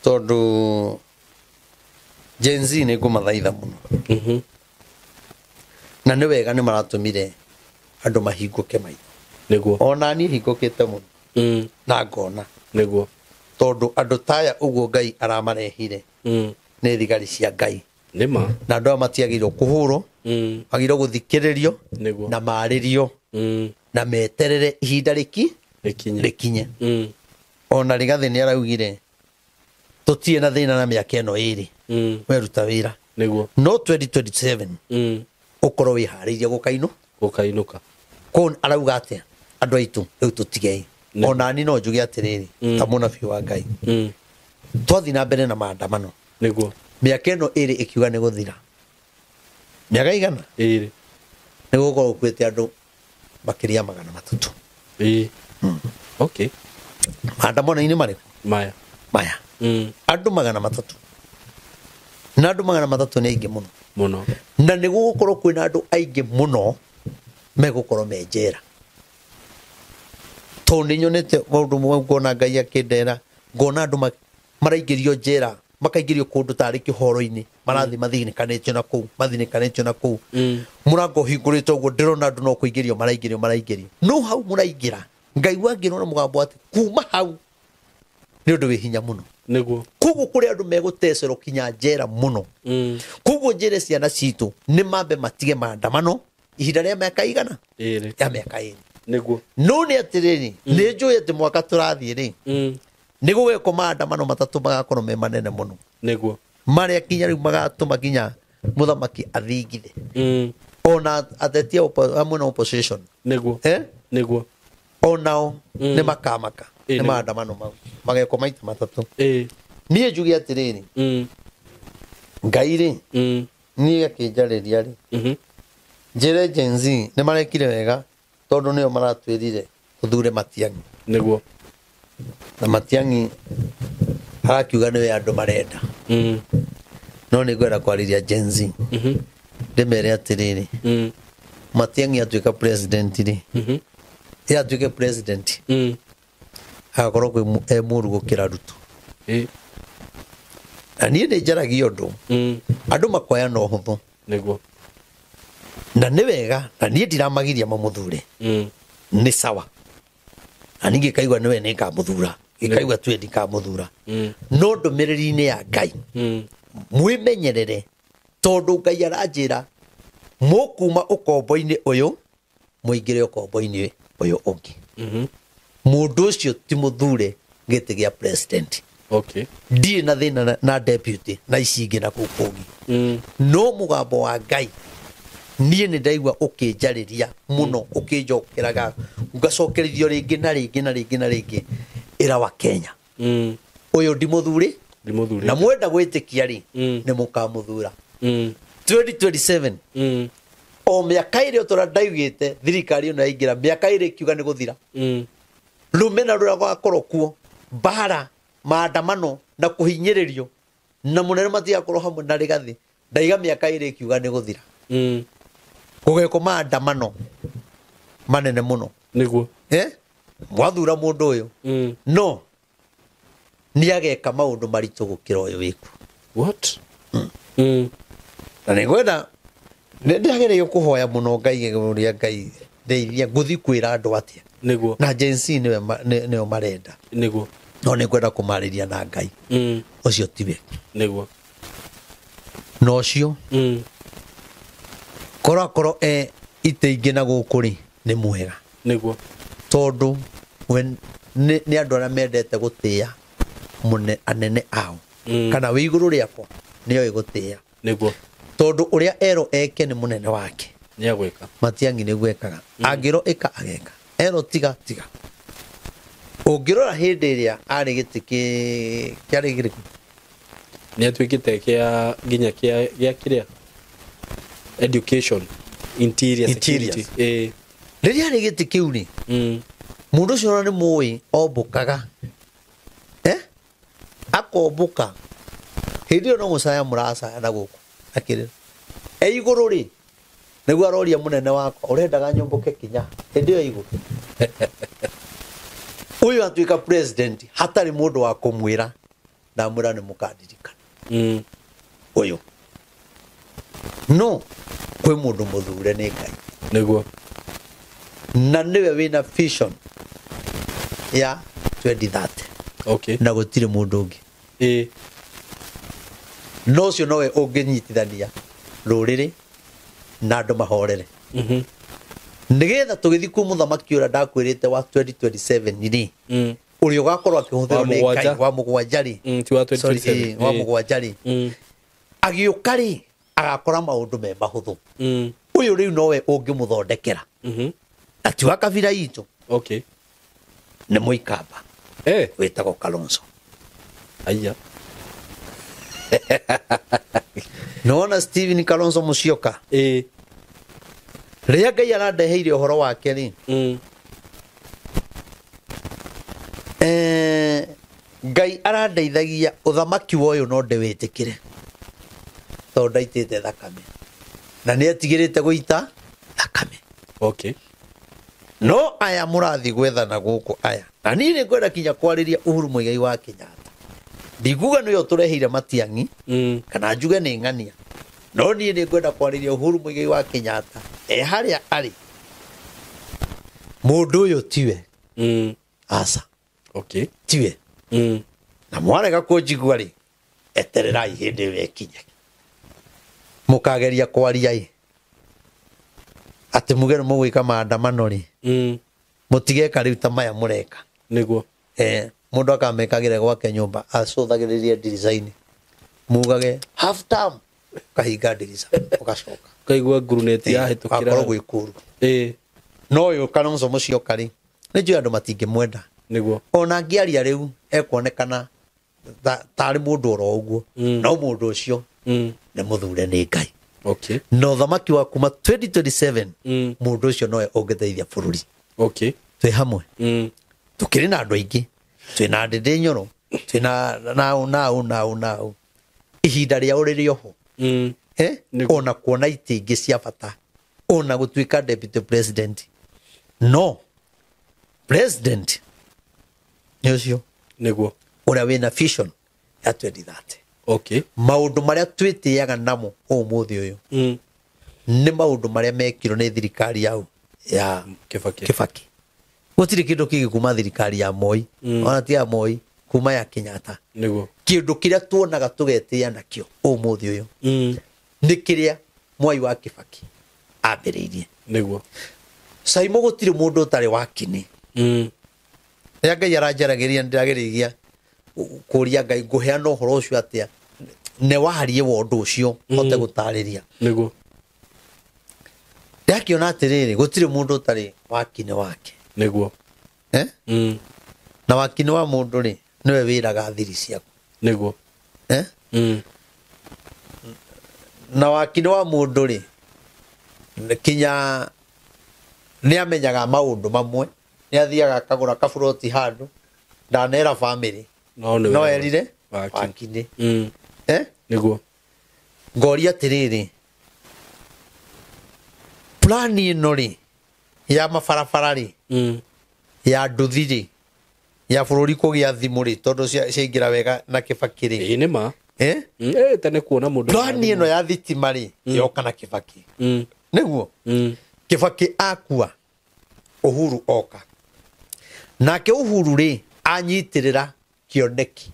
Tondũ Gen Z nĩ ngũmathaitha mũno. Na nĩ wega nĩ maratũmire andũ mahingũke maitho. Nĩguo. Ona niĩ hingũkĩte mũno na ngona. Nĩguo. Tondũ andũ taya ũguo Ngai aramarehire nĩ thigari cia Ngai. Nĩma. Na andũ aya matiagĩrĩirwo kũhũrwo, magĩrĩirwo gũthikĩrĩrio Nĩguo. na marĩrio na meterere ihinda rĩki Rĩkinye. rĩkinye. Ona Rigathĩ nĩ araugire tũtirĩ na thĩna na mĩaka ĩno ĩrĩ, weruta wĩra. Nĩguo. No 2027 ũkorwo wĩharĩirie gũkainũ. Gũkainũka. Kũu arauga atĩa? Andũ aitũ rĩu tũtigei. Nĩguo. Ona niĩ no njuge atĩrĩrĩ, ta mũnabii wa Ngai, twathiĩ na mbere na maandamano, Nĩguo. mĩaka ĩno ĩrĩ ĩkiuga nĩ gũthira, mĩaka igana, Ĩrĩ. nĩ gũkorwo gũkuĩte andũ makĩria 300. Ĩ. Okay. Maandamano-inĩ marĩkũ? Maya. Maya. Andũ 300, na andũ 300 nĩ aingĩ mũno. Mũno. Na nĩ gũgũkorwo kwĩna andũ aingĩ mũno megũkorwo me njera, tondũ nĩ nyonete maũndũ mamwe, ngona Ngai akĩndera, ngona andũ maraingĩrio njera, makaingĩrio kũndũ tarĩ kĩhoro-inĩ, marathiĩ mathinĩkanĩtio na kũu, mathinĩkanĩtio na kũu. Mũrango ũhingũrĩte ũguo, ndĩrona andũ no kũingĩrio maraingĩrio, maraingĩrio, no hau mũraingĩra Ngai wangĩrwo na mũgambo atĩ kuma hau nĩ ũndũ wĩ hinya mũno. Nĩguo. Koguo kũrĩ andũ megũtecerwo kinya njera mũno. Koguo njĩre ciana citũ nĩ mambe matige maandamano ihinda rĩa mĩaka igana Ĩrĩ. ya mĩaka 2. Nĩguo. No nĩ atĩrĩrĩ, nĩ njũĩ atĩ mwaka tũrathiĩ rĩ, nĩ gũgekwo maandamano matatũ magakorwo me manene mũno, Nĩguo. marĩa kinya rĩu magatũma kinya mũthamaki athingithe ona ateti amwe na opposition. Nĩguo. Eh? Nĩguo. Onao nĩ makamaka Ĩ, nĩ nĩguo. maandamano mau magekwo maita matatũ. Ĩ. Niĩ njuge atĩrĩrĩ, Ngai rĩ, niĩ akĩnjarĩria rĩ, njĩre Gen Z nĩ marekire wega tondũ nĩo maratwĩrire tũthure Matiang'i. Nĩguo. Na Matiang'i arakiuga nĩwe andũ marenda. No nĩ ngwenda kwarĩria Gen Z, ndĩmere atĩrĩrĩ, Matiang'i atuĩka president rĩ, ĩ atuĩke president, agakorwo kwĩ e mũru gũkĩra Ruto. Ĩ. Na niĩ nĩ njaragia ũndũ, andũ makoya na ũhũthũ. Nĩguo. Na nĩ wega, na niĩ ndiramagiria mamũthure. Nĩ sawa, na ningĩ kaigua nĩwe nĩ ngamũthura, gĩkaigua tuĩ ndikamũthura. No ndũmĩrĩri-inĩ ya Ngai, mwĩmenyerere, tondũ Ngai aranjĩra mũkuma ũkombo-inĩ ũyũ mũingĩre ũkombo-inĩ ũyũ ũngĩ. Mũndũ ũcio ti mũthure gĩtĩ gĩa president. Okay. Ndirĩ na thĩna na deputy na ici ingĩ na kũu kũngĩ. No mũgambo wa Ngai niĩ nĩ ndaigua ũkĩnjarĩria mũno, ũkĩnjokeraga, ngacokerithio rĩngĩ na rĩngĩ na rĩngĩ na rĩngĩ, ĩra wa Kenya ũyũ ndimũthurĩ. Ndimũthure. Na mwenda gwĩtĩkia rĩ, nĩ mũkamũthura 2027. O mĩaka ĩrĩ ũtũra ndaugĩte thirikari ĩno yaingĩra mĩaka 2 ĩkiuga nĩ gũthira, rũmena rũrĩa rũgakorwo kuo, mbara, maandamano na kũhinyĩrĩrio na mũnene matigakorwo hamwe na Rigathĩ, ndaiga mĩaka 2 ĩkiuga nĩ gũthira, gũgekwo maandamano manene mũno. Nĩguo. Eh? Mwathura mũndũ ũyũ, no Nĩ ageka maũndũ maritũ gũkĩra ũyũ wĩkuo. What? Na nĩ ngwenda nĩ ndĩragereire kũhoya mũno Ngai, ũrĩa Ngai ndeithia ngũthiĩ kwĩra andũ atĩa. Niguo. Na Gen Z nĩo marenda. Niguo. No nĩ ngwenda kũmarĩria na Ngai. Ũcio tiwe. Niguo. Na ũcio korwo akorwo e itĩ ingĩ na gũkũ rĩ, nĩ mwega. Niguo. Tondũ we nĩ andũ arĩa mendete gũtĩĩa anene ao. Kana wĩ igũrũ rĩakwa nĩoĩ gũtĩĩa. Niguo. Tondũ ũrĩa erwo eke nĩ mũnene wake. Nĩ agwĩka. Matiang'i nĩguo ekaga. Angĩrwo ĩka ageka. Erwo tiga tiga. Ũngĩrora hĩndĩ ĩrĩa arĩ gĩtĩ kĩarĩ kĩrĩkũ? Nĩ atuĩkĩte kĩa nginya gĩa kĩrĩa? Education, interior security. Rĩrĩa arĩ gĩtĩ kĩu rĩ, mũndũ ũcio ona nĩ mũĩ ombũkaga. Akombũka. Hĩndĩ ĩyo no gũcaya mũracaya na gũkũ akĩrĩra. E igũrũ rĩ, nĩguo aroria mũnene wakwa, ũrendaga nyũmbũke kinya hĩndĩ ĩyo igũrũ. Ũyũ atuĩka president hatarĩ mũndũ wa kũmwĩra, ndamwĩra nĩ mũkandirikana. Ũyũ. No kwĩ mũndũ mũthure nĩ Ngai. Nĩguo. Na nĩwe wĩna vision ya 2030. Okay. Na gũtirĩ mũndũ ũngĩ. No ũcio nowe ũngĩnyitithania rũrĩrĩ na andũ mahorere. Nĩgetha tũgĩthiĩ kwĩ mũthamaki ũrĩa ndakwĩrĩte wa 2027 rĩ, ũrĩa ũgakorwo akĩhũthĩrwo nĩ Ngai wa mũgwanja rĩ. Ti wa 2027. Wa mũgwanja rĩ. Agĩũka rĩ, agakora maũndũ me mahũthũ. Ũyũ rĩu nowe ũngĩmũthondekera. Na ti wa kabira itũ. Okay. Nĩ Mũikamba. Wĩtagwo Kalonzo. Aya. Nĩwona Stephen Kalonzo Musyoka? Rĩrĩa Ngai arandeheire ũhoro wake rĩ, Ngai arandeithagia ũthamaki wa ũyũ no ndĩwĩtĩkĩre tondũ ndaitĩte thakame na nĩ etigĩrĩte gũita thakame. Okay. No aya mũrathiĩ gwethana gũkũ aya, na niĩ nĩ ngwenda kinya kwarĩria Uhuru Muigai wa Kenyatta. Ndikuga nĩwe ũtũreheire Matiang'i kana njuge nĩ ng'ania, no niĩ nĩ ngwenda kwarĩria Uhuru Muigai wa Kenyatta e harĩa arĩ. Mũndũ ũyũ tiwe. Aca. Okay. Tiwe. Na mwarega kũnjigua rĩ, etererai hĩndĩ ĩyo ĩkinye. Mũkageria kwaria ĩ, atĩ muge nĩ mũgwĩka maandamano rĩ, mũtigeka rĩu ta maya mũreka. Nĩguo. Mũndũ akamekagĩra gwake nyũmba acũthagĩrĩrie ndirica-inĩ, mugage half term, ũkahinga ndirica ũgacoka ũkaigua nguruneti yahĩtũkĩra. Akorwo gwĩ kũũru. No ũyũ Kalonzo Musyoka rĩ, nĩ njũĩ andũ matingĩmwenda. Nĩguo. Ona angĩaria rĩu ekuonekana tarĩ mũndũ oro ũguo. No mũndũ ũcio nĩ mũthure nĩ Ngai. Okay. Na ũthamaki wa kuma 2027 mũndũ ũcio nowe ũngĩteithia bũrũri. Okay. Twĩ hamwe. Tũkĩrĩ na andũ aingĩ, twĩna Ndĩndĩ Nyoro, twĩna nau nau nau nau. Ihinda rĩao rĩrĩ oho. Ona kuona itĩ ingĩ cia bata, ona gũtuĩka deputy president. No president nĩ ũcio. Nĩguo. Ũrĩa wĩna vision ya 2030. Okay. Maũndũ marĩa twĩtĩaga namo ũmũthĩ ũyũ nĩ maũndũ marĩa mekirwo nĩ thirikari ya Kibaki. Kibaki. Gũtirĩ kĩndũ kĩngĩ kuma thirikari ya Moi, ona ti ya Moi, kuma ya Kenyatta. Nĩguo. Kĩndũ kĩrĩa tuonaga tũgetĩĩa nakĩo ũmũthĩ ũyũ nĩ kĩrĩa Mwai wa Kibaki ambĩrĩirie. Nĩguo. Caimo gũtirĩ mũndũ ũtarĩ wa kini. Rĩrĩa Ngai aranjaragĩria ndĩrageria kũria Ngai ngũheana ũhoro ũcio atĩa, nĩ warie wa ũndũ ũcio hote gũtarĩria. Nĩguo. Ndakĩona atĩrĩrĩ, gũtirĩ mũndũ ũtarĩ wa kini wake. Nĩguo. Na wakini wa mũndũ rĩ, nĩwe wĩraga thiri ciaku. Nĩguo. Na wakini wa mũndũ rĩ, kinya nĩ amenyaga maũndũ mamwe, nĩ athiaga akagũra kaburoti handũ, ndanera family. No nĩ No wega. erire Wakini. wakini. Nĩguo. Ngoria atĩrĩrĩ, plani ĩno rĩ ya mabarabara rĩ, ya nduthi rĩ, Ya bũrũri kũgĩa thimũ rĩ, tondũ ciaingĩra wega na Kĩbaki rĩ. Ĩĩ nĩ ma. Eh? Tene kuona mũndũ Plani ĩno ya thitima rĩ, yoka na Kĩbaki. Nĩguo Kĩbaki akua, Uhuru oka. Nake Uhuru rĩ, anyitĩrĩra kĩoneki.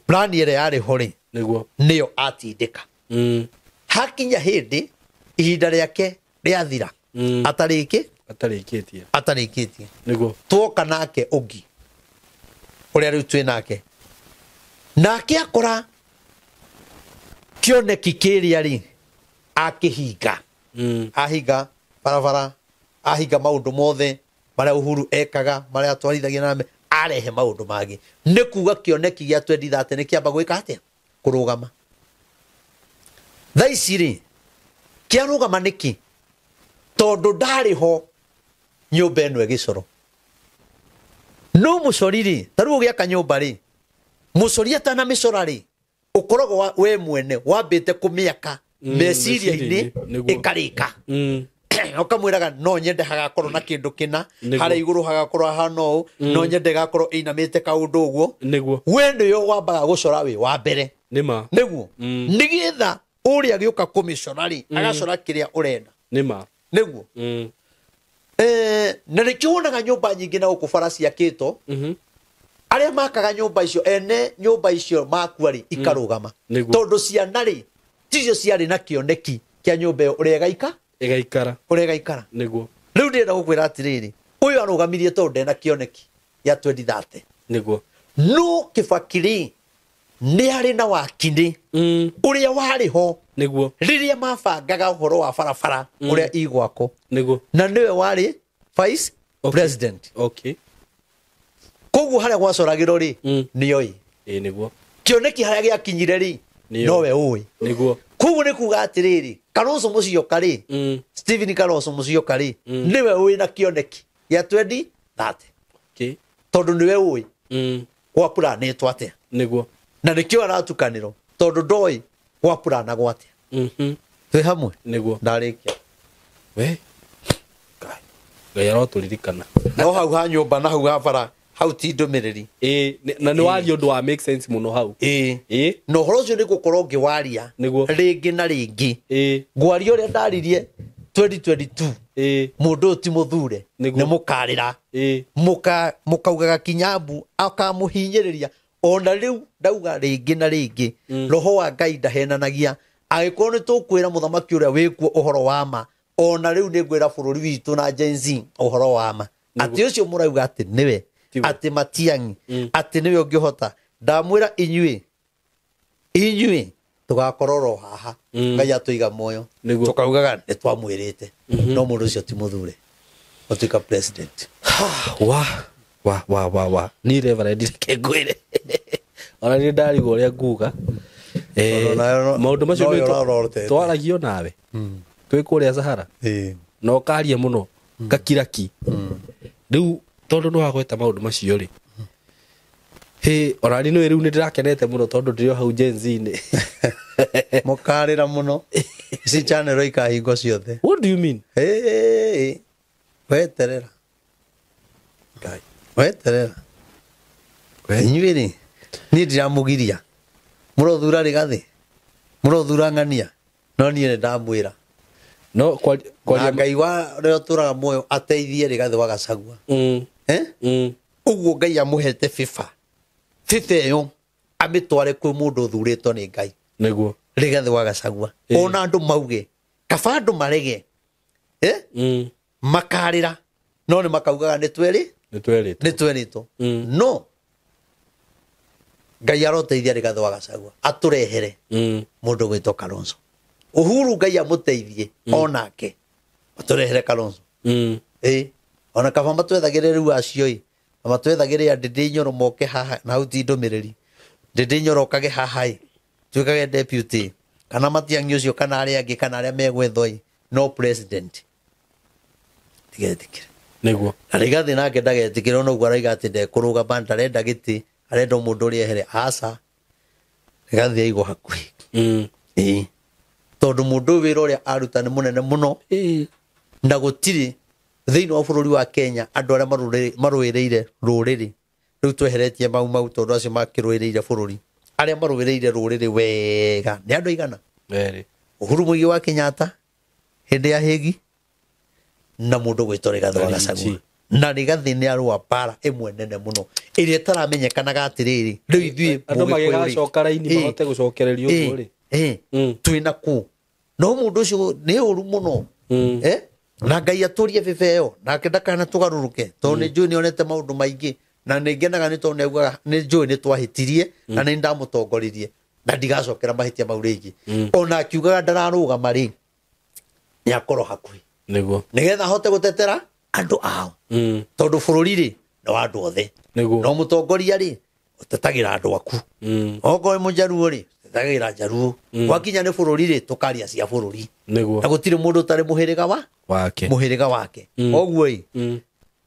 Plani ĩrĩa yarĩ ho rĩ, nĩguo nĩyo atindĩka. Hakinya hĩndĩ ihinda rĩake rĩathira, atarĩkĩtie, atarĩkĩtie, nĩguo twoka nake ũngĩ ũrĩa rĩu twĩ nake, nake akora kĩoneki kĩrĩa rĩ, akĩhinga. Ahinga barabara, ahinga maũndũ mothe marĩa Uhuru ekaga, marĩa atwarithagia na mbere, arehe maũndũ mangĩ. Nĩ kuga kĩoneki gĩa 2030 nĩ kĩamba gwĩka atĩa? Kũrũgama. Thaa ici rĩ, kĩarũgama nĩkĩ? Tondũ ndarĩ ho nyũmba ĩno ĩgĩcorwo. No mũcori rĩ, ta rĩu ũgĩaka nyũmba rĩ, mũcori atanamĩcora rĩ, ũkoragwo we mwene wambĩte kũmĩaka meciria-inĩ, ĩkarĩka. Ũkamwĩraga no nyende hagakorwo na kĩndũ kĩna, harĩa igũrũ hagakorwo hahana ũũ, no nyende gakorwo ĩinamĩte kaũndũ ũguo. Nĩguo we nĩyo wambaga gũcora wĩ wa mbere. Nĩma. Nĩguo nĩgetha ũrĩa agĩũka kũmĩcora rĩ, agacora kĩrĩa ũrenda. Nĩma. Nĩguo na nĩkĩo wonaga nyũmba nyingĩ na gũkũ bara ciakĩtwo, arĩa makaga nyũmba icio, ene nyũmba icio makua rĩ, ikarũgama. Tondũ ciana rĩ, ticio ciarĩ na kĩoneki kĩa nyũmba ĩyo ũrĩa ĩgaikara, ũrĩa ĩgaikara. Nĩguo rĩu ndĩrenda gũkwĩra atĩrĩrĩ, ũyũ arũgamirie tondũ ndena kĩoneki gĩa 2030. Nĩguo no Kĩbaki rĩ, nĩ arĩ na wakinĩ ũrĩa warĩ ho. Nĩguo rĩrĩa mabangaga ũhoro wa barabara ũrĩa igwakwo. Nĩguo na nĩwe warĩ vice president. Koguo harĩa gwacoragĩrwo rĩ, nĩoĩ. Ĩĩ nĩguo kĩoneki harĩa gĩakinyire rĩ, nowe ũĩ. Nĩguo koguo nĩ kuga atĩrĩrĩ, Kalonzo Musyoka rĩ, Stephen Kalonzo Musyoka rĩ, nĩwe ũĩ na kĩoneki gĩa 2030. Tondũ nĩwe ũĩ gwapuranĩtwo atĩa. Nĩguo na nĩkĩo aratukanĩrwo tondũ ndoĩ gwapuranagwo atĩa. Twĩ hamwe. Nĩguo ndarĩkia. We Ngai arotũririkana. No hau ha nyũmba na hau ha bara, hau ti ndũmĩrĩri. Ĩĩ na nĩ waria ũndũ wa make sense mũno hau. Ĩĩ Ĩĩ na ũhoro ũcio nĩ gũkorwo ngĩwaria Nĩguo rĩngĩ na rĩngĩ. Ĩĩ Ngwaria ũrĩa ndaririe 2022, Ĩĩ mũndũ ũyũ ti mũthure, Nĩguo nĩ mũkarĩra, Ĩĩ mũkaugaga kinyambu akamũhinyĩrĩria. Ona rĩu ndauga rĩngĩ na rĩngĩ, roho wa Ngai ndahenanagia. Angĩkorwo nĩ tũkwĩra mũthamaki ũrĩa wĩkuo ũhoro wa ma, ona rĩu nĩ ngwĩra bũrũri witũ na Gen Z ũhoro wa ma, atĩ ũcio mũrauga atĩ nĩwe, atĩ Matiang'i, atĩ nĩwe ũngĩhota. Ndamwĩra inyuĩ tũgakorwo ro haha, Ngai atũiga muoyo, tũkaugaga nĩ twamwĩrĩte, no mũndũ ũcio ti mũthure gũtuĩka president. Wa wa wa wa wa ni Reverend reke ngwĩre, ona nĩ ndarigwo ũrĩa nguga. Maũndũ macio twaragio nawe twĩ kũrĩa Sahara, na ũkaria mũno ngakiraki. Rĩu tondũ nĩ wagweta maũndũ macio rĩ, hĩ ona niĩ nĩwe rĩu nĩ ndĩrakenete mũno tondũ ndĩrĩ o hau Gen Z-inĩ. Mũkarĩra mũno, ici channel ikahingwo ciothe. What do you mean? Weterera, weterera inyuĩ rĩ, niĩ ndiramũgiria, mũrothura Rigathĩ, mũrothura Ng'ania, no niĩ nĩ ndamwĩra no kwaria Ngai wa ũrĩa ũtũraga muoyo ateithie Rigathĩ wa Gachagua. Ũguo Ngai amũhete fifa ĩyo amĩtware kwĩ mũndũ ũthurĩtwo nĩ Ngai. Nĩguo Rigathĩ wa Gachagua, ona andũ mauge kaba andũ marege, makarĩra, no nĩ makaugaga nĩ twerĩtwo. No Ngai aroteithia Rigathĩ wa Gachagua atũrehere mũndũ gwĩtwo Kalonzo. Uhuru Ngai amũteithie onake atũrehere Kalonzo. Ĩĩ ona kaba matwethagĩre rĩu acio ĩ, na matwethagĩre Ndĩndĩ Nyoro moke haha, na hau ti ndũmĩrĩri, Ndĩndĩ Nyoro okage haha ĩ, tuĩkage deputy, kana Matiang'i ũcio, kana arĩa angĩ, kana arĩa megwethwo ĩ, no president tigetĩkĩre. Nĩguo na Rigathĩ nake ndagetĩkĩre, ona ũguo arauga atĩ ndekũrũgama, ndarenda gĩtĩ, arenda mũndũ ũrĩa ehere. Aca, Rigathĩ aigwo hakuhĩ. Ĩĩ tondũ mũndũ ũyũ wĩra ũrĩa aruta nĩ mũnene mũno, na gũtirĩ Thĩinĩ wa bũrũri wa Kenya andũ arĩa marũĩrĩire rũrĩrĩ rĩu tweheretie mau mau tondũ acio makĩrũĩrĩire bũrũri, arĩa marũĩrĩire rũrĩrĩ wega nĩ andũ aigana? Erĩ. Uhuru Muigai wa Kenyatta hĩndĩ ya Hĩgi na mũndũ gwĩtwo Rigathĩ wa Gachagua. Na Rigathĩ nĩ arũa mbara ĩmwe nene mũno ĩrĩa ĩtaramenyekanaga atĩrĩrĩ, rĩu ithuĩ andũ magĩgacoka raini mahote gũcokererio ũguo rĩ. Twĩna kũ? No mũndũ ũcio nĩ ũru mũno. Na Ngai atũrie bebe ĩyo nake ndakana tũgarũrũke tondũ nĩ njũĩ nĩonete maũndũ maingĩ na nĩ ngenaga nĩ tondũ nĩaugaga nĩ njũĩ nĩ twahĩtirie na nĩ ndamũtongoririe na ndigacokera mahĩtia mau rĩngĩ. Ona akiugaga ndararũgama rĩ, nĩ akorwo hakuhĩ nĩguo nĩgetha ahote gũtetera andũ ao. Tondũ bũrũri rĩ nĩ wa andũ othe. Nĩguo. No mũtongoria rĩ ũtetagĩra andũ aku. Okorwo nĩ mũnjaruo rĩ ũtetagĩra njaruo. Gwakinya nĩ bũrũri rĩ tũkaria cia bũrũri. Nĩguo. Na gũtirĩ mũndũ ũtarĩ mũhĩrĩga wa wake. Mũhĩrĩga wake. Koguo ĩ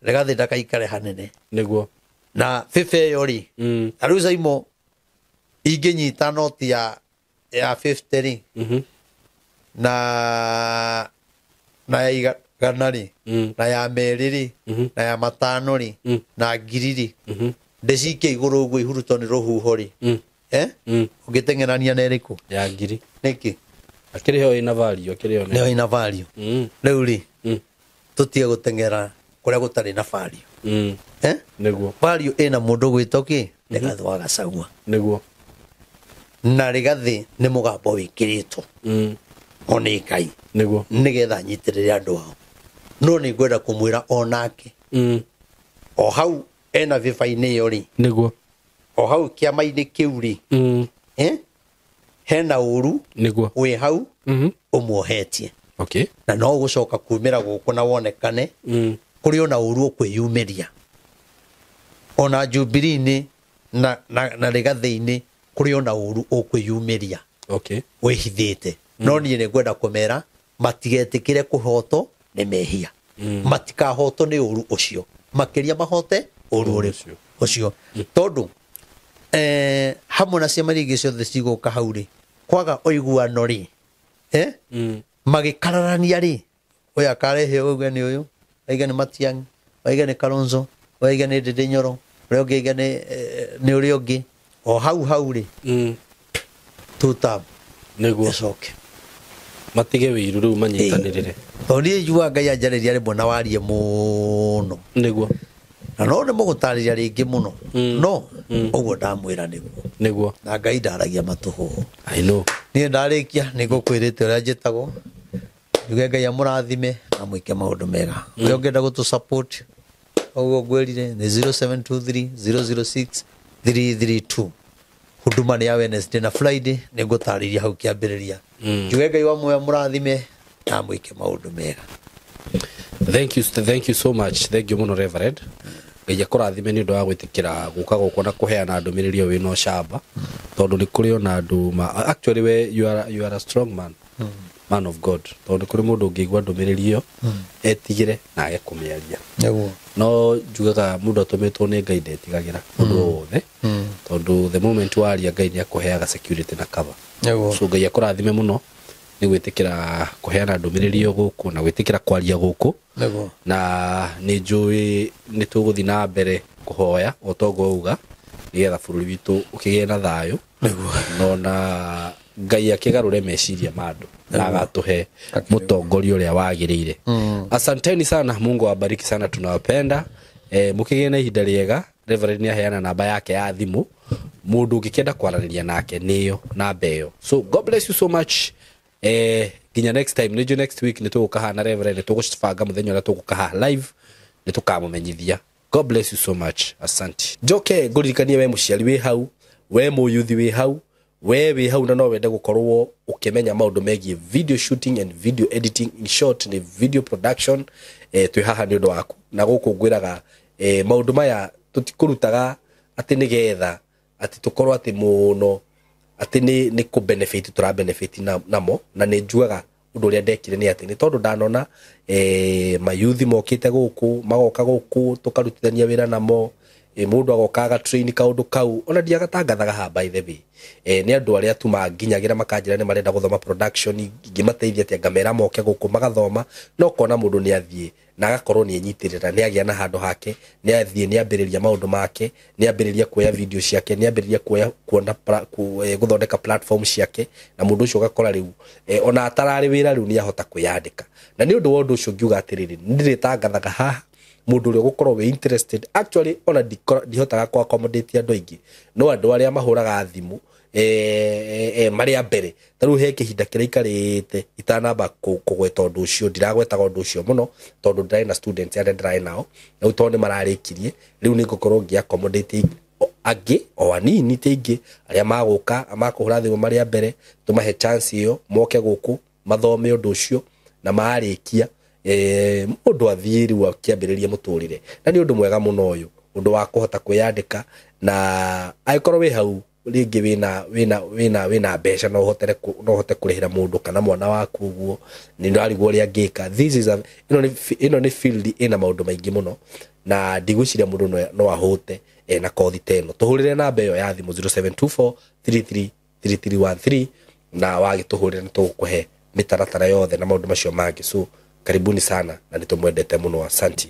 Rigathĩ ndakaikare hanene. Nĩguo. Na bebe ĩyo rĩ na rĩu Saimo ingĩnyita noti ya 50 rĩ na ya igana rĩ na ya merĩ rĩ na ya matano rĩ na ngiri rĩ ndĩcikie igũrũ ũguo ihurutwo nĩ rũhuho rĩ ũngĩteng'erania na ĩrĩkũ? Ya ngiri. Nĩkĩ? Akĩrĩ ho ĩna value, akĩrĩ ho nĩyo ĩna value. Rĩu rĩ tũtige gũteng'era kũrĩa gũtarĩ na value. Nĩguo. Value ĩna mũndũ gwĩtwo kĩ? Rigathĩ wa Gachagua. Nĩguo. Na Rigathĩ nĩ mũgambo wĩkĩrĩtwo o nĩ Ngai. Nĩguo. Nĩgetha anyitĩrĩre andũ ao. No nĩ ngwenda kũmwĩra onake o hau ena bĩba-inĩ ĩyo rĩ. Nĩguo. O hau kĩama-inĩ kĩu rĩ. Hena ũru Nĩguo. wĩ hau ũmuohetie. Okay. Na no ũgũcoka kumĩra gũkũ na wonekane kũrĩ ona ũru ũkwĩyumĩria. Ona Jubilee-inĩ na Rigathĩ-inĩ kũrĩ ona ũru ũkwĩyumĩria. Okay. Wĩhithĩte. No niĩ nĩ ngwenda kũmera matigetĩkĩre kũhotwo nĩ mehia. Matikahotwo nĩ ũru ũcio. Makĩria mahote ũru ũrĩkũ ũcio. Tondũ hamwe na ciama iria ingĩ ciothe cigũka hau rĩ, kwaga ũiguano rĩ, magĩkararania rĩ, ũyũ akarehe ũyũ nĩ ũyũ, aiga nĩ Matiang'i, aiga nĩ Kalonzo, aiga nĩ Ndindi Nyoro, ũrĩa ũngĩ aiga nĩ ũrĩa ũngĩ. O hau hau rĩ, tutam. Nĩguo. Ĩcoke. Matige wĩiru rĩu manyitanĩrĩre. Tondũ niĩ njiguaga Ngai anjarĩria rĩmwe na warie mũno. Nĩguo. Na no nĩ mũgũtarĩria rĩngĩ mũno. No ũguo ndamwĩra nĩguo. Nĩguo. Na Ngai ndaragia matũhũhũ. I know. Niĩ ndarĩkia nĩ ngũkwĩrĩte ũrĩa njĩtagwo. Njuge Ngai amũrathime na mwĩke maũndũ mega. Ũrĩa ũngĩenda gũtũ support ũguo ngwĩrire nĩ 0723 006 332. Huduma nĩ ya Wednesday na Friday nĩ ngũtarĩria hau kĩambĩrĩria. Njuge Ngai wa muoyo amũrathime na mwĩke maũndũ mega. Thank you so much. Thank you mũno Reverend. Ngai akũrathime nĩ ũndũ wa gwĩtĩkĩra gũka gũkũ na kũheana ndũmĩrĩri ĩyo wĩna ũcamba. Tondũ nĩ kũrĩ ona andũ ma actually we you are a strong man. Man of God. Tondũ kũrĩ mũndũ ũngĩigua ndũmĩrĩri ĩyo etigĩre na age kũmĩaria. Nĩguo. No njugaga mũndũ atũmĩtwo nĩ Ngai ndetigagĩra ũndũ o wothe. Tondũ the moment waria Ngai nĩ akũheaga security na cover. Nĩguo. So Ngai akũrathime mũno nĩ gwĩtĩkĩra kũheana ndũmĩrĩri ĩyo gũkũ na gwĩtĩkĩra kwaria gũkũ. Nĩguo. Na nĩ njũĩ nĩ tũgũthiĩ na mbere kũhoya o ta ũguo wauga nĩgetha bũrũri witũ ũkĩgĩe na thayũ. Nĩguo. No na Ngai akĩgarũre meciria ma andũ na agatũhe mũtongoria ũrĩa wagĩrĩire. Asanteni sana, Mungu awabariki sana, tunawapenda. Mũkĩgĩe na ihinda rĩega. Reverend nĩ aheana namba yake ya thimũ, mũndũ ũngĩkĩenda kwaranĩria nake nĩyo namba ĩyo. So God bless you so much. Nginya next time, nĩnjũĩ next week nĩ tũgũka haha na Reverend, nĩ tũgũbanga mũthenya ũrĩa tũgũka haha live, nĩ tũkamũmenyithia. God bless you so much. Asante. Njoke ngũririkanie we mũciari wĩ hau, we mũyuthi wĩ hau, we wĩ hau na no wende gũkorwo ũkĩmenya maũndũ megiĩ video shooting and video editing, in short nĩ video production. Twĩ haha nĩ ũndũ waku na gũkũ ngwĩraga maũndũ maya tũtikũrutaga atĩ nĩgetha atĩ tũkorwo atĩ mũno atĩ nĩ kũ benefit tũra benefit namo. Na nĩ njugaga ũndũ ũrĩa ndekire nĩ atĩ nĩ tondũ ndanona mayuthi mokĩte gũkũ, magoka gũkũ tũkarutithania wĩra namo, Mũndũ agoka agatrain kaũndũ kau ona ndiagatangathaga haha by the way. Nĩ andũ arĩa tu manginyagĩra makanjĩra nĩ marenda gũthoma production, ingĩmateithia atĩa, ngamera moke gũkũ magathoma, no kona mũndũ nĩ athiĩ na agakorwo nĩ enyitĩrĩra, nĩ agĩa na handũ hake, nĩ athiĩ nĩ ambĩrĩria maũndũ make, nĩ ambĩrĩria kuoya video ciake, nĩ ambĩrĩria kuoya kuona gũthondeka platform ciake, na mũndũ ũcio ũgakora rĩu ona atararĩ wĩra rĩu nĩ ahota kwĩyandĩka. Na nĩ ũndũ wa ũndũ ũcio ngiuga atĩrĩrĩ, nĩ ndĩrĩtangathaga haha mũndũ ũrĩa ũgũkorwo wĩ interested. Actually ona ndihotaga kũ accommodate andũ aingĩ, no andũ arĩa mahũraga thimũ marĩa mbere, ta rĩu he kĩhinda kĩrĩa ikarĩte itanamba kũgweta ũndũ ũcio, ndiragwetaga ũndũ ũcio mũno tondũ ndĩrarĩ na students arĩa ndĩrarĩ nao, rĩu tondũ nĩ mararĩkirie, rĩu nĩ ngũkorwo ngĩ accommodate angĩ o anini ti aingĩ arĩa magũka makũhũra thimũ marĩa mbere, tũmahe chance ĩyo moke gũkũ mathome ũndũ ũcio, na marĩkia mũndũ athiĩ rĩu akĩambĩrĩria mũtũrĩre. Na nĩ ũndũ mwega mũno ũyũ, ũndũ wa kũhota kwĩyandĩka, na angĩkorwo wĩ hau rĩngĩ wĩna mbeca no ũhote kũrĩhĩra mũndũ kana mwana waku ũguo, nĩ ndĩrarigwo ũrĩa angĩka. This is a ĩno nĩ field ĩna maũndũ maingĩ mũno, na ndigwĩciria mũndũ no ahũte na kothi ta ĩno. Tũhũrĩre namba ĩyo ya thimũ 0724 33 3313, na wagĩtũhũrĩra nĩ tũgũkũhe mĩtaratara yothe na maũndũ macio mangĩ. So karibuni sana na nĩ tũmwendete mũno, asanti.